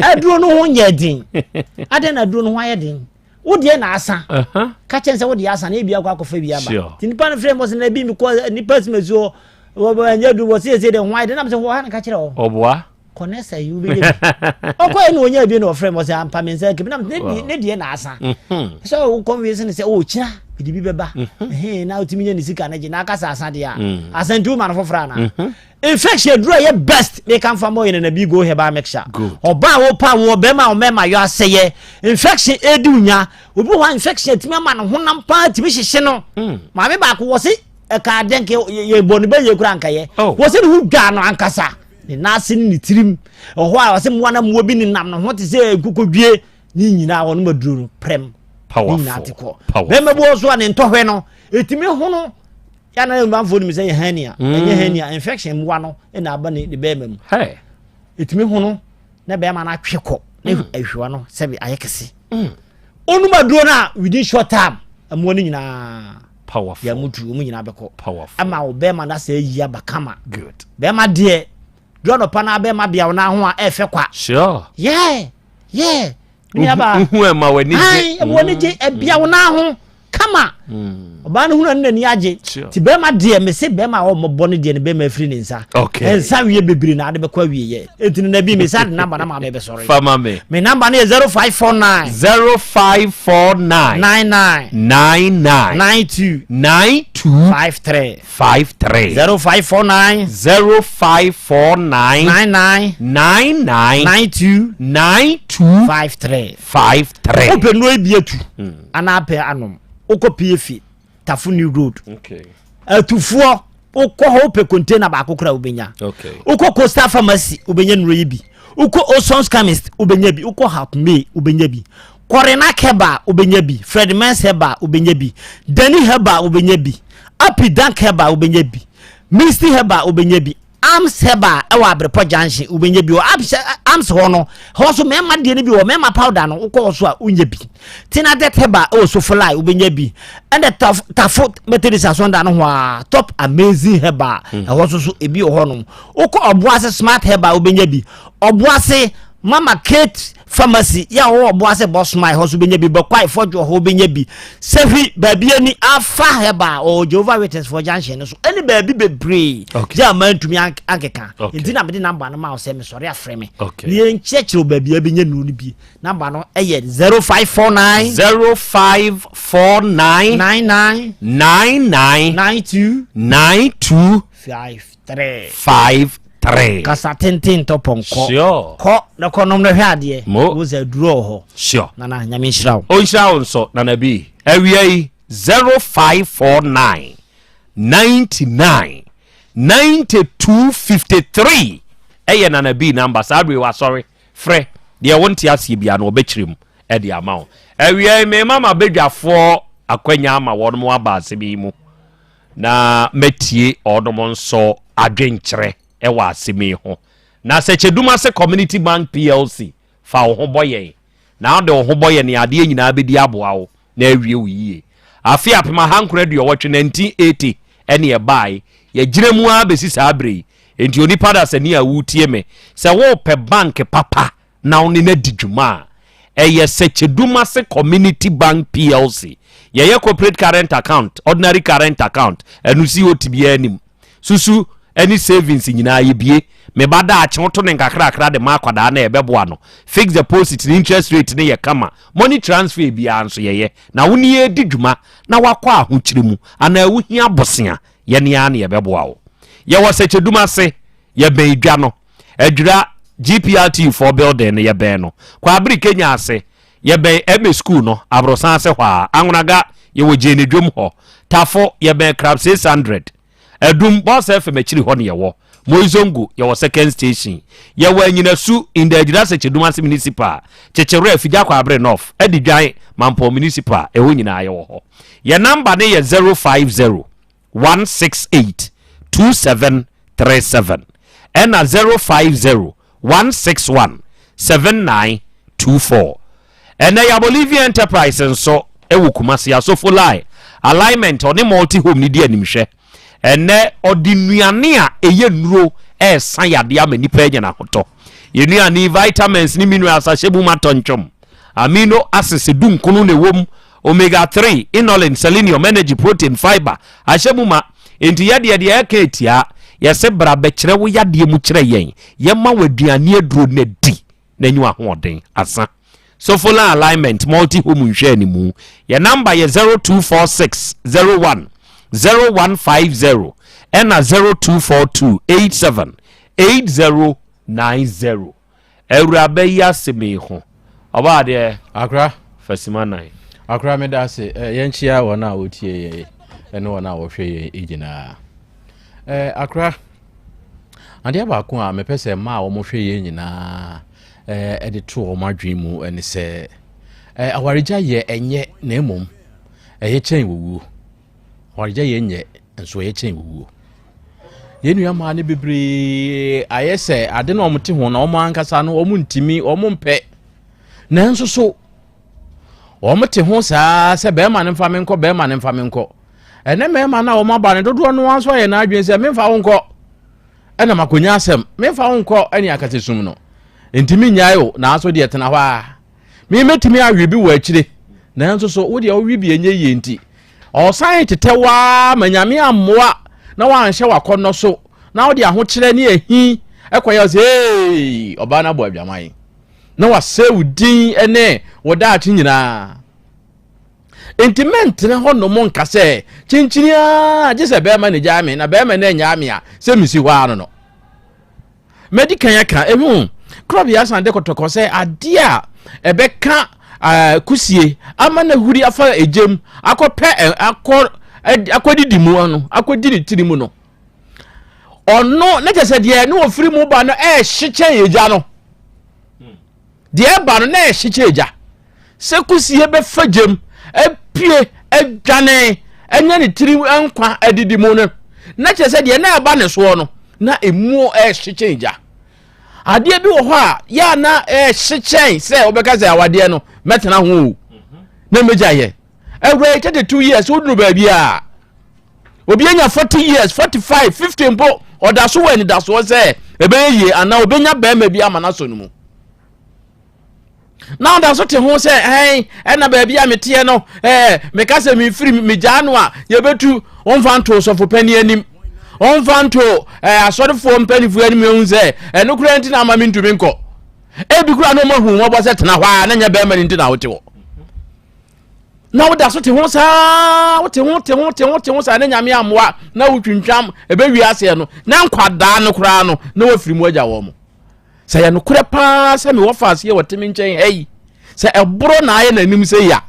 aduro no ho nyɛ den adɛn na aduro no ho ayɛ den wo deɛ na asa ka kyerɛ sɛ wo deɛ asa na ebi akɔ akɔfa bi aba nti nipa no frɛ mɔ sɛ na ebi mekɔ nipa si masuo ɛnyɛ aduro wɔ sɛ ɛsɛ deɛ ho ayɛ den nam sɛ wɔ ha na ka kyerɛ wɔ ɔboa kɔnɛsa yi wobɛnya bi ɔkɔɛ na ɔnya bi na ɔfrɛ m ɔsɛ ampa me nsa kɛbi nam ne deɛ na asa mhm. sɛ wo convince ne sɛ ɔkyina oh, mede bi bɛba mhm. na wotumi nya ne sika no gye na aka sɛ asa deɛ a mm. asa nti woma no foforɔ anaa mhm. infection aduru a ɛyɛ best meka mfa mɔ yɛ na bi go herbal mixture ɔba a wopa wɔ bɛrima a ɔmɛma yɔ asɛyɛ infection ɛdi wo nya obi wɔ hɔ a infection atumi ama no honam paa tumi hyehye no mm. maame baako wɔ se ɛka dɛnke yɛbɔ ne bɛyɛ kura nkɛyɛ oh. wɔ se ne ho dwa no ankasa ne nan ase ne ne tirim ɛhɔ a ɔsɛ mmoa na mmoa bi nenam ne ho te sɛ nkokɔdwie ne nyinaa wɔnom aduro no prɛm ne nyinaa te kɔ bɛrima bi wɔ so a ne ntɔhwɛ no ɛtumi hono yana mmanfoɔ nim sɛ yɛ hernia mm. ɛnyɛ hernia infection mmoa no na aba ne bɛrima mu ɛtumi hono na bɛrima no atwe kɔ na mm. ahwiwa no sɛbi ayɛ kɛse mm. onum aduro no a within short time mmoa no nyinaa powerful yɛ mutu wɔn nyinaa bɛkɔ powerful ama wo bɛrima no asɛ ayi aba kama good bɛrima deɛ duro anɔpa na bɛrima bea wo nan ho a ɛfɛ kwa sure yeah yeah nuaba nhu ɛma w'ani gye ɛma w'ani gye ɛbea wo nan ho kama mm. ɔbaa no hunu n'ani agye ti bɛrima deɛ mese bɛrima a ɔmmɔbɔ no deɛ ne bɛrima afiri ne nsa nsa wie bebree na ade bɛkɔ awie yɛ enti no nabi mesa de namba na maame bɛsɔre fama me me namba no yɛ 0549 0549 99 99 92 92 53 53 0549 0549 99 99 92 92 53 53 wopɛ nnuro yi bi atu hmm. anaa pɛ anom wokɔ pie fi tafo new road atufoɔ wokɔ hɔ wopɛ container baako kora wobɛnya wokɔ coastal pharmacy wobɛnya nnuro yi bi wokɔ osons chemist wobɛnya bi wokɔ half may wobɛnya bi kɔrena heba wobɛnya bi fred mens heba wobɛnya bi dani heba wobɛnya bi api dank heba wobɛnya bi misty heba wobɛnya bi Arms Herbal ɛwɔ Abrepɔ junction wobɛnya bi wɔ Arms hɔ no hɔ nso mmarima deɛ no bi wɔ mmarima powder no wokɔ hɔ so a wonya bi Tinadet Herbal ɛwɔ Sofolai wobɛnya bi ɛna taf, Tafo Methodist asɔnda no ho a Top Amazing Herbal hmm. ɛhɔ nso so ebi wɔ hɔ nom wokɔ Ɔboase Smart Herbal wobɛnya bi Ɔboase Mama Kate Pharmacy yɛ a wɔwɔ Ɔboase Bɔsoma ɛhɔ nso wobɛnya bi, Bɛkwae Fɔdwo hɔ wobɛnya bi, Sahwi baabi ani Alpha Herbal ɔwɔ Jehovah Witness foɔ junction no so ɛne baabi bebree okay. gye a mantumi ankeka okay. nti na mede namba no ma wo sɛ mesɔre afrɛ me okay. na yɛnkyerɛkyerɛ wo baabi a bɛnya nnuro no bi. Namba no ɛyɛ 0549 0549 99 99 92 92 5 3. 5 3. Kasa tenten ntɔ pɔnkɔ. Sure. Kɔ na kɔ nom na hwɛ adeɛ. Mo. Wo sɛ aduro wɔ hɔ. Sure. Nana nyame nhyira wo. Ɔnhyira wo nso Nana bi. Awia yi 0549 99 92 53 ɛyɛ Nana bi namba saa bere wasɔre frɛ deɛ wonte aseɛ biara no ɔbɛkyerɛ mu ɛde ama wo. Awia yi mema m'abadwafoɔ akwanya ama wɔn aba asɛm yi mu. na matie wɔnom nso adwenkyerɛ wɔ asɛm yi ho. Na sɛ Kyedumase Community Bank PLC fa wo ho bɔ yɛn, na wode wo ho bɔ yɛn a adeɛ nyinaa bɛdi aboa wo na awie wo yie. Afe 1980, 1980, ɛne ɛbaeɛ, yɛgyina mu ara bɛsi saa berɛ yi. Enti onipa dasani a woretie me, sɛ worepɛ bank papa na wo ne no adi dwuma a, ɛyɛ Sɛkyɛdumase Community Bank PLC. Yɛyɛ corporate current account, ordinary current account, ɛno COT biara nim. Susu ne savings nyinaa yɛbie. Me ba daakye woto ne nkakrakra de ma akwadaa no a ɛbɛboa no. Fixed deposit ne interest rate no yɛ kama. Money transfer biara nso yɛyɛ. Na wo ne yɛn di dwuma na woakɔ ahokyere mu anaa wohia bosea, yɛne ara na yɛbɛboa wo. Yɛwɔ Sɛkyɛdumase, yɛbɛn dwa no. Adwira GPRTU foɔ building no yɛbɛn no. Kwabere Kenya ase yɛbɛn MA school no aborosan ase hɔ ara. Anwonaga yɛwɔ Gyeene dwom hɔ. Tafo yɛbɛn Crab 600. Adum Boss FM akyiri hɔ na yɛwɔ. Moizongo yɛwɔ second station. Yɛwɔ Anyinasu in the Adwira Sekyedum ase municipal. Kyekyerɛ Afigya Kwabere North, Adidwan Mampɔn municipal ɛhɔ nyinaa yɛwɔ hɔ. Yɛn number no yɛ 050. 168 2737 ɛna 050 161 7924. Ɛnɛ yɛ Bolivia Enterprise nso ɛwɔ Kumasi Asofo Line alignment ɔne multi home ne di animhwɛ. Ɛnɛ ɔde nnuane a ɛyɛ nnuro ɛresa yadeɛ ama nipa anya n'ahotɔ. Yɛn nnuane vitamins ne minerals ahyɛ mu ma tɔntwom. Amino acids dunkono na ɛwɔ mu Omega 3, inulin, selenium, energy, protein, fiber ahyɛ mu ma. Enti yɛdeɛ deɛ yɛka atia, yɛse bra bɛkyerɛ wo yadeɛ mu kyerɛ yɛn, yɛma wo aduane aduro na di na nyi w'ahoɔden. Asa. Sofola Alignment Multi Home Nhwɛanimu. Yɛn number yɛ 0246 01 0150 ɛna 0242 87 8090. Awuraba yi asem yi ho. Ɔbaa adeɛ. Akora. Fasima nan. Akora meda ase. Eh, yɛnkyia wɔn a wɔtie yɛn ne wɔn a wɔhwɛ yɛn nyinaa. Eh, akora, adeɛ baako a mepɛ sɛ mmaa a wɔhwɛ yɛn nyinaa eh, de to wɔn adwene mu ne sɛ eh, awaregya yɛ ɛnyɛ na mmom ɛyɛ kyɛn wɔwuo. Awaregya yɛ nyɛ nso ɛyɛ kyɛn wuo. Yɛn nua mmaa no bebree ayɛ sɛ ade na wɔte ho na wɔn ankasa no wɔn ntumi wɔn mpɛ. Nanso so wɔn te ho saa sɛ bɛrima no mfa me nkɔ bɛrima no mfa me nkɔ. Ɛnɛ mmarima no a wɔn aba no dodoɔ no ara nso ayɛ n'adwene sɛ memfa wo nkɔ ɛna makonya asɛm memfa wo nkɔ ɛne akasesum no ntumi nnyae o nanso deɛ tena hɔ a Me mɛtumi awe bi wɔ akyire nanso so wo deɛ wowe bi ɛnyɛ yie nti ɔsan tetɛ wo ara ma nyame ammoa na wanhyɛ wakɔnnɔ so na wode ahokyerɛ ne ahi ɛkɔyɛ sɛ ee ɔbaa no abɔ adwaman na wasɛe wo din ne wo daakye nyinaa nti mɛntena hɔ nom nka sɛ kyinkyini a gye sɛ bɛrima na gyaa me na bɛrima na anyaa me a sɛ mesi hɔ ara no no Madi kan aka, ehu, Korɔbea asan de kɔtɔkɔ sɛ adeɛ a ɛbɛka uh, kusie ama no ahuri afa egyam akɔpɛ akɔ akɔdidi mu ano akɔdi ne tiri mu no ɔno ne kyɛ sɛ deɛ ne wɔfiri mu ba no ɛɛhye kyɛn egya no Deɛ ɛba no na ɛhye kyɛ egya. Sɛ kusie bɛfa gyam, apue, adwane, anya ne tiri nkwa adidi mu no, na kyerɛ sɛ deɛ na ɛba ne soɔ no, na emu ɛhye kyɛn egya. Adeɛ bi wɔ hɔ a, yɛ a na ɛhye kyɛn sɛ wobɛka sɛ awadeɛ no mɛtena ho o, na mɛgya yɛ. Awura yi 32 years woduru baabi a, obi anya 40 years 45 50 mpo ɔda so wɔ anidasoɔ sɛ ɛbɛyɛ yie anaa ɔbɛnya bɛrima bi ama no asɔ no mu. Na ɔda so te ho sɛ ɛn ɛna baabi a meteɛ no ɛɛ meka sɛ mefiri megyaa no a yɛbɛtu ɔmfa nto sɔfo panin anim ɔmfa nto ɛɛ asɔrefoɔ mpanimfoɔ anim ehu sɛ ɛno koraa nti na ama mentumi nkɔ ebi koraa na ɔma hu wɔbɔ sɛ tena hɔ a na nyɛ bɛrima no nti na wote hɔ na woda so te ho saa wote ho te ho te ho te ho saa ne nyame ammoa na wotwintwam ɛbɛwie aseɛ no na nkwadaa no koraa no na wafiri mu agya wɔn mo Sɛ yɛ nokorɛ paa sɛ mewɔ faase yɛ wɔte me nkyɛn ha yi, sɛ ɛboro na ayɛ n'anim sɛ yi a,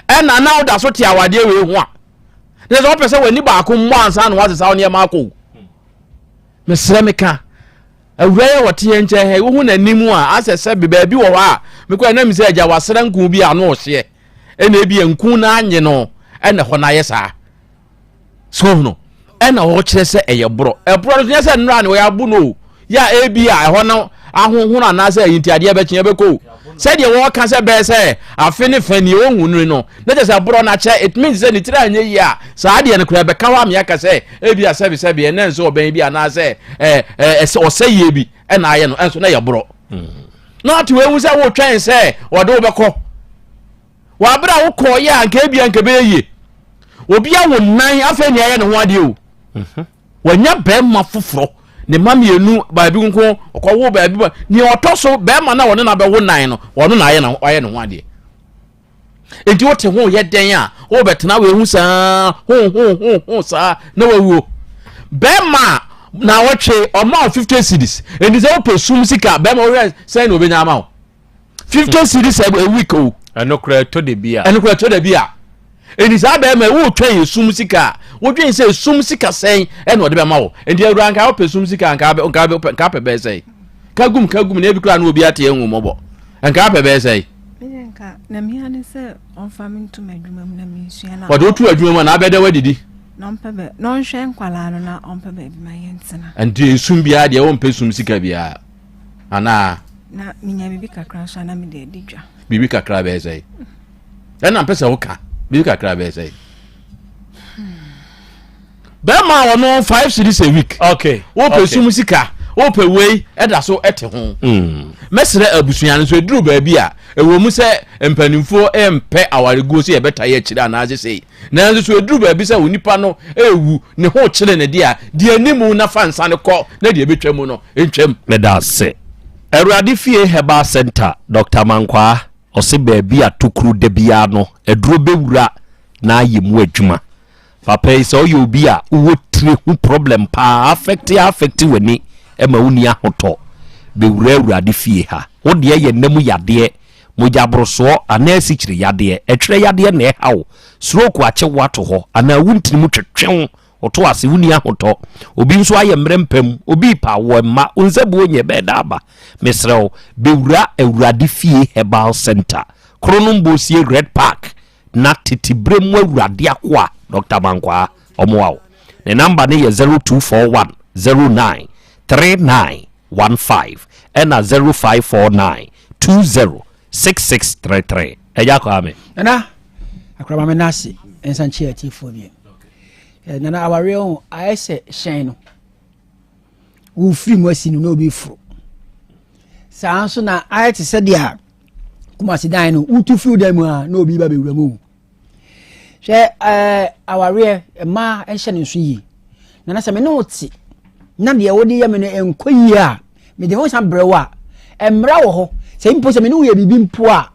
ɛna na woda so te awadeɛ wei ho a, na sɛ wopɛ sɛ w'ani baako mmɔ ansa na woasesa wo nneɛma akɔ o. Mesrɛ meka, awura yɛ wɔte yɛn nkyɛn ha yi, wohu n'anim a, asɛ sɛ baabi wɔ hɔ a, mekɔ ɛnam sɛ agya wasra nku bi a ano ɔhyeɛ, ɛna ebi nku no anye no, ɛna ɛhɔ no ayɛ saa. So hunu ɛna wɔkyerɛ sɛ ɛyɛ borɔ. Ɛborɔ no nyɛ sɛ nnora ne wɔyɛ abo no o. Yɛ a ebi a ɛhɔ no ahohono anaasɛ ɛyi nti adeɛ bɛkye ɛbɛkɔ o. Sɛdeɛ wɔka sɛ bɛyɛ sɛ afe ne fɛ neɛ ɔhu no no na kyɛ sɛ borɔ no akyɛ it means sɛ ne tiri anyɛ yie a saa adeɛ no koraa ɛbɛka hɔ ame aka sɛ ebi a sɛbesɛbe ɛnɛ nso ɔbɛn bi anaasɛ ɛɛ ɛsɛ ɔsɛ yie bi ɛna ayɛ no ɛnso na yɛ borɔ. Na ate wɔahu sɛ wotwɛn sɛ ɔde wo bɛkɔ. Wɔ abere a wokɔɔ yɛ a nka ebia nka ɛbɛyɛ yie. Obi awo nan afei nea ɛyɛ ne ho adeɛ o. Mhm. Wanya bɛrima foforɔ ne mma mmienu baabi nko ɔkɔwo baabi ba nea ɔtɔ so bɛrima na ɔne na bɛwo nan no ɔno na ayɛ na ɔyɛ ne ho adeɛ. Nti wote ho yɛ dɛn a wobɛtena wei ho saa ho ho ho ho saa na wawuo. Bɛrima na wɔtwe ɔma wo 50 cedis nti sɛ wopɛ sum sika bɛrima wohwɛ sɛn na obɛnya ama wo. 50 cedis a week o. Ɛno koraa ɛtɔ da bi a. Ɛno koraa ɛtɔ da bi a. Ɛni saa bɛrima ɛwɔ twɛn esum sika a wodwen sɛ esum sika sɛn ɛna ɔde bɛma wo. Nti awura nka wopɛ sum sika nka nka nka pɛ bɛyɛ sɛn. Ka gum ka gum na ebi koraa na obi ate ehu mɔbɔ. Nka pɛ bɛyɛ sɛn. Nka na mia ne sɛ ɔmfa me ntom adwuma mu na mensua na. Ɔde woto adwuma mu a na abɛda wadidi. Na ɔmpɛ bɛ na ɔnhwɛ nkwalaa no na ɔmpɛ baabi ma yɛntena. Nti esum biara deɛ wɔmpɛ sum sika biara. Anaa. Na menya biribi kakra nso a na mede adi dwa. Biribi kakra bɛyɛ sɛe. Ɛna mpɛ sɛ woka biribi kakra bɛyɛ sɛe. Bɛrima a ɔno five cedis a week. Okay. Wopɛ okay. sum sika wopɛ wei ɛda so ɛte ho. Hmm. Mɛsrɛ abusua no so eduru baabi a ɛwɔ mu sɛ mpanimfoɔ mpɛ awareguo sɛ yɛbɛta yɛ akyire anaasɛ sei. Nanso so eduru baabi sɛ onipa no rewu, ne ho rekyere no de a, di anim na fa nsa no kɔ, na deɛ ɛbɛtwa mu no, ntwam. Meda ase. Awurade Fie Herbal Centre, Doctor Mankwaa, ɔse baabi a tokuro da biara no, aduro bɛwura na ayɛ mu adwuma. Papa yi, sɛ woyɛ obi a wowɔ tire ho problem paa, affect affect w'ani ma wonni ahotɔ, bɛwura Awurade fie ha. Wo deɛ yɛ nna mu yadeɛ, Mogyaborosoɔ anaa asikyire yadeɛ, ɛtwerɛ yadeɛ na ɛha wo, stroke akye wo ato hɔ anaa wo ntini mu twetwe wo, woto ase, wonni ahotɔ, obi nso ayɛ mmerɛ mpa mu, obi repa awoɔ mma, wo nsabuo nyɛ, bɛɛ da aba. Mesrɛ wo, bɛwura Awurade Fie Herbal Centre, Kronom Bosie Red Park, na tete berɛ mu Awurade akoa, Dɔkta Mankwaa, ɔmmoa wo. Ne namba no yɛ 0241 09 39 15 ɛna 0549 20 6633. Agya Kwame. Nana akorama me nase nsa nkyia atiefoɔ bi. Eh, nana awareɛ ho ayɛ sɛ hyɛn no wofiri mu asi no na obi foro saa nso na ayɛ te sɛ deɛ a kumasi dan no wotu firi dan mu a na obi ba bɛwura mu Hwɛ ɛɛ awareɛ mmaa nhyɛ ne nso yie. Na na sɛ me ne wo te na deɛ wode yɛ me no nkɔ yie a, mede ho san brɛ wo a, mmara wɔ hɔ. Sɛ mpo sɛ me ne wo yɛ biribi mpo a,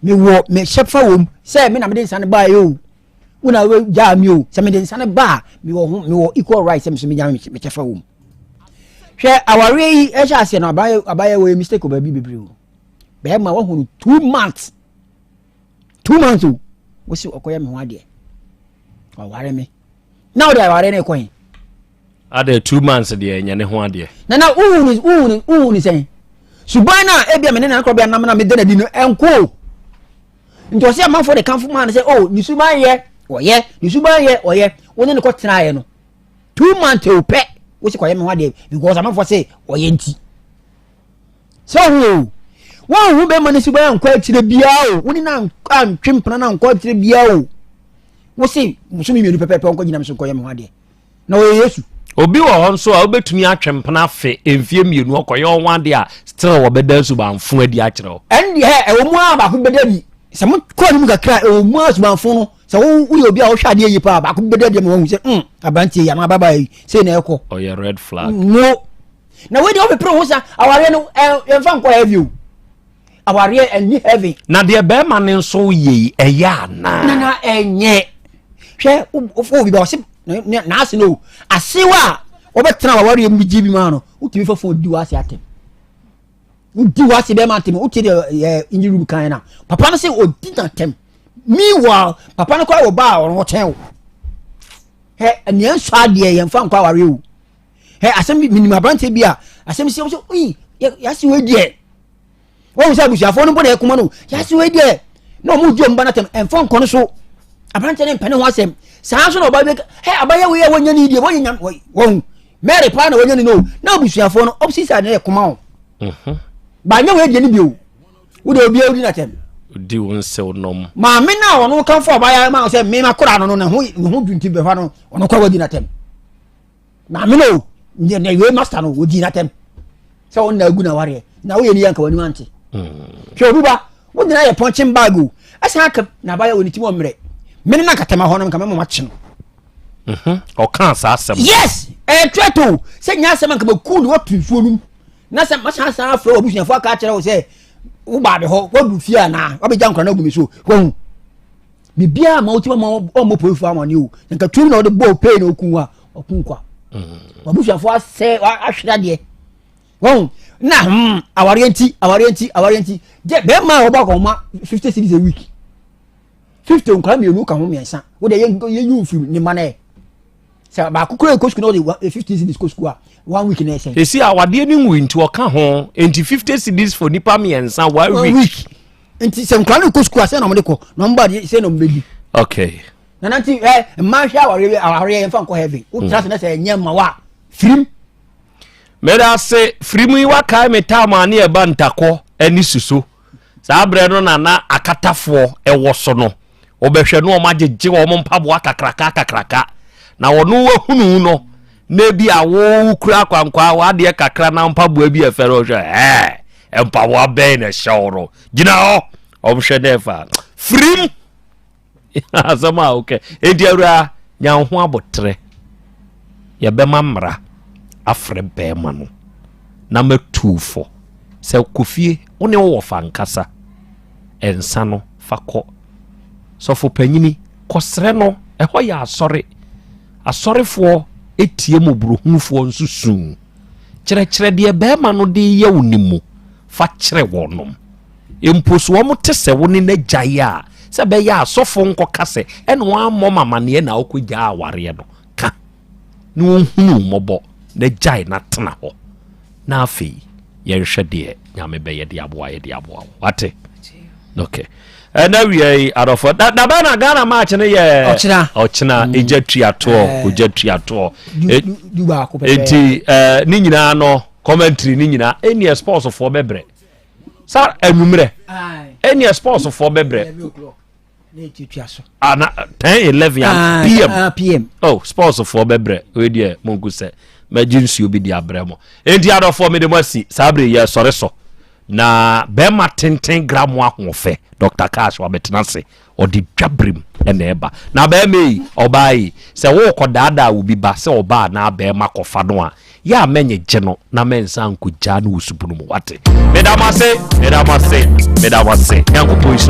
mewɔ me hyɛfa wɔ mu sɛ me na mede nsa no baeɛ o, wo na wogyaa me o. Sɛ mede nsa no ba a, mewɔ ho mewɔ equal right sɛ me nso menya me kyɛfa wɔ mu. Hwɛ awareɛ yi ɛhyɛ aseɛ no abayɛ abayɛ wɔyɛ mistake wɔ baabi bebree o. Bɛrima wahunu 2 months 2 months o wosi ɔkɔyɛ me ho adeɛ ɔware me na ɔde aware no kɔ he. Adɛ 2 months deɛ ɛnyɛ ne ho adeɛ. Nana wohu ne wohu ne wohu ne sɛn suban no a ebia me ne nana korɔbea nam na meda n'adi no ɛnko o nti ɔsɛ amanfoɔ de kamfo maa no sɛ o ne suban yɛ ɔyɛ ne suban yɛ ɔyɛ wo ne no kɔ tenaeɛ no 2 months o pɛ wosi kɔyɛ me ho adeɛ because amanfoɔ sɛ ɔyɛ nti. Sɛ ɔho o, woanhu bɛrima no suban ankɔ akyire biara o, wo ne no antwe mpena no ankɔ akyire biara o, wo se bosome mmienu pɛpɛɛpɛ ɔnkɔ gyina me so nkɔyɛ me ho adeɛ. Na ɔyɛ Yesu. Obi wɔ hɔ nso a wobɛtumi atwe mpena afe mfie mmienu ɔkɔyɛ ɔho adeɛ a still wɔbɛda subanfo adi akyerɛ wo. Ɛndeɛ hɛ ɛwɔ mu a baako bɛda adi sɛ mo kɔ anim kakra a ɛwɔ mu a subanfo no sɛ wo woyɛ obi a wohwɛ adeɛ yie paa baako bɛda adi ama wahu sɛ mm aberanteɛ yi anaa ababaa yi sei na ɛkɔ. Ɔyɛ red flag. No na wei deɛ wopepere ho sa awareɛ no ɛ yɛmfa nkɔ heavy o awareɛ ɛnni heavy. Na deɛ bɛrima no nso yɛ yi ɛyɛ anaa? Nana ɛnyɛ hwɛ wo bi ba ɔse n'ase no asewa a wɔbɛtena wawareɛ mu gye bi maa no wotumi fa fon di w'ase atɛm wodi w'ase bɛrima atɛm wotie deɛ yɛ engine room kan na papa no sɛ ɔdi n'atɛm meanwhile papa no koraa wɔ ba a ɔno ɔkyɛn wo hɛ nea nsɔ adeɛ yɛmfa nkɔ awareɛ o hɛ asɛm bi menim aberanteɛ bi a asɛm si sɛ oyi yɛase wei deɛ wɔn sɛ abusuafoɔ no mpo na ɛkoma no yɛase wei deɛ na wɔn di wɔn ba no atɛm ɛnfa nkɔ no so aberanteɛ no mpɛ ne ho asɛm saa nso na ɔbaa bi hɛ abayɛ wei a wɔnyɛ ne deɛ wɔnyɛ nyam wɔn mary paa na wɔnyɛ ne no na abusuafoɔ no opposite side na ɛkoma wɔn mhm. baanyɛ wei deɛ ne bio wo deɛ obiara di n'atɛm di wo nsew nom maame no a ɔno kamfo ɔbaa ma sɛ mema kora no no ne ho ne ho dwunti bɛfa no ɔno kora wadi n'atɛm maame no ne ne wei master no wɔdi n'atɛm sɛ wɔn na agu na wareɛ na woyɛ ne yɛ nka w'anim ante hmm. hwɛ obi ba wo nyinaa yɛ pɔnkyen bag o ɛsan aka na abayɛ wɔ ne ti mu ɔmmerɛ mene na nkatɛma hɔ no nka mɛma makye no mhm. ɔka saa asɛm yes ɛyɛ threat o sɛ nyɛ asɛm anka maku ne watu nsuo no mu na sɛ masan san afrɛ wɔ abusuafoɔ aka akyerɛ wo sɛ wo baabe hɔ woadu fie anaa wabɛgya nkora no agu me so wahu biribiara ma wotumi ma ɔmmɔ polisifoɔ amane o nka tuo na ɔde bɔɔ pay na ɔku a ɔku nkwa mm. wabusuafoɔ asɛ ahwere adeɛ wɔn na hmm awareɛ nti awareɛ nti awareɛ nti gye bɛrima a wɔbɔ akɔnma 50 cedis a week 50 nkwa mmienu ka ho mmiɛnsa wode yɛ yɛ yi mfiri ne ma no ɛ sɛ baako kura kɔ sukuu na ɔde 50 cedis kɔ sukuu a one week na ɛsɛn. esi awadeɛ ne nwui nti ɔka ho nti 50 cedis for nipa mmiɛnsa one week. week nti sɛ nkwadaa no kɔ sukuu a sɛ na wɔde kɔ na wɔn ba deɛ sɛ na wɔn bɛdi. okay. nana nti ɛ mmaa hwɛ awareɛ awareɛ yɛn fa nkɔ heaven o tena se na sɛ ɛnyɛ mma wa firim. mɛda ase firim yi wakae me taam a ne ɛba ntakɔ ne suso saa berɛ no na na akatafoɔ ɛwɔ so no wɔbɛhwɛ no wɔn agyegye wɔn mpaboa kakraka kakraka na wɔn wahunu no na ebi a wokura akwankwaa w'adeɛ kakra na mpaboa bi ɛfɛ no ɔhwɛ ɛɛ mpaboa bɛn na ɛhyɛ wo no gyina hɔ ɔmhwɛ na ɛfa firim asɛm a wokɛ enti awura nya wo ho aboterɛ yɛbɛma mmara afrɛ bɛrima no na matu fo sɛ kɔfie wo ne wo wɔfa nkasa ɛnsa no fa kɔ sɔfo panyini kɔsrɛ no ɛhɔ yɛ asɔre Asɔrefoɔ tie mmɔborɔhunufoɔ nso su. Kyerɛkyerɛ deɛ barima no de reyɛ wo no mu fa kyerɛ wɔnom. Mpo so wɔte sɛ wo ne no agyae a, sɛ ɛbɛyɛ a asɔfoɔ nkɔka sɛ ɛna wammɔ me amaneɛ na wokɔgyaa awareɛ no. Ka na wɔnhunu wo mmɔbɔ na gyae na tena hɔ. Na afei yɛnhwɛ deɛ Nyame bɛyɛ de aboa yɛ de aboa wo. Wate? Okay. Ɛna wia yi adɔfo da da bɛn na Ghana match no yɛ ɔkyena ɔkyena mm. egya tuatoɔ eh. ogya tuatoɔ e, du baako pɛpɛɛ eti ɛɛ eh, ne nyinaa no commentary ne nyinaa ɛni sports foɔ bɛbrɛ sa enwumrɛ ɛni sports foɔ bɛbrɛ ana ah, 10 11 ah, pm ah, pm oh sports foɔ bɛbrɛ wei deɛ monku sɛ mɛgye nsuo bi de abrɛ mo enti adɔfoɔ mede mo asi saa bere yɛ sɔre so na bɛrima tenten gra mo ahoɔfɛ Dr. Cash wabɛtena ase ɔde dwaberem ɛna ɛba na bɛrima yi ɔbaa yi sɛ wokɔ daadaa wo bi ba sɛ ɔbaa na bɛrima kɔfa no a Yɛ a mɛnyegye no na mɛnsan nkɔgyaa no wɔ subunu mu. Wate? Meda mo ase, meda mo ase, meda mo ase. Nyankopɔn nhyira.